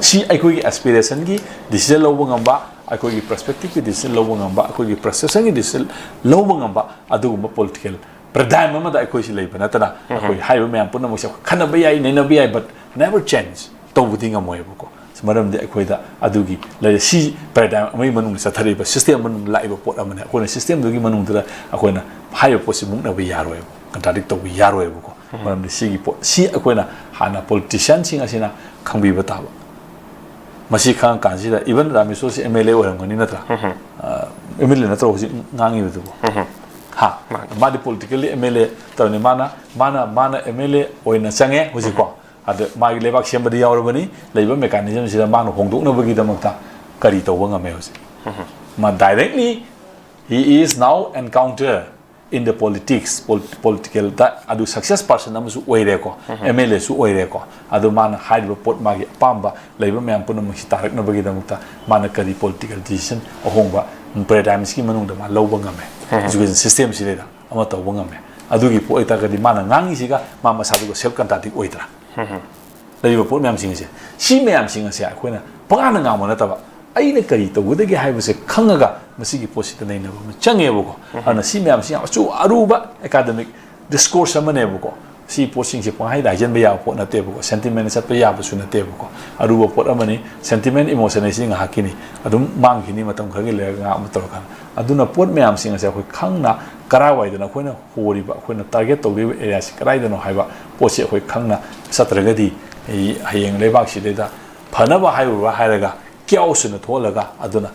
ꯁꯤ ꯑꯩꯈꯣꯏꯒꯤ aspirationꯒꯤ decision ꯂꯧꯕ ꯉꯝꯕ, ꯑꯩꯈꯣꯏꯒꯤ perspectiveꯀꯤ decision ꯂꯧꯕ ꯉꯝꯕ, ꯑꯩꯈꯣꯏꯒꯤ perceptionꯒꯤ decision ꯂꯧꯕ ꯉꯝꯕ ꯑꯗꯨꯒꯨꯝꯕ political paradigm ꯑꯃꯗ ꯑꯩꯈꯣꯏꯁꯤ ꯂꯩꯕ ꯅꯠꯇꯅ, ꯑꯩꯈꯣꯏ ꯍꯥꯏꯔꯤꯕ ꯃꯌꯥꯝ ꯄꯨꯝꯅꯃꯛꯁꯦ ꯑꯩꯈꯣꯏ ꯈꯟꯅꯕ ꯌꯥꯏ, ꯅꯩꯅꯕ ꯌꯥꯏ, but never change ꯇꯧꯕꯗꯤ ꯉꯝꯃꯣꯏꯕꯀꯣ꯫ ꯃꯔꯝꯗꯤ ꯑꯩꯈꯣꯏꯗ ꯑꯗꯨꯒꯤ ꯂꯩꯔꯦ꯫ ꯁꯤ paradigm ꯑꯃꯒꯤ ꯃꯅꯨꯡꯗ ꯆꯠꯊꯔꯛꯏꯕ, system ꯃꯅꯨꯡꯗ ꯂꯥꯛꯏꯕ ꯄꯣꯠ ꯑꯃꯅꯤ꯫ ꯑꯩꯈꯣꯏꯅ systemꯗꯨꯒꯤ ꯃꯅꯨꯡꯗꯨꯗ ꯑꯩꯈꯣꯏꯅ ꯍꯥꯏꯔꯤꯕ ꯄꯣꯠꯁꯤ ꯃꯨꯛꯅꯕ ꯌꯥꯔꯣꯏꯕ, contradict ꯇꯧꯕ ꯌꯥꯔꯣꯏꯕꯀꯣ꯫ ꯃꯔꯝꯗꯤ ꯁꯤꯒꯤ ꯄꯣꯠ, ꯁꯤ ꯑꯩꯈꯣꯏꯅ ꯍꯥꯟꯅ politicianꯁꯤꯡ ꯑꯁꯤꯅ ꯈꯪꯕꯤꯕ ꯇꯥꯕ꯫ ꯃꯁꯤ ꯈꯪꯉꯀꯥꯟꯁꯤꯗ, even ꯔꯥꯃꯦꯁꯣꯔꯁꯤ M L A ꯑꯣꯏꯔꯝꯒꯅꯤ ꯅꯠꯇ꯭ꯔꯥ? ꯑ, M L A ꯅꯠꯇ꯭ꯔꯣ ꯍꯧꯖꯤꯛ ꯉꯥꯡꯉꯤꯕꯗꯨꯕꯣ? ꯍꯥ? ꯃꯥꯗꯤ politically M L A ꯇꯧꯔꯅꯤ꯫ ꯃꯥꯅ, ꯃꯥꯅ, ꯃꯥꯅ M L A ꯑꯣꯏꯅ ꯆꯪꯉꯦ ꯍꯧꯖꯤꯛꯀꯣ꯫ ꯑꯗ ꯃꯥꯒꯤ ꯂꯩꯕꯥꯛ ꯁꯦꯝꯕꯗꯤ ꯌꯥꯎꯔꯕꯅꯤ꯫ ꯂꯩꯕ mechanismꯁꯤꯗ ꯃꯥꯅ ꯍꯣꯡꯗꯣꯛꯅꯕꯒꯤꯗꯃꯛꯇ ꯀꯔꯤ ꯇꯧꯕ ꯉꯝꯃꯦ ꯍꯧꯖꯤꯛ? ꯃꯥ directly he is now encounter in the politics, political ꯗ ꯑꯗꯨ success person ꯑꯃꯁꯨ ꯑꯣꯏꯔꯦꯀꯣ, M L A ꯁꯨ ꯑꯣꯏꯔꯦꯀꯣ꯫ ꯑꯗꯨ ꯃꯥꯅ ꯍꯥꯏꯔꯤꯕ ꯄꯣꯠ, ꯃꯥꯒꯤ ꯑꯄꯥꯝꯕ ꯂꯩꯕ ꯃꯌꯥꯝ ꯄꯨꯝꯅꯃꯛꯁꯤ ꯇꯥꯔꯛꯅꯕꯒꯤꯗꯃꯛꯇ ꯃꯥꯅ ꯀꯔꯤ political decision ꯑꯍꯣꯡꯕ paradigms ꯀꯤ ꯃꯅꯨꯡꯗ ꯃꯥ ꯂꯧꯕ ꯉꯝꯃꯦ, education system ꯁꯤꯗꯩꯗ ꯑꯃ ꯇꯧꯕ ꯉꯝꯃꯦ꯫ ꯑꯗꯨꯒꯤ ꯄꯣꯠ ꯑꯣꯏꯇꯥꯔꯒꯗꯤ ꯃꯥꯅ ꯉꯥꯡꯉꯤꯁꯤꯒ ꯃꯥ ꯃꯁꯥꯗꯨꯒ self contradict ꯑꯣꯏꯗ꯭ꯔꯥ? ꯂꯩꯔꯤꯕ ꯄꯣꯠ ꯃꯌꯥꯝꯁꯤꯡ ꯑꯁꯦ, ꯁꯤ ꯃꯌꯥꯝꯁꯤꯡ ꯑꯁꯦ ꯑꯩꯈꯣꯏꯅ ꯄꯉꯥꯡꯗ ꯉꯥꯡꯕ ꯅꯠꯇꯕ, ꯑꯩꯅ ꯀꯔꯤ ꯇꯧꯒꯗꯒꯦ ꯍꯥꯏꯕꯁꯦ ꯈꯪꯉꯒ ꯃꯁꯤꯒꯤ ꯄꯣꯠꯁꯤꯗ ꯅꯩꯅꯕ ꯑꯃ ꯆꯪꯉꯦꯕꯀꯣ꯫ ꯑꯗꯨꯅ ꯁꯤ ꯃꯌꯥꯝꯁꯤ ꯌꯥꯝ ꯑꯆꯧ ꯑꯔꯨꯕ academic discourse ꯑꯃꯅꯦꯕꯀꯣ꯫ ꯁꯤ ꯄꯣꯠꯁꯤꯡꯁꯦ ꯄꯪꯍꯥꯏꯗ ꯍꯥꯏꯖꯟꯕ ꯌꯥꯕ ꯄꯣꯠ ꯅꯠꯇꯦꯕꯀꯣ, sentiment ꯆꯠꯄ ꯌꯥꯕꯁꯨ ꯅꯠꯇꯦꯕꯀꯣ꯫ ꯑꯔꯨꯕ ꯄꯣꯠ ꯑꯃꯅꯤ꯫ Sentiment, emotion ꯍꯥꯏꯁꯤ ꯉꯥꯏꯍꯥꯛꯀꯤꯅꯤ, ꯑꯗꯨꯝ ꯃꯥꯡꯈꯤꯅꯤ, ꯃꯇꯝ ꯈꯔꯒꯤ ꯂꯩꯔꯒ ꯉꯥꯏꯍꯥꯛ ꯑꯃ ꯇꯧꯔꯀꯥꯟꯗ꯫ ꯑꯗꯨꯅ ꯄꯣꯠ ꯃꯌꯥꯝꯁꯤꯡ ꯑꯁꯦ ꯑꯩꯈꯣꯏ ꯈꯪꯅ, ꯀꯔꯥꯏꯋꯥꯏꯗꯅ ꯑꯩꯈꯣꯏꯅ ꯍꯣꯔꯤꯕ, ꯑꯩꯈꯣꯏꯅ target ꯇꯧꯔꯤꯕ area ꯁꯤ ꯀꯗꯥꯏꯗꯅꯣ ꯍꯥꯏꯕ ꯄꯣꯠꯁꯤ ꯑꯩꯈꯣꯏ ꯈꯪꯅ ꯆꯠꯇ꯭ꯔꯒꯗꯤ, ꯑꯩ ꯍꯌꯦꯡ ꯂꯩꯕꯥꯛꯁꯤꯗꯩꯗ ꯐꯅꯕ ꯍꯥꯏꯔꯨꯔ ꯍꯥꯏꯔꯒ chaos ꯑꯣꯏꯅ ꯊꯣꯛꯍꯜꯂꯒ, ꯑꯗꯨꯅ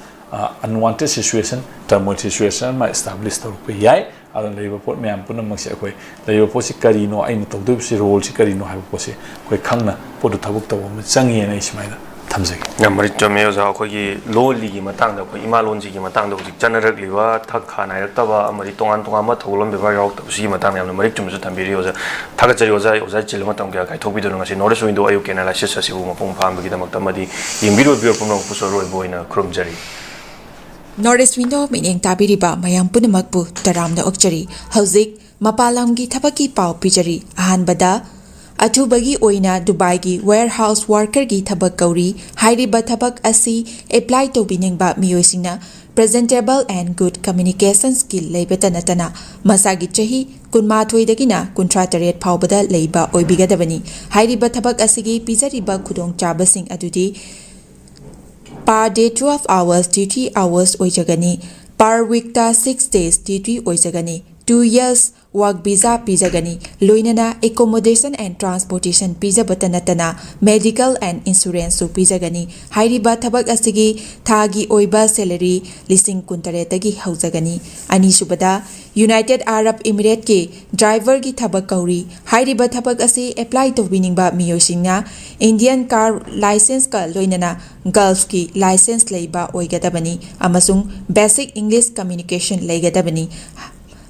unwanted situation, turmoil situation ꯑꯃ establish ꯇꯧꯔꯛꯄ ꯌꯥꯏ꯫ ꯑꯗꯨꯅ ꯂꯩꯔꯤꯕ ꯄꯣꯠ ꯃꯌꯥꯝ ꯄꯨꯝꯅꯃꯛꯁꯦ ꯑꯩꯈꯣꯏ, ꯂꯩꯔꯤꯕ ꯄꯣꯠꯁꯤ ꯀꯔꯤꯅꯣ, ꯑꯩꯅ ꯇꯧꯗꯣꯏꯕꯁꯤ, role ꯁꯤ ꯀꯔꯤꯅꯣ ꯍꯥꯏꯕ ꯄꯣꯠꯁꯦ ꯑꯩꯈꯣꯏ ꯈꯪꯅ ꯄꯣꯠꯇꯨ ꯊꯕꯛ ꯇꯧꯕ ꯑꯃ ꯆꯪꯉꯦꯅ ꯑꯩ ꯁꯨꯃꯥꯏꯅ ꯊꯝꯖꯒꯦ꯫ ꯌꯥꯝ ꯃꯔꯤꯛ ꯆꯨꯝꯃꯦ ꯑꯣꯖꯥ꯫ ꯑꯩꯈꯣꯏꯒꯤ ꯂꯣꯜꯂꯤꯒꯤ ꯃꯇꯥꯡꯗ, ꯑꯩꯈꯣꯏ ꯏꯃꯥ ꯂꯣꯟꯁꯤꯒꯤ ꯃꯇꯥꯡꯗ ꯍꯧꯖꯤꯛ ꯆꯠꯅꯔꯛꯂꯤꯕ ꯊꯛ ꯈꯥ ꯅꯥꯏꯔꯛꯇꯕ ꯑꯃꯗꯤ ꯇꯣꯉꯥꯟ ꯇꯣꯉꯥꯟꯕ ꯊꯧꯒꯜꯂꯣꯟ ꯕꯦꯕꯥꯔ ꯌꯥꯎꯔꯛꯇꯕ, ꯁꯤꯒꯤ ꯃꯇꯥꯡꯗ ꯌꯥꯝꯅ ꯃꯔꯤꯛ ꯆꯨꯝꯅꯁꯨ ꯊꯝꯕꯤꯔꯤ ꯑꯣꯖꯥ꯫ ꯊꯥꯒꯠꯆꯔꯤ ꯑꯣꯖꯥ, ꯑꯣꯖꯥ ꯆꯤꯜꯂ ꯃꯇꯝ ꯀꯌꯥ ꯀꯥꯏꯊꯣꯛꯄꯤꯗꯨꯅ ꯉꯁꯤ North East Window ꯑꯌꯨꯛꯀꯤ analysis ꯑꯁꯤꯕꯨ ꯃꯄꯨꯡ ꯐꯥꯍꯟꯕꯒꯤꯗꯃꯛꯇ ꯑꯃꯗꯤ ꯌꯦꯡꯕꯤꯔꯤꯕ viewer ꯄꯨꯝꯅꯃꯛꯄꯨꯁꯨ ꯑꯔꯣꯏꯕ ꯑꯣꯏꯅ ꯈꯨꯔꯨꯝꯖꯔꯤ꯫ North East Window ꯃꯤꯠꯌꯦꯡ ꯇꯥꯕꯤꯔꯤꯕ ꯃꯌꯥꯝ ꯄꯨꯝꯅꯃꯛꯄꯨ ꯇꯔꯥꯝꯅ ꯑꯣꯛꯆꯔꯤ꯫ ꯍꯧꯖꯤꯛ ꯃꯄꯥꯟ ꯂꯝꯒꯤ ꯊꯕꯛꯀꯤ ꯄꯥꯎ ꯄꯤꯖꯔꯤ꯫ ꯑꯍꯥꯟꯕꯗ, ꯑꯊꯨꯕꯒꯤ ꯑꯣꯏꯅ ꯗꯨꯕꯥꯏꯒꯤ warehouse worker ꯒꯤ ꯊꯕꯛ ꯀꯧꯔꯤ꯫ ꯍꯥꯏꯔꯤꯕ ꯊꯕꯛ ꯑꯁꯤ apply ꯇꯧꯕꯤꯅꯤꯡꯕ ꯃꯤꯑꯣꯏꯁꯤꯡꯅ presentable and good communication skill ꯂꯩꯕꯇ ꯅꯠꯇꯅ ꯃꯁꯥꯒꯤ ꯆꯍꯤ ꯀꯨꯟꯃꯥꯊꯣꯏꯗꯒꯤꯅ ꯀꯨꯟꯊ꯭ꯔꯥ ꯇꯔꯦꯠ ꯐꯥꯎꯕꯗ ꯂꯩꯕ ꯑꯣꯏꯕꯤꯒꯗꯕꯅꯤ꯫ ꯍꯥꯏꯔꯤꯕ ꯊꯕꯛ ꯑꯁꯤꯒꯤ ꯄꯤꯖꯔꯤꯕ ꯈꯨꯗꯣꯡꯆꯥꯕꯁꯤꯡ ꯑꯗꯨꯗꯤ per day twelve hours duty hours ꯑꯣꯏꯖꯒꯅꯤ꯫ Per week ꯇ six days duty ꯑꯣꯏꯖꯒꯅꯤ꯫ two years work visa ꯄꯤꯖꯒꯅꯤ꯫ ꯂꯣꯏꯅꯅ accommodation and transportation ꯄꯤꯖꯕꯇ ꯅꯠꯇꯅ medical and insuranceꯁꯨ ꯄꯤꯖꯒꯅꯤ꯫ ꯍꯥꯏꯔꯤꯕ ꯊꯕꯛ ꯑꯁꯤꯒꯤ ꯊꯥꯒꯤ ꯑꯣꯏꯕ salary ꯂꯤꯁꯤꯡ ꯀꯨꯟꯇꯔꯦꯠꯇꯒꯤ ꯍꯧꯖꯒꯅꯤ꯫ ꯑꯅꯤꯁꯨꯕꯗ, United Arab Emirateꯀꯤ driverꯒꯤ ꯊꯕꯛ ꯀꯧꯔꯤ꯫ ꯍꯥꯏꯔꯤꯕ ꯊꯕꯛ ꯑꯁꯤ apply ꯇꯧꯕꯤꯅꯤꯡꯕ ꯃꯤꯑꯣꯏꯁꯤꯡꯅ Indian car licenceꯀ ꯂꯣꯏꯅꯅ Gulfꯀꯤ license ꯂꯩꯕ ꯑꯣꯏꯒꯗꯕꯅꯤ ꯑꯃꯁꯨꯡ basic English communication ꯂꯩꯒꯗꯕꯅꯤ꯫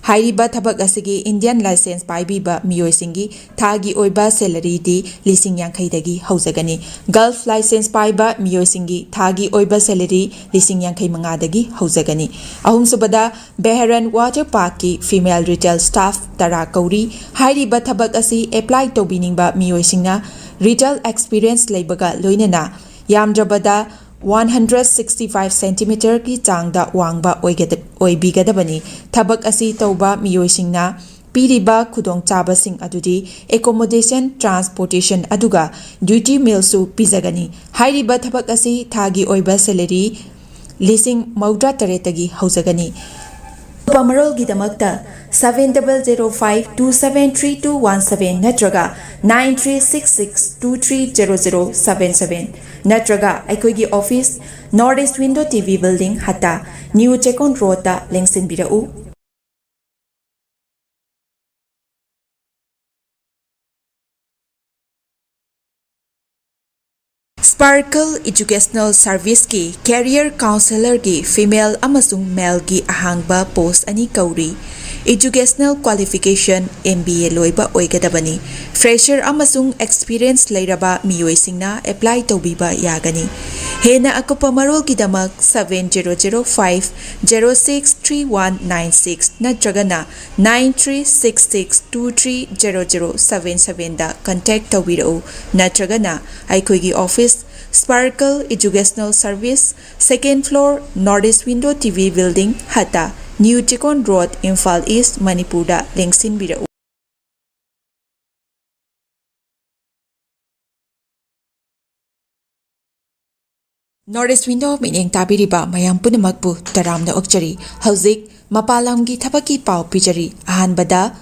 ꯍꯥꯏꯔꯤꯕ ꯊꯕꯛ ꯑꯁꯤꯒꯤ Indian license ꯄꯥꯏꯕꯤꯕ ꯃꯤꯑꯣꯏꯁꯤꯡꯒꯤ ꯊꯥꯒꯤ ꯑꯣꯏꯕ salaryꯗꯤ ꯂꯤꯁꯤꯡ ꯌꯥꯡꯈꯩꯗꯒꯤ ꯍꯧꯖꯒꯅꯤ꯫ Gulf license ꯄꯥꯏꯕ ꯃꯤꯑꯣꯏꯁꯤꯡꯒꯤ ꯊꯥꯒꯤ ꯑꯣꯏꯕ salary ꯂꯤꯁꯤꯡ ꯌꯥꯡꯈꯩ ꯃꯉꯥꯗꯒꯤ ꯍꯧꯖꯒꯅꯤ꯫ ꯑꯍꯨꯝꯁꯨꯕꯗ, Bahrain Water Parkꯀꯤ female retail staff ꯇꯔꯥ ꯀꯧꯔꯤ꯫ ꯍꯥꯏꯔꯤꯕ ꯊꯕꯛ ꯑꯁꯤ apply ꯇꯧꯕꯤꯅꯤꯡꯕ ꯃꯤꯑꯣꯏꯁꯤꯡꯅ retail experience ꯂꯩꯕꯒ ꯂꯣꯏꯅꯅ ꯌꯥꯝꯗ꯭ꯔꯕꯗ one hundred sixty five centimeterꯒꯤ ꯆꯥꯡꯗ ꯋꯥꯡꯕ ꯑꯣꯏꯒꯗ-, ꯑꯣꯏꯕꯤꯒꯗꯕꯅꯤ꯫ ꯊꯕꯛ ꯑꯁꯤ ꯇꯧꯕ ꯃꯤꯑꯣꯏꯁꯤꯡꯅ ꯄꯤꯔꯤꯕ ꯈꯨꯗꯣꯡꯆꯥꯕꯁꯤꯡ ꯑꯗꯨꯗꯤ accommodation, transportation ꯑꯗꯨꯒ duty mealꯁꯨ ꯄꯤꯖꯒꯅꯤ꯫ ꯍꯥꯏꯔꯤꯕ ꯊꯕꯛ ꯑꯁꯤ ꯊꯥꯒꯤ ꯑꯣꯏꯕ salary ꯂꯤꯁꯤꯡ ꯃꯧꯗ꯭ꯔꯥ ꯇꯔꯦꯠꯇꯒꯤ ꯍꯧꯖꯒꯅꯤ꯫ ꯑꯀꯨꯞꯄ ꯃꯔꯣꯜꯒꯤꯗꯃꯛꯇ seven double zero five two seven three two one seven ꯅꯠꯇ꯭ꯔꯒ nine three six six two three zero zero seven seven ꯅꯠꯇ꯭ꯔꯒ ꯑꯩꯈꯣꯏꯒꯤ office, North East Window TV Building, ꯍꯠꯇꯥ, New Chekon Roadꯇ ꯂꯦꯡꯁꯤꯟꯕꯤꯔꯛꯎ꯫ Sparkle Educational Serviceꯀꯤ career counsellorꯒꯤ female ꯑꯃꯁꯨꯡ maleꯒꯤ ꯑꯍꯥꯡꯕ post ꯑꯅꯤ ꯀꯧꯔꯤ꯫ Educational qualification MBA ꯂꯣꯏꯕ ꯑꯣꯏꯒꯗꯕꯅꯤ꯫ Fresher ꯑꯃꯁꯨꯡ experience ꯂꯩꯔꯕ ꯃꯤꯑꯣꯏꯁꯤꯡꯅ apply ꯇꯧꯕꯤꯕ ꯌꯥꯒꯅꯤ꯫ ꯍꯦꯟꯅ ꯑꯀꯨꯞꯄ ꯃꯔꯣꯜꯒꯤꯗꯃꯛ seven zero zero five zero six three one nine six ꯅꯠꯇ꯭ꯔꯒꯅ nine three six six two three zero zero seven sevenꯗ contact ꯇꯧꯕꯤꯔꯛꯎ, ꯅꯠꯇ꯭ꯔꯒꯅ ꯑꯩꯈꯣꯏꯒꯤ office, Sparkle Educational Service, second floor, North East Window TV Building, ꯍꯠꯇꯥ, New Chekon Road, Imphal East, ꯃꯅꯤꯄꯨꯔꯗ ꯂꯦꯡꯁꯤꯟꯕꯤꯔꯛꯎ꯫ North East Window ꯃꯤꯠꯌꯦꯡ ꯇꯥꯕꯤꯔꯤꯕ ꯃꯌꯥꯝ ꯄꯨꯝꯅꯃꯛꯄꯨ ꯇꯔꯥꯝꯅ ꯑꯣꯛꯆꯔꯤ꯫ ꯍꯧꯖꯤꯛ ꯃꯄꯥꯟ ꯂꯝꯒꯤ ꯊꯕꯛꯀꯤ ꯄꯥꯎ ꯄꯤꯖꯔꯤ꯫ ꯑꯍꯥꯟꯕꯗ,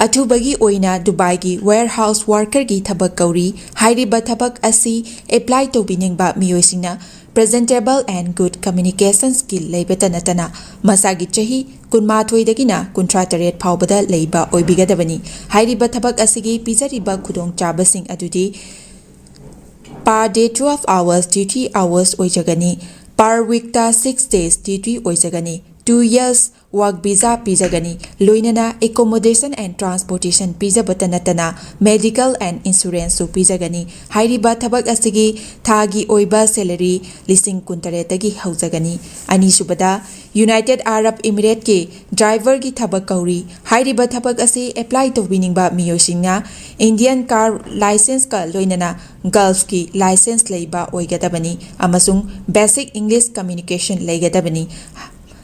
ꯑꯊꯨꯕꯒꯤ ꯑꯣꯏꯅ ꯗꯨꯕꯥꯏꯒꯤ warehouse workerꯒꯤ ꯊꯕꯛ ꯀꯧꯔꯤ꯫ ꯍꯥꯏꯔꯤꯕ ꯊꯕꯛ ꯑꯁꯤ apply ꯇꯧꯕꯤꯅꯤꯡꯕ ꯃꯤꯑꯣꯏꯁꯤꯡꯅ presentable and good communication skill ꯂꯩꯕꯇ ꯅꯠꯇꯅ ꯃꯁꯥꯒꯤ ꯆꯍꯤ ꯀꯨꯟꯃꯥꯊꯣꯏꯗꯒꯤꯅ ꯀꯨꯟꯊ꯭ꯔꯥ ꯇꯔꯦꯠ ꯐꯥꯎꯕꯗ ꯂꯩꯕ ꯑꯣꯏꯕꯤꯒꯗꯕꯅꯤ꯫ ꯍꯥꯏꯔꯤꯕ ꯊꯕꯛ ꯑꯁꯤꯒꯤ ꯄꯤꯖꯔꯤꯕ ꯈꯨꯗꯣꯡꯆꯥꯕꯁꯤꯡ ꯑꯗꯨꯗꯤ per day twelve hours duty hours ꯑꯣꯏꯖꯒꯅꯤ꯫ Per weekꯇ six days duty ꯑꯣꯏꯖꯒꯅꯤ꯫ Two years work visa ꯄꯤꯖꯒꯅꯤ꯫ ꯂꯣꯏꯅꯅ accommodation and transportation ꯄꯤꯖꯕꯇ ꯅꯠꯇꯅ medical and insuranceꯁꯨ ꯄꯤꯖꯒꯅꯤ꯫ ꯍꯥꯏꯔꯤꯕ ꯊꯕꯛ ꯑꯁꯤꯒꯤ ꯊꯥꯒꯤ ꯑꯣꯏꯕ salary ꯂꯤꯁꯤꯡ ꯀꯨꯟꯇꯔꯦꯠꯇꯒꯤ ꯍꯧꯖꯒꯅꯤ꯫ ꯑꯅꯤꯁꯨꯕꯗ, United Arab Emirateꯀꯤ driverꯒꯤ ꯊꯕꯛ ꯀꯧꯔꯤ꯫ ꯍꯥꯏꯔꯤꯕ ꯊꯕꯛ ꯑꯁꯤ apply ꯇꯧꯕꯤꯅꯤꯡꯕ ꯃꯤꯑꯣꯏꯁꯤꯡꯅ Indian car licenceꯀ ꯂꯣꯏꯅꯅ Gulfꯀꯤ license ꯂꯩꯕ ꯑꯣꯏꯒꯗꯕꯅꯤ ꯑꯃꯁꯨꯡ basic English communication ꯂꯩꯒꯗꯕꯅꯤ꯫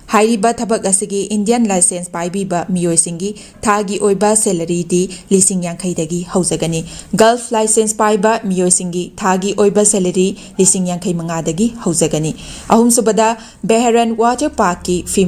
ꯍꯥꯏꯔꯤꯕ ꯊꯕꯛ ꯑꯁꯤꯒꯤ Indian license ꯄꯥꯏꯕꯤꯕ ꯃꯤꯑꯣꯏꯁꯤꯡꯒꯤ ꯊꯥꯒꯤ ꯑꯣꯏꯕ salaryꯗꯤ ꯂꯤꯁꯤꯡ ꯌꯥꯡꯈꯩꯗꯒꯤ ꯍꯧꯖꯒꯅꯤ꯫ Gulf license ꯄꯥꯏꯕ ꯃꯤꯑꯣꯏꯁꯤꯡꯒꯤ ꯊꯥꯒꯤ ꯑꯣꯏꯕ salary ꯂꯤꯁꯤꯡ ꯌꯥꯡꯈꯩ ꯃꯉꯥꯗꯒꯤ ꯍꯧꯖꯒꯅꯤ꯫ ꯑꯍꯨꯝꯁꯨꯕꯗ, Bahrain Water Parkꯀꯤ female